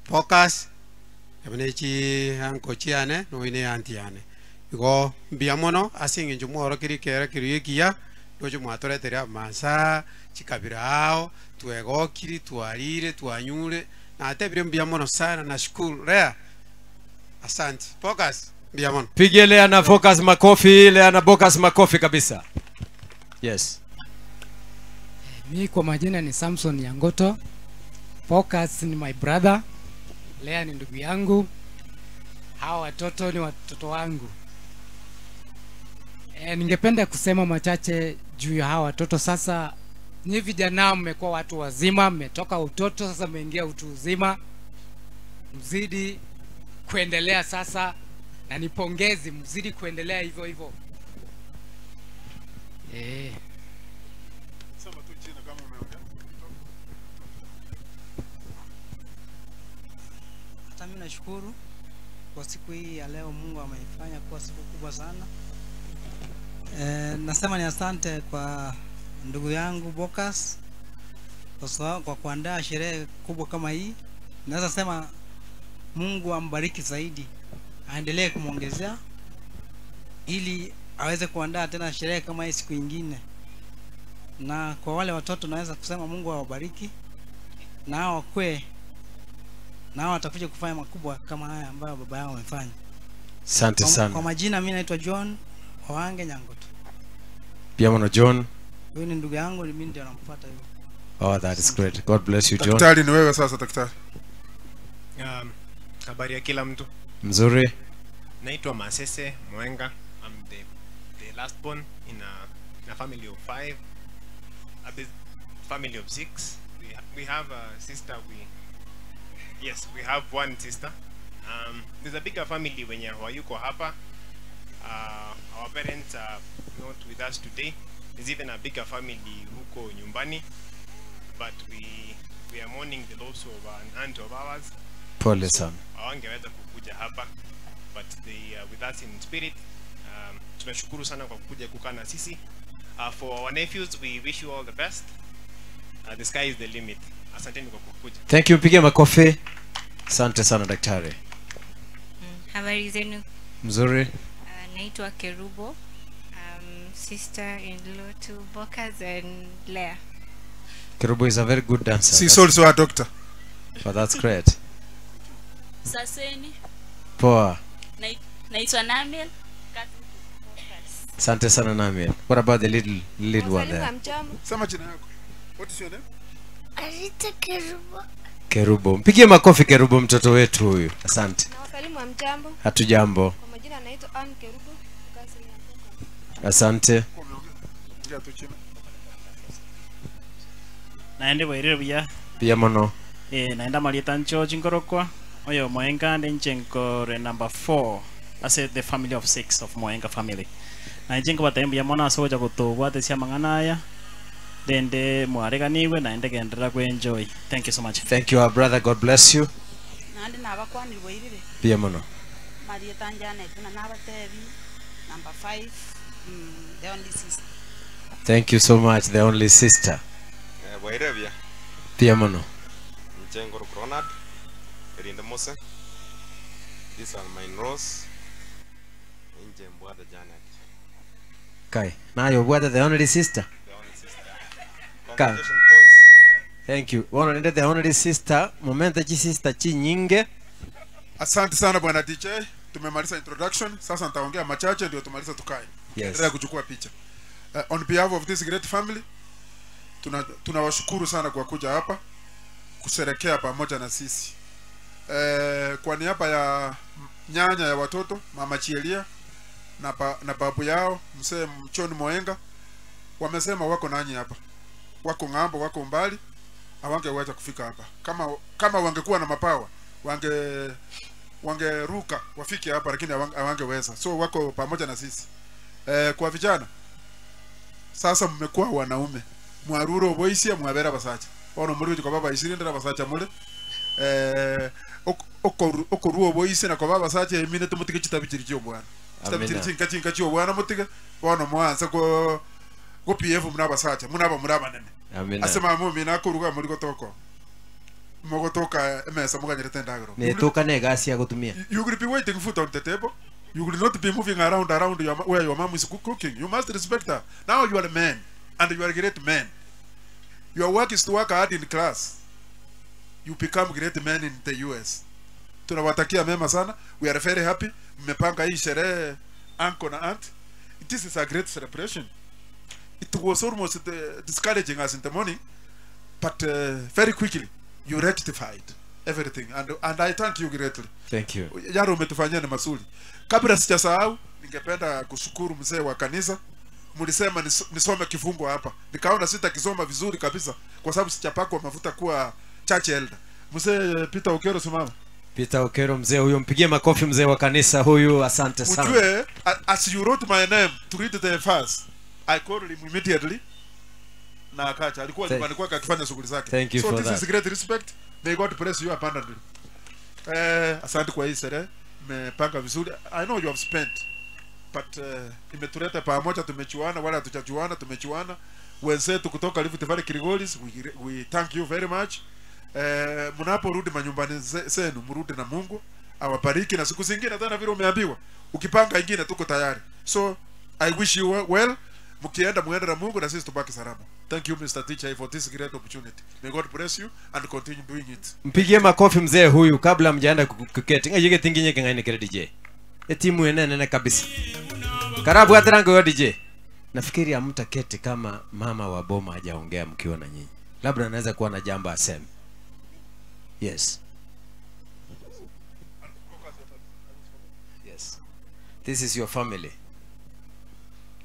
Focus aba ne chiango chiane no ine anti yane igo mbia mono ase eng'encho mworokiri kera kiri ekiya nocho mwatoretere amansa chikabira ao twegokiri twarire twanyure natebire mbia mono sana nashukuru Lea asante Focus mbia mono Pigie Lea na Focus makofi, Lea na Bokas makofi kabisa. Yes. Mi kwa majina ni Samson Yangoto. Focus ni my brother. Lea ni ndugu yangu. Hawa watoto ni watoto wangu. Ningependa kusema machache juu ya hawa watoto. Sasa nyi vijana mmekuwa watu wazima, mmetoka utoto, sasa mmeingia utu uzima. Mzidi kuendelea sasa, na nipongezi, mzidi kuendelea hivyo hivyo. Sema tu jina kama umeongea. Hata mimi nashukuru kwa siku hii ya leo, Mungu ameifanya kuwa siku kubwa sana. Nasema ni asante kwa ndugu yangu Bokas kwa sababu kwa kuandaa sherehe kubwa kama hii. Naweza sema Mungu ambariki zaidi, aendelee kumwongezea ili aweze kuandaa tena sherehe kama hii siku ingine. Na kwa wale watoto naweza kusema Mungu awabariki na hao wakue na hao watakuja kufanya makubwa kama haya ambayo baba yao amefanya. Asante Kwa sana. majina mimi naitwa John Owange Nyangoto. Pia mono John. Huyu ni ndugu yangu, mimi ndio namfuata hivyo. Oh, that is great. God bless you John. Daktari ni wewe sasa daktari. Habari ya kila mtu. Mzuri. Naitwa Masese Mwenga. I'm the last born in a family of five. A family of six. We have a sister. We yes, we have one sister. There's a bigger family wenye hawayuko hapa. Our parents are not with us today. There's even a bigger family huko nyumbani, but we are mourning the loss of an aunt of ours. Pole sana. Hawangeweza kukuja hapa, but they are with us in spirit. Tunashukuru sana kwa kukuja kukaa na sisi. For our nephews, we wish you all the best. The sky is the limit. Asanteni kwa kukuja. Thank you, mpigie makofi. Asante sana daktari. Habari zenu. Mzuri. Naitwa Kerubo. Sister-in-law to Bokas and Lea. Kerubo is a very good dancer. She's also a doctor. But that's great. Saseni. Poa. Naitwa Namil, cousin to Focus. Asante sana Namil. What about the little little one there? Sema jina yako. What is your name? Arita Kerubo. Kerubo. Mpigie makofi Kerubo mtoto wetu huyu. Asante. Na wasalimu wa mjambo. Hatujambo. Kwa majina naitwa Ann Kerubo, cousin ya Focus. Asante. Ongea tu chini. Naende bwairire buya. Pia mono. Eh, naende amarieta ncho chinkorokwa oyo Moenga ndi inche nkore number 4 ase the family of 6 of Moenga family. Na inche nkobatebia mbuya mono ase ogocha gotobwatesia amang'ana aya rende mwareganiwe naende genderera kwenjoy. Thank you so much. Thank you our brother. God bless you. Naende nabakwanirwe bwairire. Pia mono. Marieta Janet na nabatebi number 5 the only sister. Thank you so much the only sister. Eh, bwaire buya. Pia mono. Inche ngoro Ronald erinde Mose. These are my in-laws. Inche mbwate Janet. Kai. Nayo bwate the only sister. The only sister. Ka. Congratulations boys. Thank you. Bono nende the only sister, momente chi sister chi nyinge. Asante sana bwana DJ. Tumemaliza introduction. Sasa nitaongea machache ndio tumalize tukae. Yes. Endelea kuchukua picha. On behalf of this great family tunawashukuru sana kwa kuja hapa kusherekea pamoja na sisi. Kwa niaba ya nyanya ya watoto Mama Chielia na babu yao mzee Mchoni Moenga, wamesema wako nanyi hapa, wako ng'ambo, wako mbali, hawangeweza kufika hapa. Kama wangekuwa na mapawa wangeruka wafike hapa, lakini hawangeweza. So wako pamoja na sisi. Kwa vijana sasa, mmekuwa wanaume mwaruro oboisia mwabera basacha bono muri kwa baba isirindira basacha mule okoruo oboisia na kwa baba basacha emine tumutige chitabi chiri chio bwana chitabi chiri Amina. chinka chinka chio bwana mutige bono mwansa ko go PF muna basacha muna ba muri abanene. Amina. Asema mumi nakuruga muri gotoko mogotoka emesa muganyirete ndagiro. Nituka ne gasi ya gutumia. You will be waiting food on the table. You will not be moving around where your mom is cooking. You must respect her. Now you are a man, and you are a great man. Your work is to work hard in class. You become great men in the US. Tunawatakia mema sana. We are very happy. Mmepanga hii sherehe uncle na aunt. This is a great celebration. It was almost discouraging us in the morning, but very quickly you rectified everything, and I thank you greatly. Thank you. Yaro umetufanyia ni mazuri. Kabla sijasahau, ningependa kushukuru mzee wa kanisa. Mlisema nisome kifungo hapa, nikaona sitakisoma vizuri kabisa kwa sababu sijapakwa mafuta kuwa church elder. Mzee Peter Okero, simama. Peter Okero, mzee huyu, mpigie makofi mzee wa kanisa huyu, asante sana. Ujue, as you wrote my name to read the verse, I called him immediately na akacha. Alikuwa nyumbani kwake akifanya shughuli zake. Thank you So for this that. is great respect. May God bless you abundantly. Asante kwa hii sherehe. Mmepanga vizuri. I know you have spent, but imetuleta pamoja, tumechuana wala hatujachuana, tumechuana. Wenzetu kutoka Rift Valley Kiligoris, we thank you very much. Mnaporudi manyumbani zenu, mrudi na Mungu awabariki, na siku zingine tena vile umeambiwa, ukipanga ingine tuko tayari. So I wish you well. Mkienda muende na Mungu na sisi tubaki salama. Thank you Mr. Teacher for this great opportunity. May God bless you and continue doing it. Mpigie makofi mzee huyu kabla mjaenda kuketi. Ngayige tinginye kengaine kere DJ. Etimu enene kabisa. Karabu atirango yo DJ. Nafikiri hamtaketi kama mama wa boma hajaongea mkiwa na nyinyi. Labda anaweza kuwa na jambo aseme. Yes. Yes. This is your family.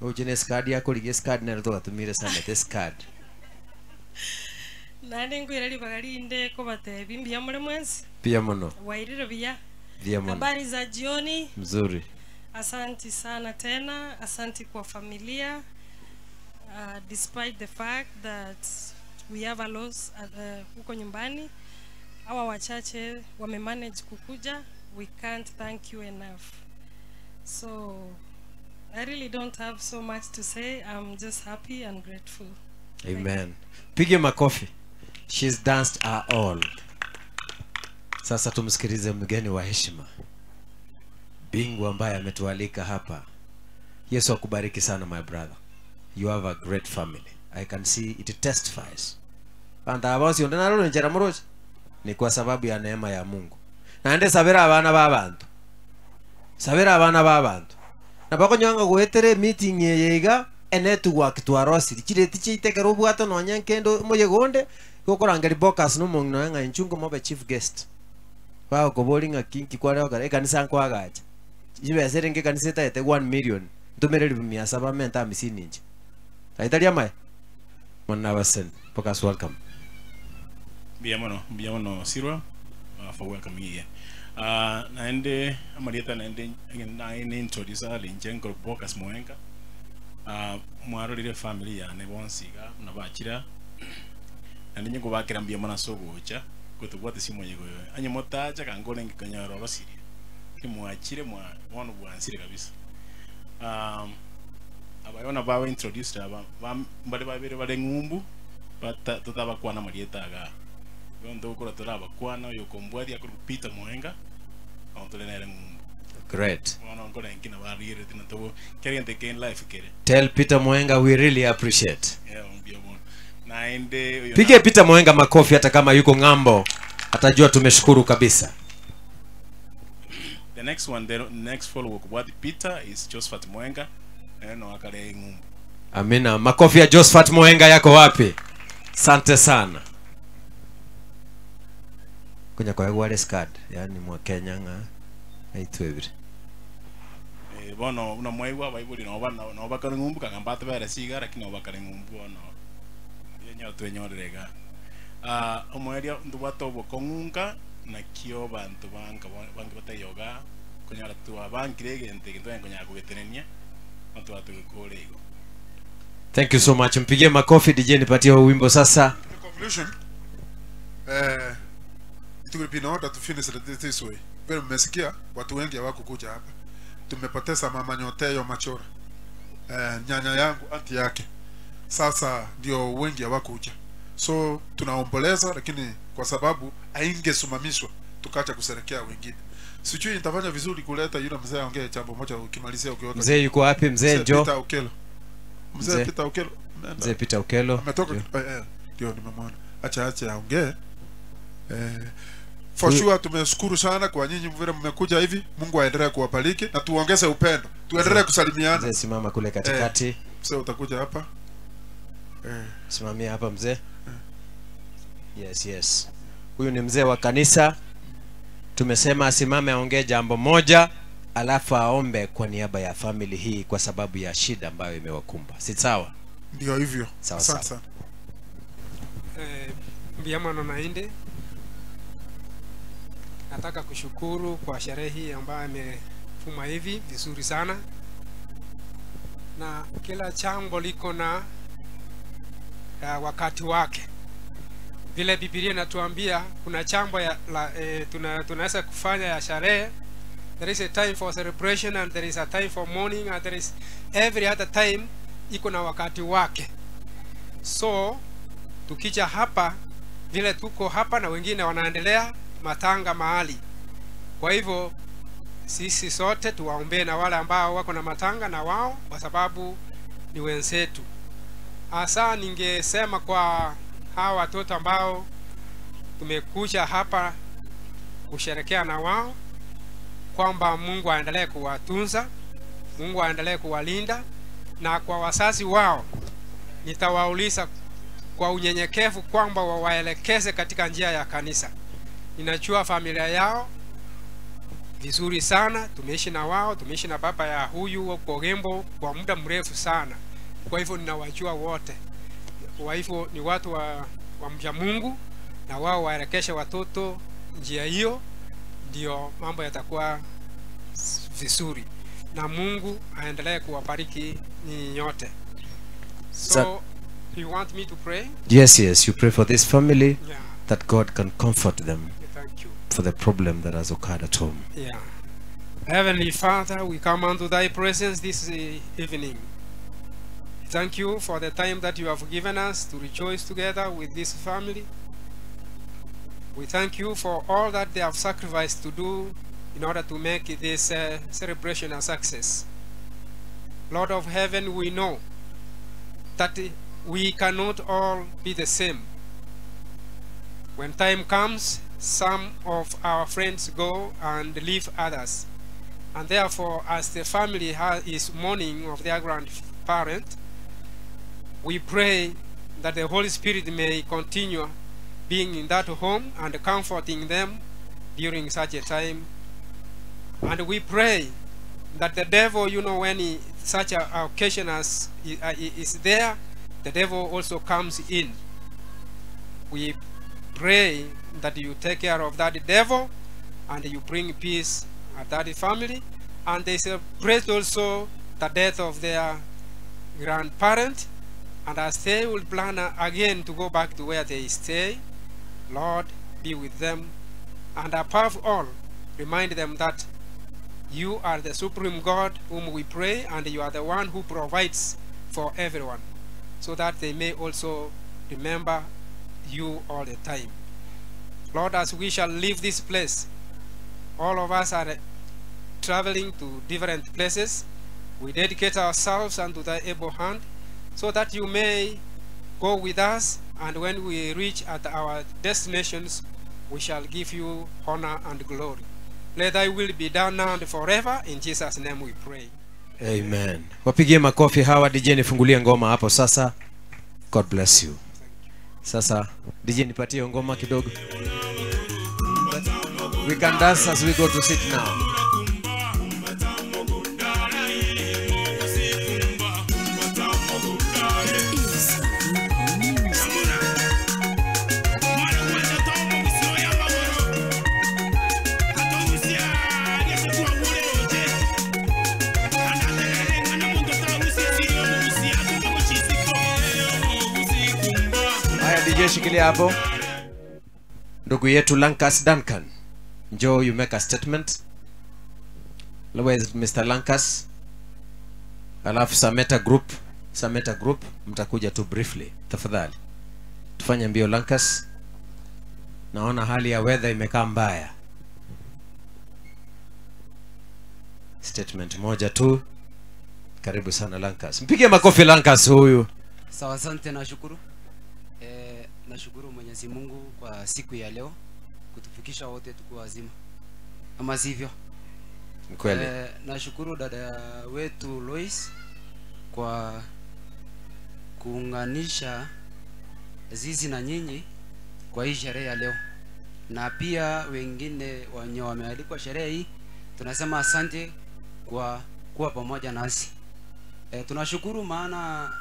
Ujine card yako lige card na tugatumire sana this card. Nandi ngwira ribaga rinde kobatebi mbuya muri mwensi. Pia muno. Wairire buya. Pia muno. Habari za jioni. Mzuri. Asanti sana tena, asanti kwa familia. Despite the fact that we have a loss huko nyumbani, hawa wachache wamemanage kukuja, we can't thank you enough. So I really don't have so much to say. I'm just happy and grateful. Amen. Pige makofi. She's danced her all. Sasa tumsikilize mgeni wa heshima, bingwa ambaye ametualika hapa. Yesu akubariki sana my brother. You have a great family. I can see it testifies. Banta abosi ondana rolo njera muroche. Ni kwa sababu ya neema ya Mungu. Naende sabera abana ba bantu. Sabera abana ba abanto. Nabo okonyora ng'a goetera emeeting eye iga, enetwork twarosirie, chireti chiaito ekero obwate nonye nkende omoyega onde, igo okorangeria Bocas na omong'ina oye ng'a inchuo nkomobe chief guest. Bagokoboria ng'a ki nki kware gokora, ekanisa nkoagacha. Chibesa erenge ekanisa etagete 1 million, ntomere elifu mia saba amente hamsini inche. Aye tari amaya? Mwana abasani, Bocas welcome. Mbuya mono, mbuya mono Sirwa for welcoming here. Naende amarieta naende naende introduce are inche nkoro Bocas Moenga. Mwarorire family yane bonsi iga buna bachira. Naende inche nkobakera mbuya mono ase ogocha gotobwatisia omoyega oyo. Onye motacha kango orenge konyora orosirie. Lakini mwachire mwa bono bwansire kabisa. Aba bono baba introduced aba mbare babere bare ng'umbu bata totabakwana amarieta igaa. Igo ntogokora torabakwana oyo okombwatia akorokwa Peter Moenga nabo tore nere ng'umbu. Great. Bono nkore nki nabo arigerereti na togo kera egento eke in life kere. Tell Peter Moenga we really appreciate. Yeah, mbuya mono. Naende oyo Pigie Peter Moenga makofi hata kama yuko ng'ambo, atajua tumeshukuru kabisa. The next one, the next follow okobwati Peter is Josephat Moenga nere no akare ng'umbu. Amina. Makofi ya Josephat Moenga yako wapi? Sante sana. Konya koegwa race card, yani mwa Kenya ng'a aitwebire. Eh, bono buna mwaigwa abaibori nabo ba- nabo bakare ng'umbu kanga mbatebere siga lakini nabo bakare ng'umbu bono enyo twenyorere iga. Ah, omoerio ntobwate obokong'u nka nakio abanto banka bange bataiyo igaa konyora twabankire egento eke ntwanyare konyara kogetenenia bono twatogekora igo. Thank you so much. Mpigie makofi DJ, nipatie huo wimbo sasa. Conclusion, eh, it will be in order to finish it this way. Vile mmesikia watu wengi hawakukuja hapa. Tumepoteza mama Nyoteyo Machora, eh, nyanya yangu anti yake. Sasa ndio wengi hawakuja, so tunaomboleza, lakini kwa sababu haingesimamishwa tukacha kusherekea wengine. Sijui nitafanya vizuri kuleta yule mzee aongee jambo moja, ukimalizia ukiweka. Mzee yuko wapi? Mzee njoo. Peter Okelo. Mzee Mzee. Peter Okelo. Mzee Peter Okelo. Ametoka Ndio. ndio nimemwona. Acha acha aongee. For Huyu- sure tumeshukuru sana kwa nyinyi vile mmekuja hivi. Mungu aendelee kuwabariki na tuongeze upendo. Tuendelee Mzee- kusalimiana. Mzee simama kule katikati. Mzee utakuja hapa. Simamia hapa mzee. Yes. Huyu ni mzee wa kanisa. Tumesema asimame aongee jambo moja alafu aombe kwa niaba ya family hii kwa sababu ya shida ambayo imewakumba. Si sawa? Ndio hivyo. Sawa Asante sawa. sana. Mbuya mono nainde nataka kushukuru kwa sherehe hii ambayo imefuma hivi vizuri sana, na kila jambo liko na wakati wake. Vile Biblia inatuambia kuna jambo ya, la, tunaweza kufanya ya sherehe. There is a time for celebration and there is a time for mourning and there is every other time iko na wakati wake. So tukija hapa vile tuko hapa na wengine wanaendelea matanga mahali. Kwa hivyo sisi sote tuwaombee na wale ambao wako na matanga na wao, kwa sababu ni wenzetu. Hasa ningesema kwa hawa watoto ambao tumekuja hapa kusherekea na wao kwamba Mungu aendelee kuwatunza, Mungu aendelee kuwalinda, na kwa wazazi wao nitawauliza kwa unyenyekevu kwamba wawaelekeze katika njia ya kanisa. Ninajua familia yao vizuri sana, tumeishi na wao, tumeishi na baba ya huyu kwa Gembo kwa muda mrefu sana, kwa hivyo ninawajua wote. Kwa hivyo ni watu wa mcha Mungu, na wao waelekeshe watoto njia hiyo, ndio mambo yatakuwa vizuri, na Mungu aendelee kuwabariki nyinyi nyote. So you want me to pray? Yes, you pray for this family that God can comfort them Thank you. for the problem that has occurred at home. Yeah. Heavenly Father, we come unto thy presence this evening. Thank you for the time that you have given us to rejoice together with this family. We thank you for all that they have sacrificed to do in order to make this celebration a success. Lord of heaven, we know that we cannot all be the same. When time comes, some of our friends go and leave others. And therefore, as the family is mourning of their grandparent, we pray that the Holy Spirit may continue being in that home and comforting them during such a time. And we pray that the devil, you know, when he, such a occasion as is there, the devil also comes in. We pray that you take care of that devil and you bring peace at that family. And they celebrate also the death of their grandparent. And as they will plan again to go back to where they stay, Lord, be with them. And above all, remind them that you are the supreme God whom we pray, and you are the one who provides for everyone, so that they may also remember you all the time. Lord, as we shall leave this place, all of us are traveling to different places. We dedicate ourselves unto thy able hand, so that you may go with us, and when we reach at our destinations, we shall give you honor and glory. Let thy will be done now and forever. In Jesus' name we pray. Amen. Wapigie makofi hawa. DJ nifungulie ngoma hapo sasa. God bless you. Sasa DJ nipatie ngoma kidogo. We can dance as we go to sit now. Haya, DJ shikilia hapo. Ndugu yetu Lankas Duncan, njoo you make a statement. Where is Mr. Lankas? Alafu Sameta Group, Sameta Group mtakuja tu briefly tafadhali. Tufanye mbio Lankas. Naona hali ya weather imekaa mbaya. Statement moja tu. Karibu sana Lankas. Mpigie makofi Lankas huyu. Sawa, asante, nashukuru. Nashukuru Mwenyezi Mungu kwa siku ya leo kutufikisha wote tukiwa wazima, ama sivyo? Ni kweli. Nashukuru dada wetu Lois kwa kuunganisha zizi na nyinyi kwa hii sherehe ya leo, na pia wengine wenye wamealikwa sherehe hii, tunasema asante kwa kuwa pamoja nasi. Tunashukuru maana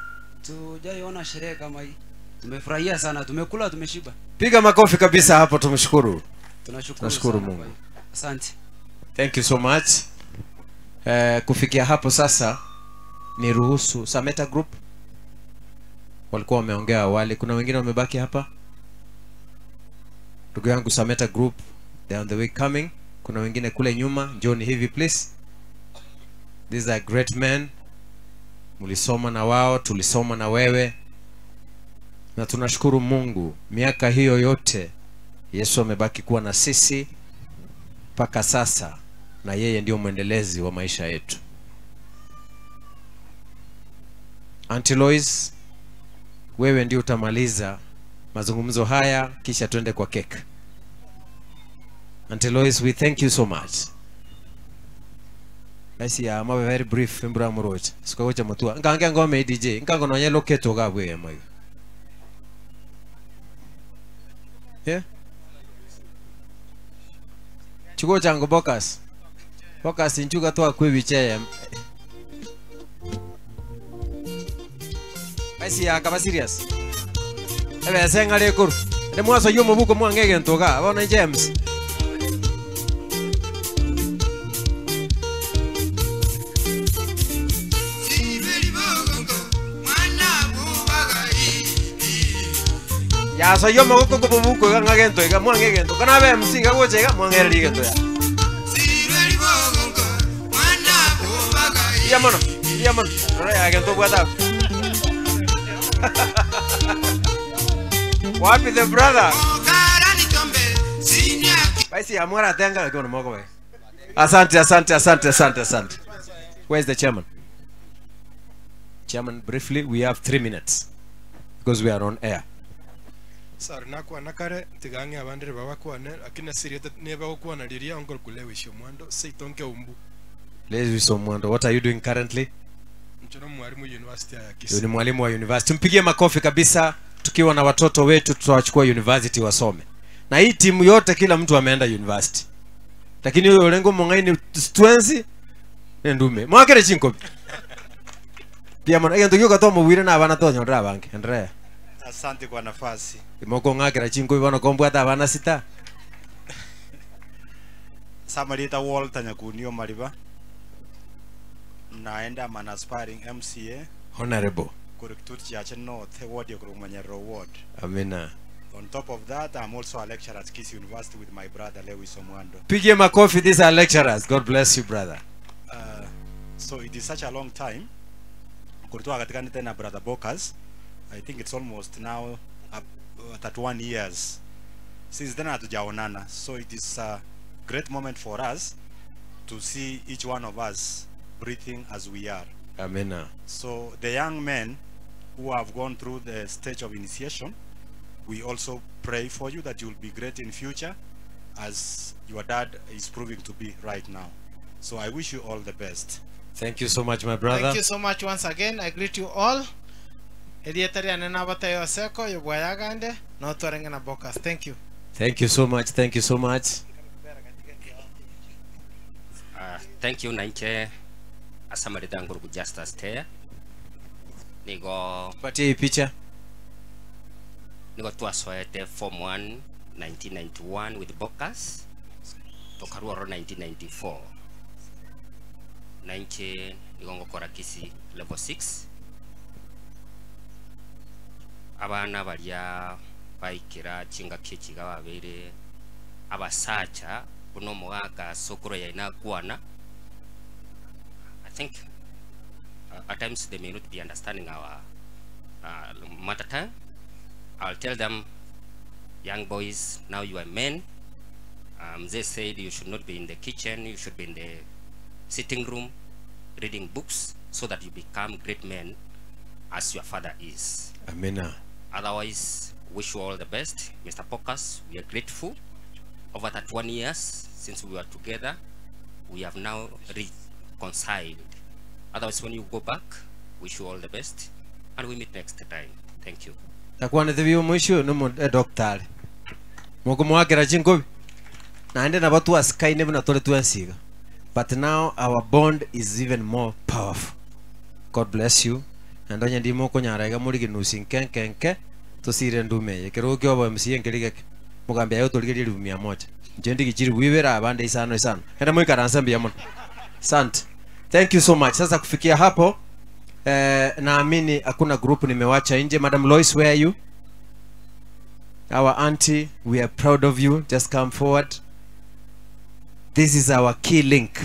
tujaiona sherehe kama hii. Tumefurahia sana, tumekula, tumeshiba. Piga makofi kabisa hapo, tumshukuru. Tunashukuru Tunashukuru sana Mungu. kwa hiyo. Asante. Thank you so much. Kufikia hapo sasa niruhusu Sameta Group walikuwa wameongea awali, kuna wengine wamebaki hapa. Ndugu yangu Sameta Group, they are on the way coming. Kuna wengine kule nyuma, njoni hivi please. These are great men. Mlisoma na wao, tulisoma na wewe. Na tunashukuru Mungu, miaka hiyo yote Yesu amebaki kuwa na sisi mpaka sasa, na yeye ndio mwendelezi wa maisha yetu. Auntie Lois, wewe ndio utamaliza mazungumzo haya kisha twende kwa cake. Auntie Lois, we thank you so much. Basi ya mawe very brief mbura murocha. Sikagocha mutua. Nkange ngome DJ, nkango nonye loketo gabwe moyo. Yeah? Chugo chango bokas. Bokas inchuga toa kwebiche. Basi ya kaba serious. Ebe senga lekuru. Ne mwaso yo mubuko mwangege ntoga. Abona James. Ya soy yo mogoko ko bubuko ga ngagento ga mwangegento kana be MC ga goche ga mwangere ligento ya. Ya mono, ya mono. Rora ya gento bwata. Wapi the brother? Basi amora tenga kwa moko we. Asante, asante, asante, asante, asante. Where is the chairman? Chairman, briefly, we have 3 minutes because we are on air. Sar nakwana kare tigange abandire babakwane lakini siriete nebagokwana riria onkor kulewisha omwando seitonke umbu. Lewis Omwando, what are you doing currently? Ncho no mwalimu university ya Huyu Kisii. ni mwalimu wa university. Tumpigie makofi kabisa. Tukiwa na watoto wetu tutawachukua university wasome, na hii timu yote kila mtu ameenda university, lakini huyo Orengo Mong'aini stwenzi nendume mwakere chinkobi pia mona egento gioka twamobwire na abana twanyorera abange. Endelea. Asante kwa nafasi. Imoko ng'akera chinkobi bono kombwata abana sita. Samarita Walter Nyakunio Mariba. Naenda I'm an aspiring MCA. Honorable. Kurikitut Chache North, ward ya Kurumanyero ward. Amina. On top of that, I'm also a lecturer at Kisii University with my brother Lewis Omwando. Pigie makofi, these are lecturers. God bless you brother. So it is such a long time. Kuritoa katika tena brother Bokas. I think it's almost now up, 31 years. Since then hatujaonana. So it is a great moment for us to see each one of us breathing as we are. Amina. So the young men who have gone through the stage of initiation, we also pray for you that you will be great in future as your dad is proving to be right now. So I wish you all the best. Thank you so much my brother. Thank you so much once again. I greet you all. Elieta riane nabatayo seko yobwayagande no twarenge na Bokas. Thank you. Thank you so much. Thank you so much. Thank you nainche asamarita nguruku Justus Teya nigo Patie hii picha. Nigo twasoete form 1 1991 with Bokas tokaruoro 1994 nainche nigo ngokora Kisii level 6 abana baria baikira chingaki chiga babere abasacha buno omogaka sokoro yaina kwana. I think at times they may not be understanding our matter time. I'll tell them, young boys, now you are men. They said you should not be in the kitchen, you should be in the sitting room reading books so that you become great men as your father is. Amina. Otherwise, wish you all the best. Mr. Pokas, we are grateful. Over 31 years since we were together, we have now reconciled. Otherwise, when you go back, wish you all the best, and we meet next time. Thank you. Takwanete biyo mwisho no doctor. Mukumwakira chinkobi. Naende nabo twasikaine buna tore twensiga. But now our bond is even more powerful. God bless you. Na ndonya ndimo kunyara iga muri ginusi nkenkenke tusire ndume ye kero kyo bo MC nkerigeke. Mugambia yo tuligerie elfu mia moja. Nje ndigichiri wibera abande isano isano. Enda mwikaransa mbia muno. Asante. Thank you so much. Sasa kufikia hapo naamini hakuna group nimewacha nje. Madam Lois, where are you? Our auntie, we are proud of you. Just come forward. This is our key link.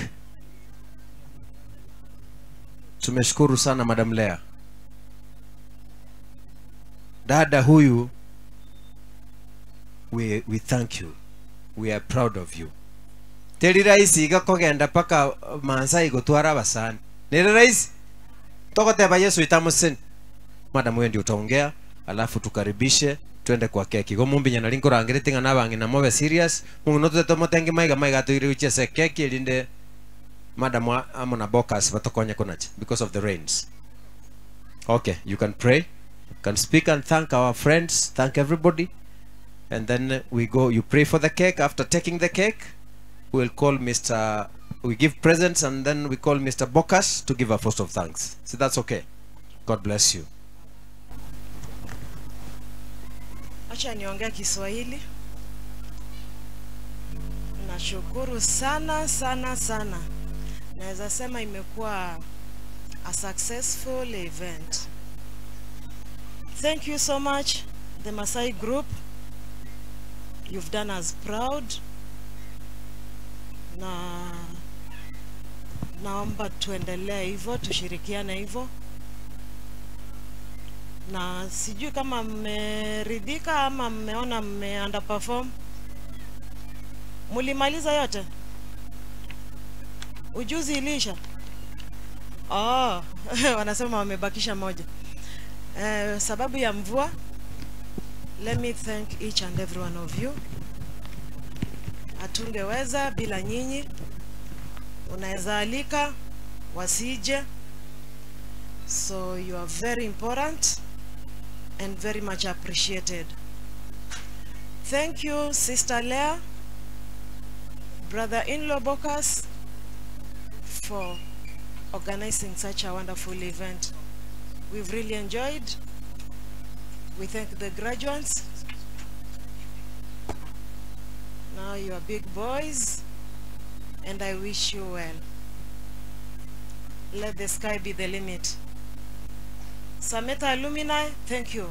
Tumeshukuru sana Madam Lea. Dada huyu, we thank you. We are proud of you. Teri rahisi igakogenda paka Maasai gotwara abasani. Nere rahisi? Tokoteba Yesu itamuseni. Madam wewe ndio utaongea, alafu tukaribishe twende kwa keki. Go mumbi nyana linko rangire tinga nabangi na mobe serious. Mungu no tuteto motenge maiga maiga tuire uchese keki elinde Madam amo na Bokas batokonye kunacha because of the rains. Okay, you can pray. You can speak and thank our friends, thank everybody. And then we go, you pray for the cake. After taking the cake, we'll call Mr. We give presents and then we call Mr. Bokas to give a vote of thanks. So that's okay. God bless you. Acha niongee Kiswahili. Nashukuru sana sana sana. Naweza sema imekuwa a successful event. Thank you so much, the Masai group. You've done us proud. Na naomba tuendelee hivyo, tushirikiane hivyo. Na sijui kama mmeridhika ama mmeona mme underperform. Mulimaliza yote? Ujuzi iliisha? Oh, wanasema wamebakisha moja. Sababu ya mvua, let me thank each and every one of you. Hatungeweza bila nyinyi. Unaweza alika wasije. So you are very important and very much appreciated. Thank you, Sister Leah, brother-in-law Bokas, for organizing such a wonderful event. We've really enjoyed. We thank the graduates. Now you are big boys, and I wish you well. Let the sky be the limit. Sameta alumni, thank you.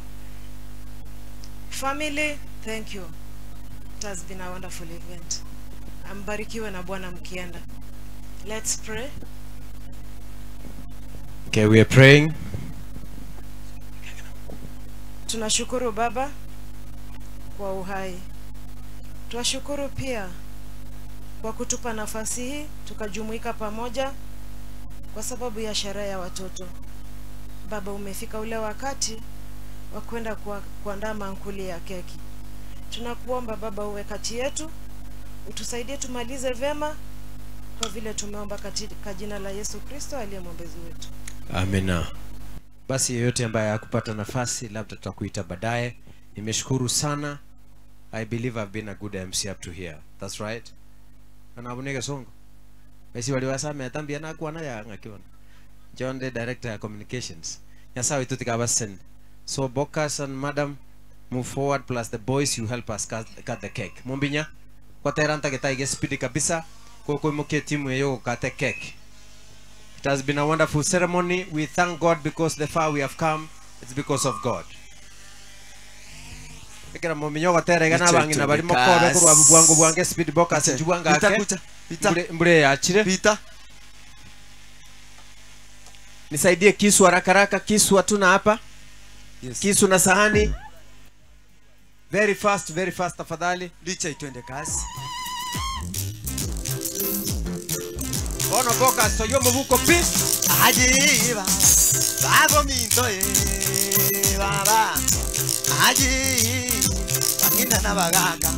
Family, thank you. It has been a wonderful event. Ambarikiwe na Bwana mkienda. Let's pray. Okay, we are praying. Tunashukuru Baba kwa uhai. Twashukuru pia kwa kutupa nafasi hii tukajumuika pamoja kwa sababu ya sherehe ya watoto. Baba, umefika ule wakati wa kwenda kuandaa mankuli ya keki. Tunakuomba Baba uwe kati yetu, utusaidie tumalize vema kwa vile tumeomba katika jina la Yesu Kristo aliye mwombezi wetu. Amina. Basi yeyote ambaye hakupata nafasi, labda tutakuita baadaye. Nimeshukuru sana. I believe I've been a good MC up to here. That's right. Anabunega songo. Basi waliwasame atambia na kuwa na ngakiona. John the director of communications. Nyasawe tutika basen. So Bokas and madam move forward, plus the boys, you help us cut the cake. Mumbinya kwa teranta getaige speed kabisa kwa kuimukie timu yeyo kate cake. It has been a wonderful ceremony. We thank God because the far we have come, it's because of God. Ekera muminyo goterega Icho nabang'ina bari mokobe korwa bwango bwange speed Bokas njubwanga Pita ake. kucha, pita. Mbure yachire. Pita. Nisaidie kisu haraka haraka, kisu hatuna hapa. Yes. Kisu na sahani. Very fast, very fast tafadhali. Licha itwende kasi. Bono Bokas toyo mubuko peace. Ajiba babo minto e baba. Aji bangina na bagaka.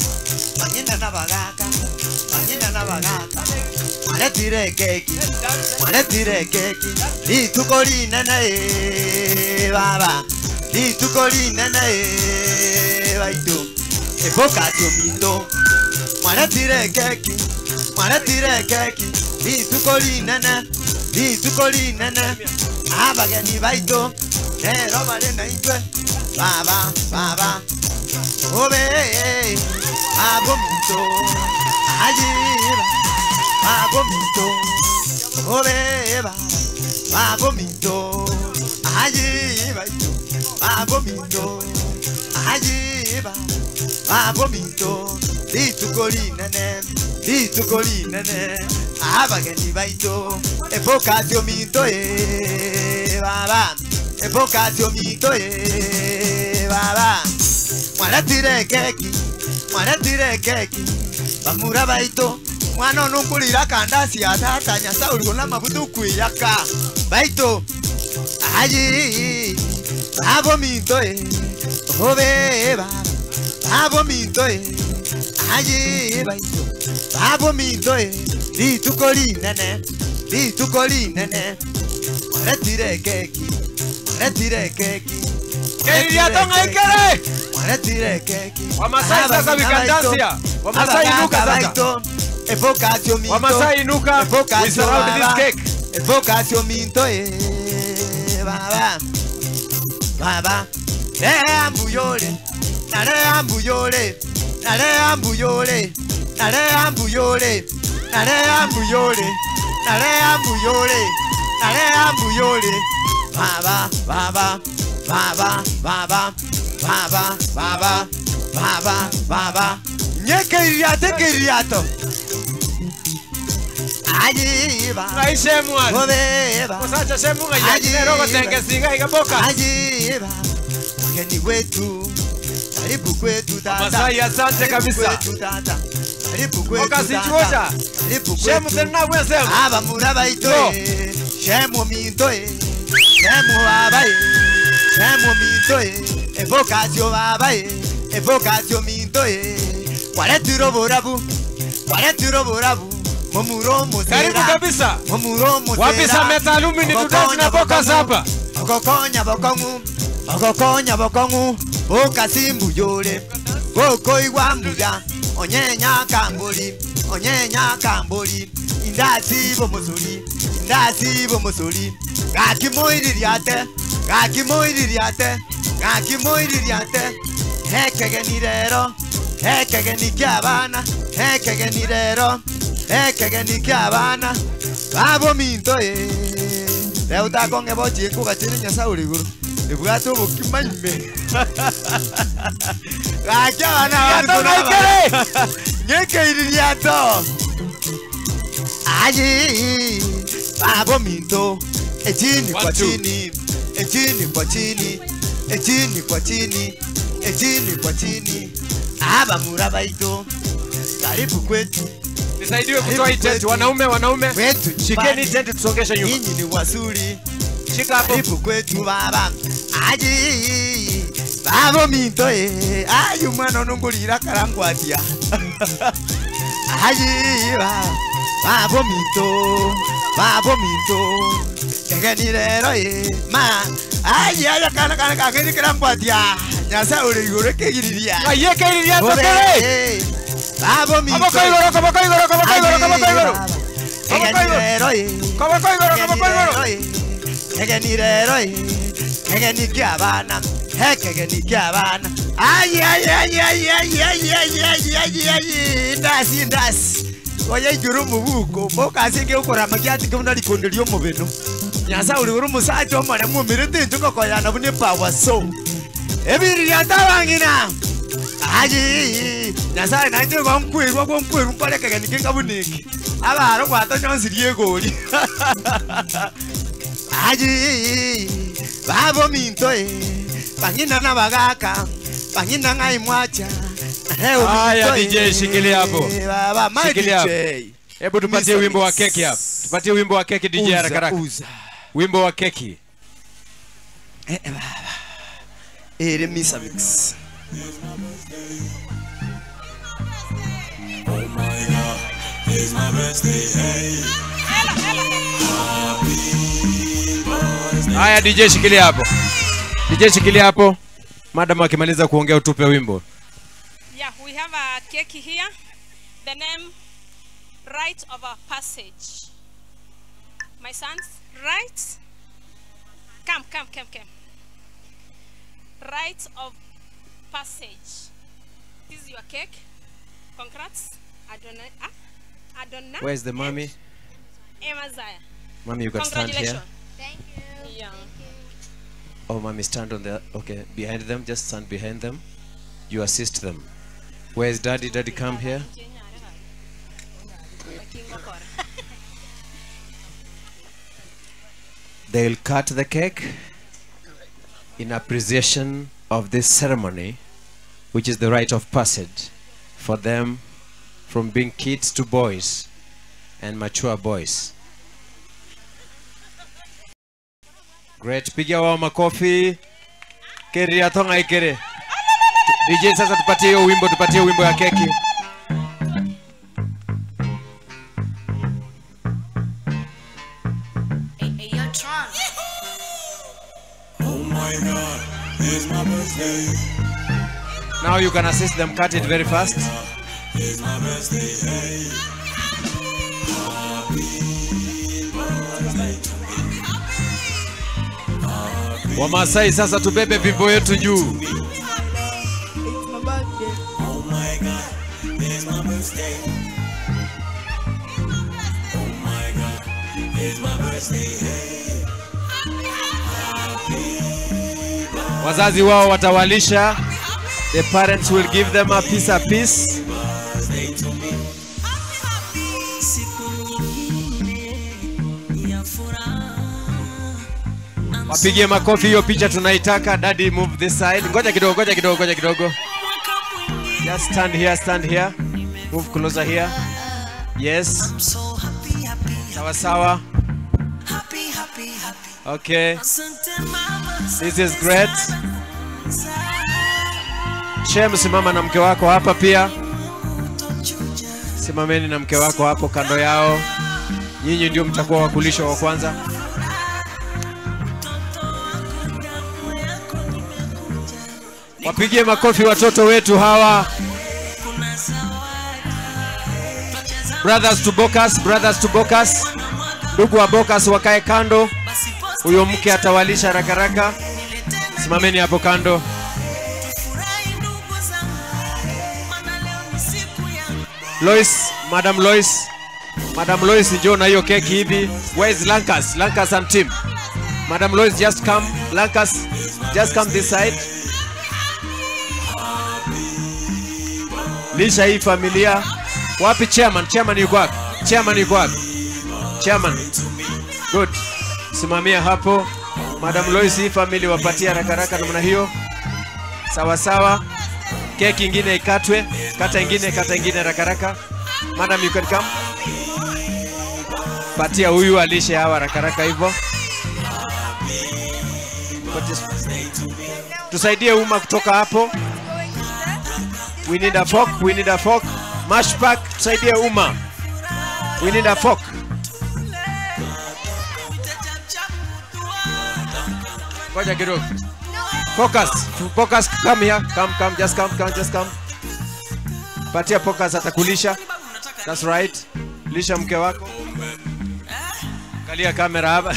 Bangina na bagaka. Bangina na bagaka. Mwaretire keki. Mwaretire keki. Rituko rinene e baba. Rituko rinene e baitu. Eboka minto. Mwaretire keki. Mwaretire keki. Rituko rinene. Rituko rinene. Abageni baitu. Rero bare naitwe. Baba, baba. Obe, abo minto. Ajiba. Abo minto. Obe, baba. Abo minto. Ajiba. Abo minto. Ajiba. Abo minto. Rituko rinene. Rituko rinene. Abageni baitu. Eboka minto e baba. Eboka minto e baba. Mwaretire keki. Mwaretire keki. Bamura baitu. Mwana nukulira kandasi ya tata nyasa uligona mabutu kuiyaka. Baitu. Aji. Abo minto e. Obe baba. Abo minto e. Aji baitu. Abo minto e. Rituko rinene. Rituko rinene. Mwaretire keki. Mwaretire keki. Keriaton aikere. Mwaretire keki. Wamasai sasa we can dance here. Wamasai inuka sasa. Evoca minto. Wamasai inuka. Evoca We surround this cake. Evoca minto e baba. Baba. Le ambuyore. Nare ambuyore. Nare ambuyore. Nare ambuyore. Nare ambuyore. Nare ambuyore. Nare ambuyore. Baba, baba, baba, baba, baba, baba, baba, baba. Nyeke iriato, ke iriato. Ajiba. Raishe mwana. Obeba. Musacha shemu nga ya tenge singa igaboka. Ajiba. Wageni wetu. Karibu kwetu tata. Masai, asante Karibu kabisa. kwetu tata. Karibu kwetu Okasi tata. chiwocha. Karibu Shemu kwetu. tena bwesemu. Aba muraba ito No. e. Shemu minto e. Shemu baba e. Shemu minto e. Evocatio baba e. Evocatio minto e. Kwaretiro borabu. Kwaretiro borabu. Momuro mosera. Karibu kabisa. Momuro mosera. Wapi Sameta Alumini tudansi na Bocas hapa? Ogokonya bokong'u. Ogokonya bokong'u. Bokasimbuyore. Gokoigwa mbuya. Onyenya kambori. Onyenya kambori. Indasi bomosori. Indasi bomosori. Gakimoiririate. Gakimoiririate. Gakimoiririate. Ekegeni rero. Ekegeni kiabana. Ekegeni rero. Ekegeni kiabana. Babo minto e. Leo utakonge bochi nkugachire Nyasaye uri iguru. Ebwate obokima ime. Gaki abana Riato naikere. Nyekeiririato. Ayi. Babo minto. Echini kwa chini. Echini kwa chini. Echini kwa chini. Echini kwa chini. Aba murabaito. Karibu kwetu. Nisaidiwe kutoa hii tent, wanaume wanaume. Kwetu Shikeni tent tusongeshe nyuma. Nyinyi ni wazuri. Shika hapo. Karibu kwetu baba. Aji. Babo minto e. Ayi mwana onongolira karangwatia. Ayi ba. Babo minto. Babo minto. Kegeni rero e. Ma. Ayi aya kana kana kageni karangwatia. Nyasaye uri iguru kegiriria. Aye kegiriria tokere. Babo minto. Kaboko igoro, kaboko igoro, kaboko igoro, kaboko igoro. Kaboko igoro. Kaboko igoro, kaboko igoro. Kegeni rero e. Kegeni kiabana. Kegeni kiabana. Ayi ayi ayi ayi ayi ayi ayi ayi ayi ayi. Ndasi ndasi. Oya iguru mubuko. Boka singe ukorama kiati kumna likondelio mubeno. Nyasaye uri uru musacha omore mumirete ntuko koyana bune power so. Ebiri yatawangina. Ayi Nyasaye nanje gwankwirwa gwankwirwa mpare kegeni kekabuniki. Abaro gwatonyonsirie egori. Ayi babo minto e. Bangina na bagaka. Bangina ngai mwacha. Haya DJ shikilia hapo. Baba my Shikilia hapo. DJ. Hebu tupatie wimbo wa keki hapa. Tupatie wimbo wa keki DJ Uza, haraka haraka. uza. Wimbo wa keki. Eh baba. Ere Misa Mix. Oh my God, it's my birthday, hey. Haya DJ shikilia hapo. DJ shikilia hapo. Madam akimaliza kuongea utupe wimbo. Yeah, we have a cake here. The name, Rite of a Passage. My sons, right? Come, come, come, come. Rite of Passage. This is your cake. Congrats. Adonai. Ah? Adonai. Where is the mommy? Amaziah. Mommy, you can stand here. Congratulations. Thank you. Yeah. Oh, mommy, stand on the okay behind them. Just stand behind them. You assist them. Where is daddy? Daddy, come here. They'll cut the cake in appreciation of this ceremony, which is the rite of passage for them from being kids to boys and mature boys. Great. Piga wao makofi. Keri atonga ikere. DJ sasa tupatie hiyo wimbo, tupatie wimbo ya keki. Oh my God, it's my birthday. Now you can assist them cut it very fast. It's my birthday, hey. Happy birthday to me. Wamasai sasa tubebe vimbo yetu juu. Oh my God, it's my birthday. Oh my God, it's my birthday, hey. Happy Wazazi wao watawalisha. The parents will give them a piece a piece. birthday to me. Siku nyingine ya furaha. Wapigie makofi, hiyo picha tunaitaka. Daddy, move this side. Ngoja kidogo, ngoja kidogo, ngoja kidogo. Just stand here, stand here. Move closer here. Yes. Sawa sawa. Happy, happy, happy. Okay. Asante mama. This is great. Shem, simama na mke wako hapa pia. Simameni na mke wako hapo kando yao. Nyinyi ndio mtakuwa wakulisha wa kwanza. Wapigie makofi watoto wetu hawa. Brothers to Bokas, brothers to Bokas. Ndugu wa Bokas wakae kando. Huyo mke atawalisha haraka haraka. Simameni hapo kando. Lois, Madam Lois, Madam Lois njoo na hiyo keki hivi. Where is Lankas? Lankas and team. Madam Lois just come. Lankas, just come this side. Lisha hii familia. Wapi chairman? Chairman yuko wapi? Chairman yuko wapi? Chairman. Good. Simamia hapo. Madam Lois, hii family wapatie haraka haraka namna hiyo. Sawa sawa. Keki ingine ikatwe, kata ingine, kata ingine haraka haraka. Madam you can come. Patia huyu alishe hawa haraka haraka hivyo. Tusaidie umma kutoka hapo. We need a fork, we need a fork. Mash pack, tusaidie umma. We need a fork. Ngoja kidogo. Focus, focus, come here. Come, come, just come, come, just come. Patia Focus atakulisha. That's right. Lisha mke wako. Angalia kamera hapa.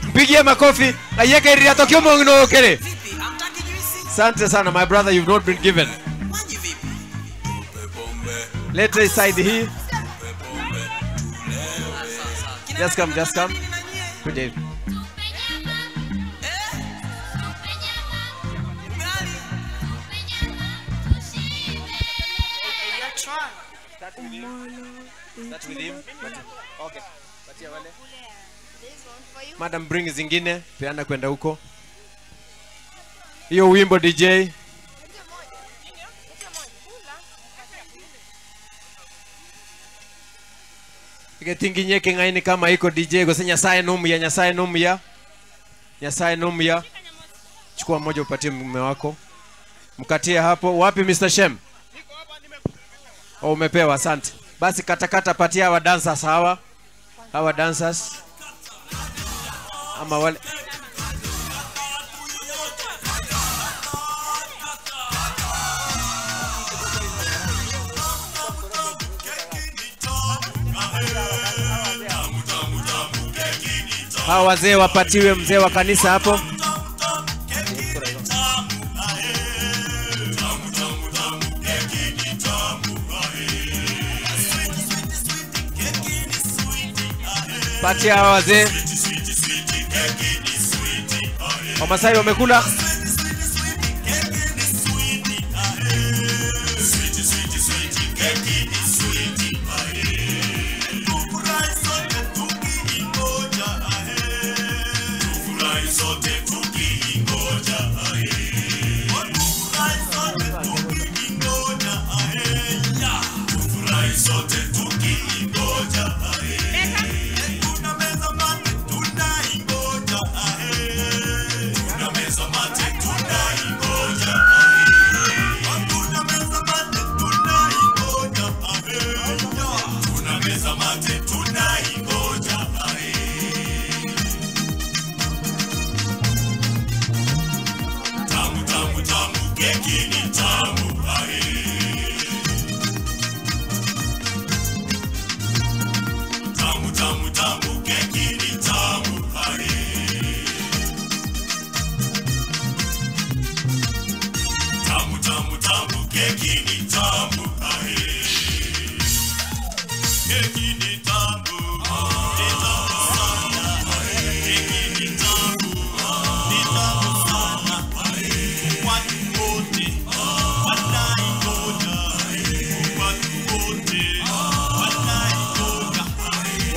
Mpigie makofi. Ayeke iria tokyo mongno okere. Asante sana my brother, you've not been given. Lete side hii. Just come, just come. Kuja hivi. Start with him. Okay. Patia wale. Madam bring zingine, peana kwenda huko. Hiyo wimbo DJ. Getinginye kingaini kama iko DJ gose Nyasaye nomuya, Nyasaye nomuya. Nyasaye nomuya. Chukua mmoja upatie mume wako. Mkatie hapo. Wapi Mr. Shem? Oh, umepewa, asante. Basi katakata, patia hawa dancers hawa. Hawa dancers. Ama wale. Hawa wazee wapatiwe mzee wa kanisa hapo. Patia hawa wazee. Wamasai wamekula.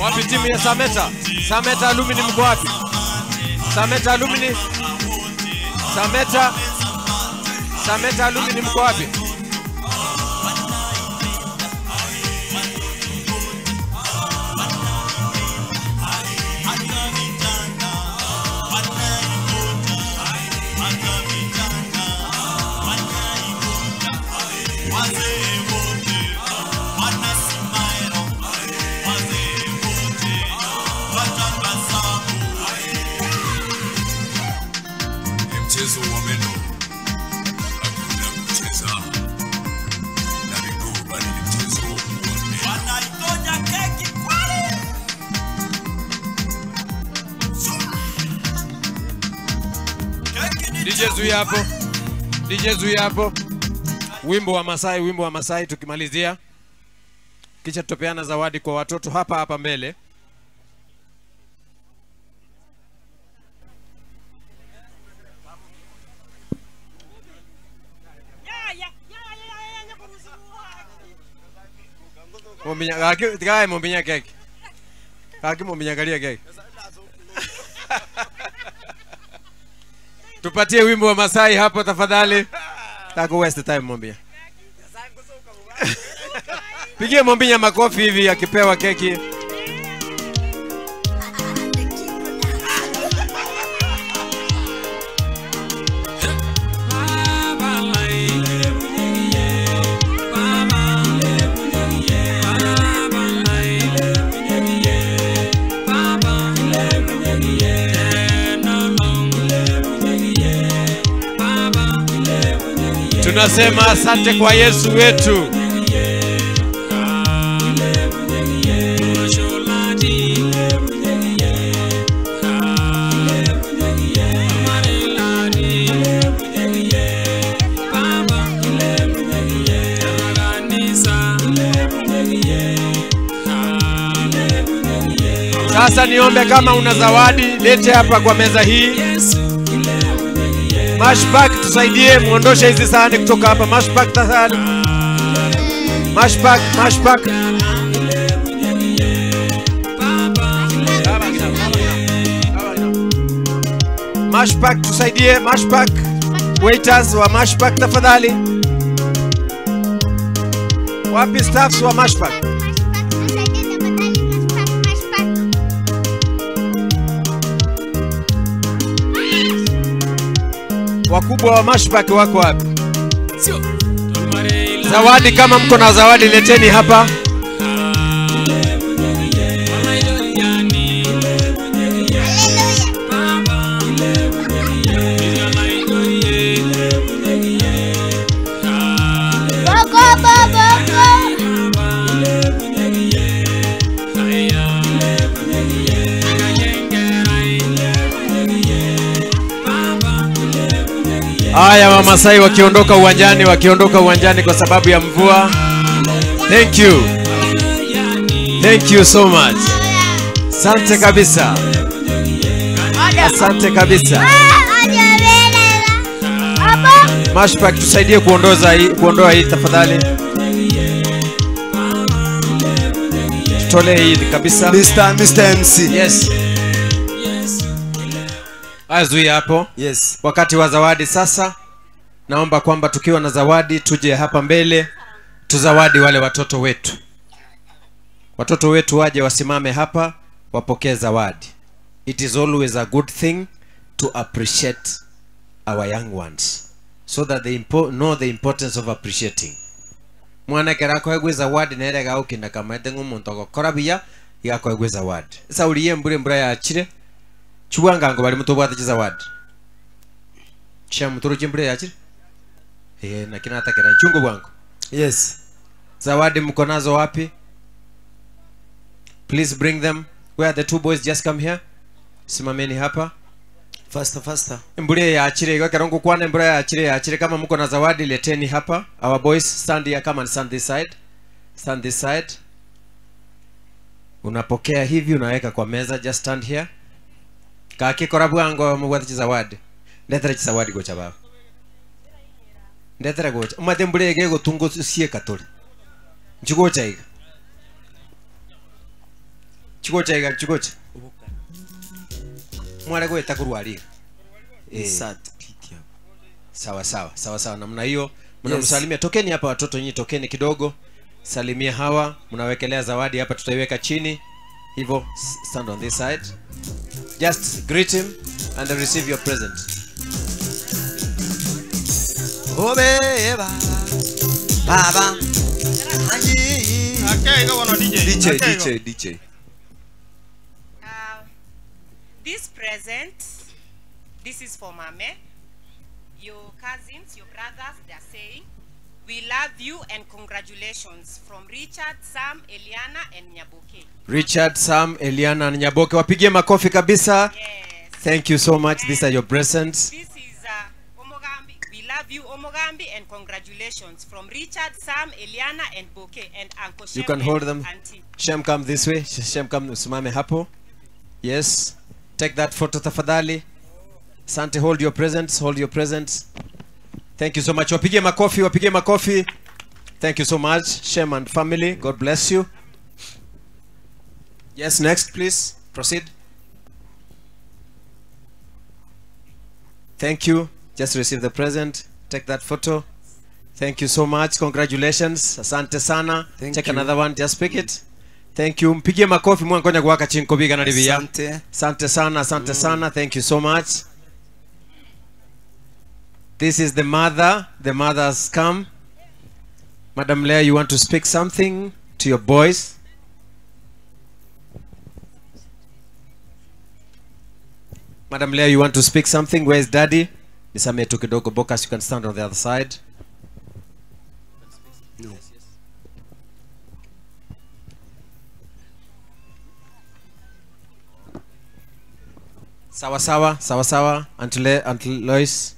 Wapi timu ya Sameta? Sameta Alumini mko wapi? Sameta Alumini. Sameta. Sameta Alumini mko wapi? DJ zuia hapo. DJ zuia hapo. Wimbo wa Masai, wimbo wa Masai tukimalizia. Kisha tutapeana zawadi kwa watoto hapa hapa mbele. Mumbinya gaki tigae mumbinya keki. Gaki mumbinya kalia keki. Tupatie wimbo wa Masai hapo tafadhali. Tako waste time Mumbinya. Pigie Mumbinya makofi hivi akipewa keki. Tunasema asante kwa Yesu wetu. Sasa niombe kama una zawadi lete hapa kwa meza hii. Mashpak tusaidie, muondoshe hizi sahani kutoka hapa. Mashpak tafadhali. Mashpak, mashpak. Mashpak tusaidie, mashpak. Waiters wa mashpak tafadhali. Wapi staffs wa mashpak? Wakubwa wa mashpak wako wapi? Zawadi, kama mko na zawadi leteni hapa. Boko, boko. Haya, Wamasai wakiondoka uwanjani, wakiondoka uwanjani kwa sababu ya mvua. Thank you. Thank you so much. Asante kabisa. Asante kabisa. Mashpak tusaidie kuondoza hii, kuondoa hii tafadhali. Tutolee hii kabisa. Mr. MC. Yes. Haya, zuia hapo. Yes. Wakati wa zawadi sasa. Naomba kwamba tukiwa na zawadi tuje hapa mbele tuzawadi wale watoto wetu. Watoto wetu waje wasimame hapa wapokee zawadi. It is always a good thing to appreciate our young ones so that they know the importance of appreciating. Mwana kerako egwe zawadi nere gaukinda kamaete ng'omonto ogokora buya igako egwe zawadi. Esauri ye embura embura yachire chibwangango bari mutobwate chizawadi. Chia mutoro chimbura yachire? Lakini hata kera chungu bwangu. Yes. Zawadi mko nazo wapi? Please bring them. Where are the two boys? Just come here. Simameni hapa. Faster, faster. Mbura yaachire igwa kerongo kwana mbura yaachire yaachire. Kama mko na zawadi leteni hapa. Our boys stand here, come and stand this side. Stand this side. Unapokea hivi unaweka kwa meza, just stand here. Kaki korabu ango mugwati zawadi. Ndetere zawadi gocha baba. Ndetere gocha. Umate mbura ege gotungo sie katoli. Nchigocha iga. Chigocha iga chigocha. Mware gweta kurwari. Sawa sawa, sawa sawa namna hiyo. Mnamsalimia. Yes. Tokeni hapa watoto nyinyi, tokeni kidogo. Salimia hawa, mnawekelea zawadi hapa tutaiweka chini. Hivyo stand on this side. Just greet him and receive your present. Obe baba. Okay, go on DJ. DJ, Okay, DJ, go. DJ. This present, this is for Mame. Your cousins, your brothers, they are saying, we love you and congratulations from Richard, Sam, Eliana, and Nyaboke. Richard, Sam, Eliana and Nyaboke. Wapigie makofi kabisa. Yes. Thank you so much. These are your presents. This is Love you, Omogambi, and congratulations from Richard, Sam, Eliana, and Bouquet, and Uncle Shem You can and hold them. Auntie. Shem, come this way. Shem, come usimame hapo. Yes. Take that photo tafadhali. Asante, hold your presents, hold your presents. Thank you so much. Wapigie makofi, wapigie makofi. Thank you so much, Shem and family. God bless you. Yes, next please. Proceed. Thank you. Just receive the present. Take that photo. Thank you so much. Congratulations. Asante sana. Thank Take you. another one. Just pick it. Thank you. Mpigie makofi mwangonya kuwaka chinkobiga na libia. Asante. Asante sana, asante sana. Thank you so much. This is the mother. The mother has come. Madam Leah, you want to speak something to your boys? Madam Leah, you want to speak something? Where is daddy? Nisamehe tu kidogo, Bokas, you can stand on the other side. No. Sawa sawa, sawa sawa, Aunt, Aunt Lois.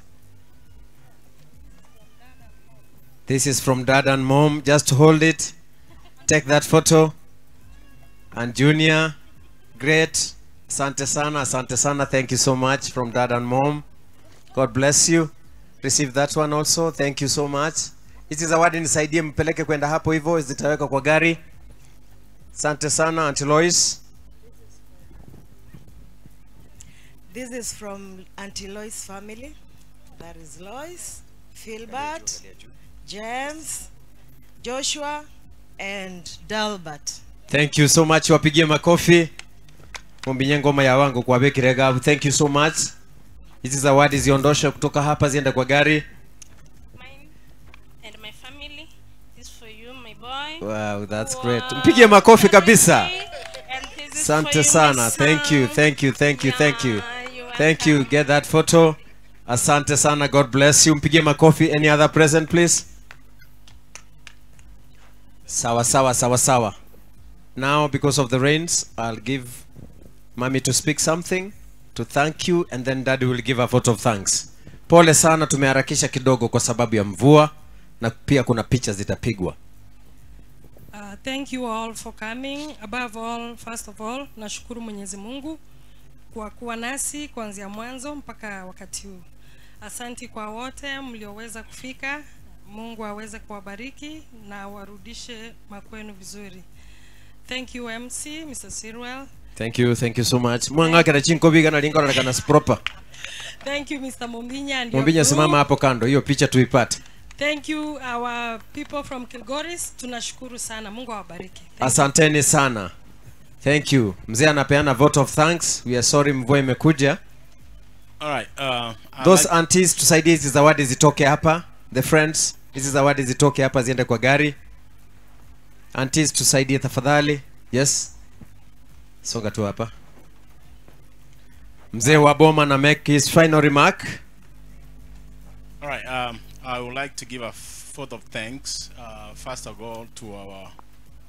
This is from dad and mom. Just hold it. Take that photo. And Junior, great. Asante sana, asante sana. Thank you so much from dad and mom. God bless you. Receive that one also. Thank you so much. Hizi zawadi nisaidie mpeleke kwenda hapo hivyo, zitawekwa kwa gari. Asante sana Aunt Lois. This is from Auntie Lois family. That is Lois, Philbert, James, Joshua, and Dalbert. Thank you so much. Wapigie makofi. Mumbinye ngoma ya wangu kwa Beki Regabu. Thank you so much. Hizi zawadi ziondoshe kutoka hapa ziende kwa gari. And my family. This for you, my boy. Wow, that's great. Mpigie makofi kabisa. And this is for Asante you, my sana. Thank you, thank you, thank you, thank you. Thank you. Get that photo. Asante sana. God bless you. Mpigie makofi. Any other present please? Sawa sawa sawa sawa. Now because of the rains, I'll give mommy to speak something to thank you and then daddy will give a vote of thanks. Pole sana tumeharakisha kidogo kwa sababu ya mvua na pia kuna picha zitapigwa. Thank you all for coming. Above all, first of all, nashukuru Mwenyezi Mungu kwa kuwa nasi kuanzia mwanzo mpaka wakati huu. Asanti kwa wote mlioweza kufika. Mungu aweze kuwabariki na awarudishe makwenu vizuri. Thank you MC, Mr. Sirwell. Thank you, thank you so much. Mwangakira chinkobiga na lingora kana proper. Thank you Mr. Mombinya and your Mwambinya crew. simama hapo kando, hiyo picha tuipate. Thank you our people from Kilgoris. Tunashukuru sana. Mungu awabariki. Asanteni sana. Thank you. Mzee anapeana vote of thanks. We are sorry mvua imekuja. All right. Those aunties tusaidie hizi zawadi zitoke hapa. The friends, hizi zawadi zitoke hapa ziende kwa gari. Aunties tusaidie tafadhali. Yes. Songa tu hapa. Mzee wa boma na make his final remark. All right. I would like to give a vote of thanks, first of all, to our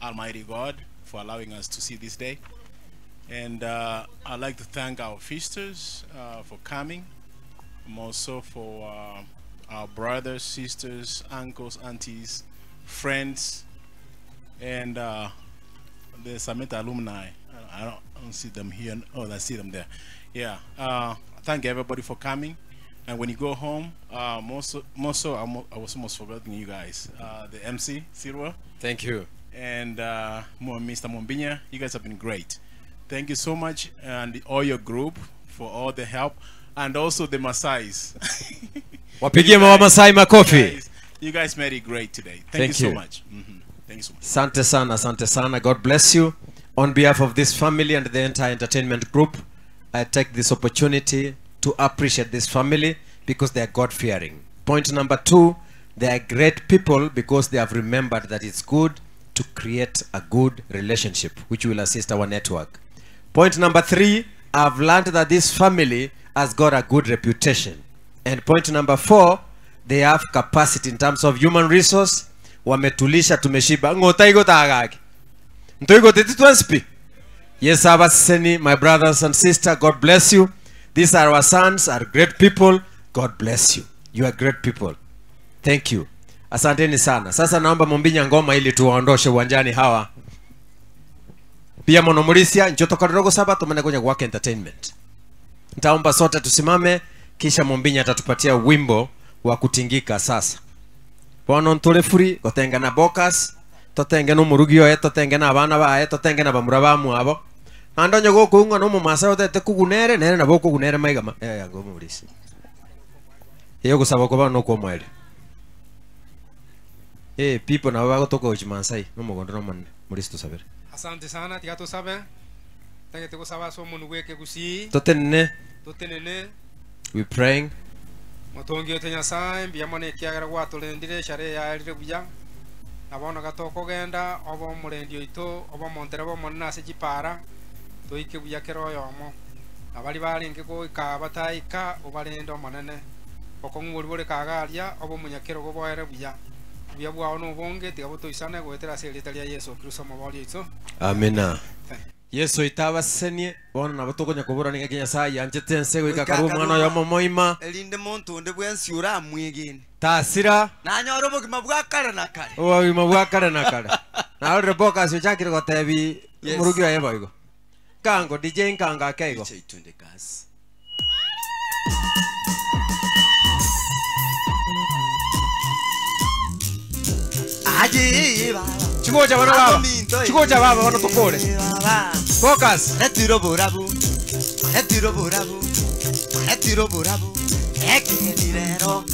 Almighty God for allowing us to see this day. And I'd like to thank our feasters for coming, and also for our brothers, sisters, uncles, aunties, friends, and the Sameta alumni. I don't see them here. Oh, I see them there. Yeah. Thank everybody for coming. And when you go home, more so, I was almost forgetting you guys. The MC, Sirwa. Thank you. And Mr. Mombinya, you guys have been great. Thank you so much, and all your group for all the help, and also the Masais. Wapigie Wamasai makofi. You guys made it great today. Thank Thank you so you. much. Thank you so much. Asante sana, asante sana. God bless you. On behalf of this family and the entire entertainment group, I take this opportunity to appreciate this family because they are God-fearing. Point number 2, they are great people because they have remembered that it's good to create a good relationship, which will assist our network. Point number 3, I've learned that this family has got a good reputation. And point number 4, they have capacity in terms of human resource. Wametulisha, tumeshiba. Ngotaigo tagagi. Ntoigo teti. Yes, Abaseni, my brothers and sisters, God bless you. These are our sons, are great people. God bless you. You are great people. Thank you, asanteni sana. Sasa naomba Mumbinya ngoma ili tuwaondoshe uwanjani hawa. Pia monomulisia njotokarero gosaba tumene kwenye work entertainment. Nitaomba sote tusimame, kisha Mumbinya atatupatia wimbo wa kutingika. Sasa bono ntore furi gotenga na Bocas, totenge n'omurugi oye, totenge n'abana baye, totenge na bamura bamwabo. Naende onye gokoung'a na omomasa otete kugunere, nere nabo okogunere maiga ma- eh, yango omorisi. Eyo gosaba koba nokwomoerio. Eh, people nabo bagotoka gochi Maasai, nomogondo nomonene, morisi tosabere. Asante sana, tiga tosabe. Tagete gosaba ase omonu bweke gusii. Totenene. Totenene. We praying. Motongi ote Nyasaye, mbuya mono ekiagera gwatorendire eshare yarire buya. Na bono gatokogenda obe omorendi oito, obe omontereba omonene ase chipara, toike buya kera oyomo. Na bari barenge goika bataika, obarende omonene. Bokong'u bori bore kagaria, obe omonyakerogo boere buya. Buya bwao nobonge, tiga botoisane goetera ase erieta ria Yeso Kristo omobori oito. Amina. Yeso itabasenie bono nabo tokonya kobora niga ki Nyasaye yanchete ense goika Goika karua omwana akarua oyomo moima. Erinde monto onde bwensi oramwegene Tasira nanyore obogima bwa kare na kare. Obogima bwa kare na kare. Narorire Bocas ochakire gotebi Yes. omorugi oye boigo. Nkango DJ nkango ake igo. DJ twende kasi. Aye, baba. Chigocha bana baba. Chigocha baba bono tokore. Focus. Retiro borabu. Retiro borabu. Retiro borabu. Ekegenirero.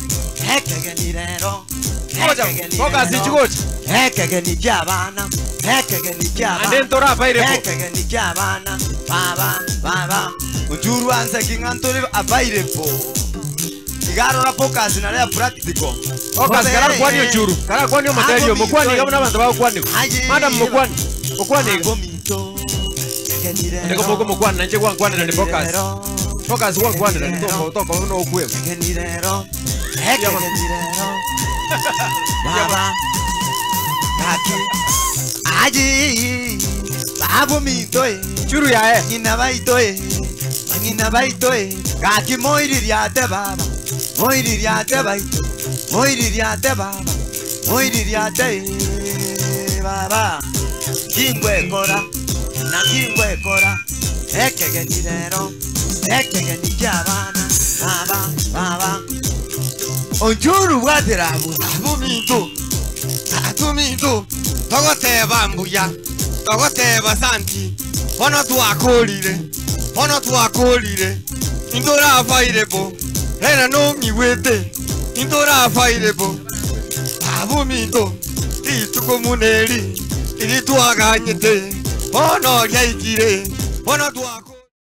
Ekegenirero. Chigocha. Focus chigocha. Ekegeni ky'abaana. Ekegeni ky'abaana. Ande ntora available. Ekegeni ky'abaana. Baba, baba. Ujuru anse king'antore available. Igarora focus na rea practical. Focus kara kwani ochuru. Kara kwani omoterio mokwani iga buna abanto bagokwani. Madam mokwani. Mokwani iga. Ndiko moko mokwani nanje gwankwanera ni Focus. Focus gwankwanera ni toko toko no okwe. Ekegenirero. Ekegenirero. Baba. Kaki. Aji. Babu minto e. Churu yae. Ng'ina baito e. Ng'ina baito e. Kaki moiririate baba. Moiririate baito. Moiririate baba. Moiririate e baba. Kingwekora. Na kingwekora. Ekegenirero. Ekegeni ky'abaana. Baba, baba. Onjuru bwaterabu. Babu minto. Tatu minto. Togoteba mbuya. Togoteba santi. Bono twakorire. Bono twakorire. Ntorabaire bo. Rera nong'iwete. Ntorabaire bo. Babu minto. Rituko muneri. Iri twaganyete. Bono ryaikire. Bono twakorire.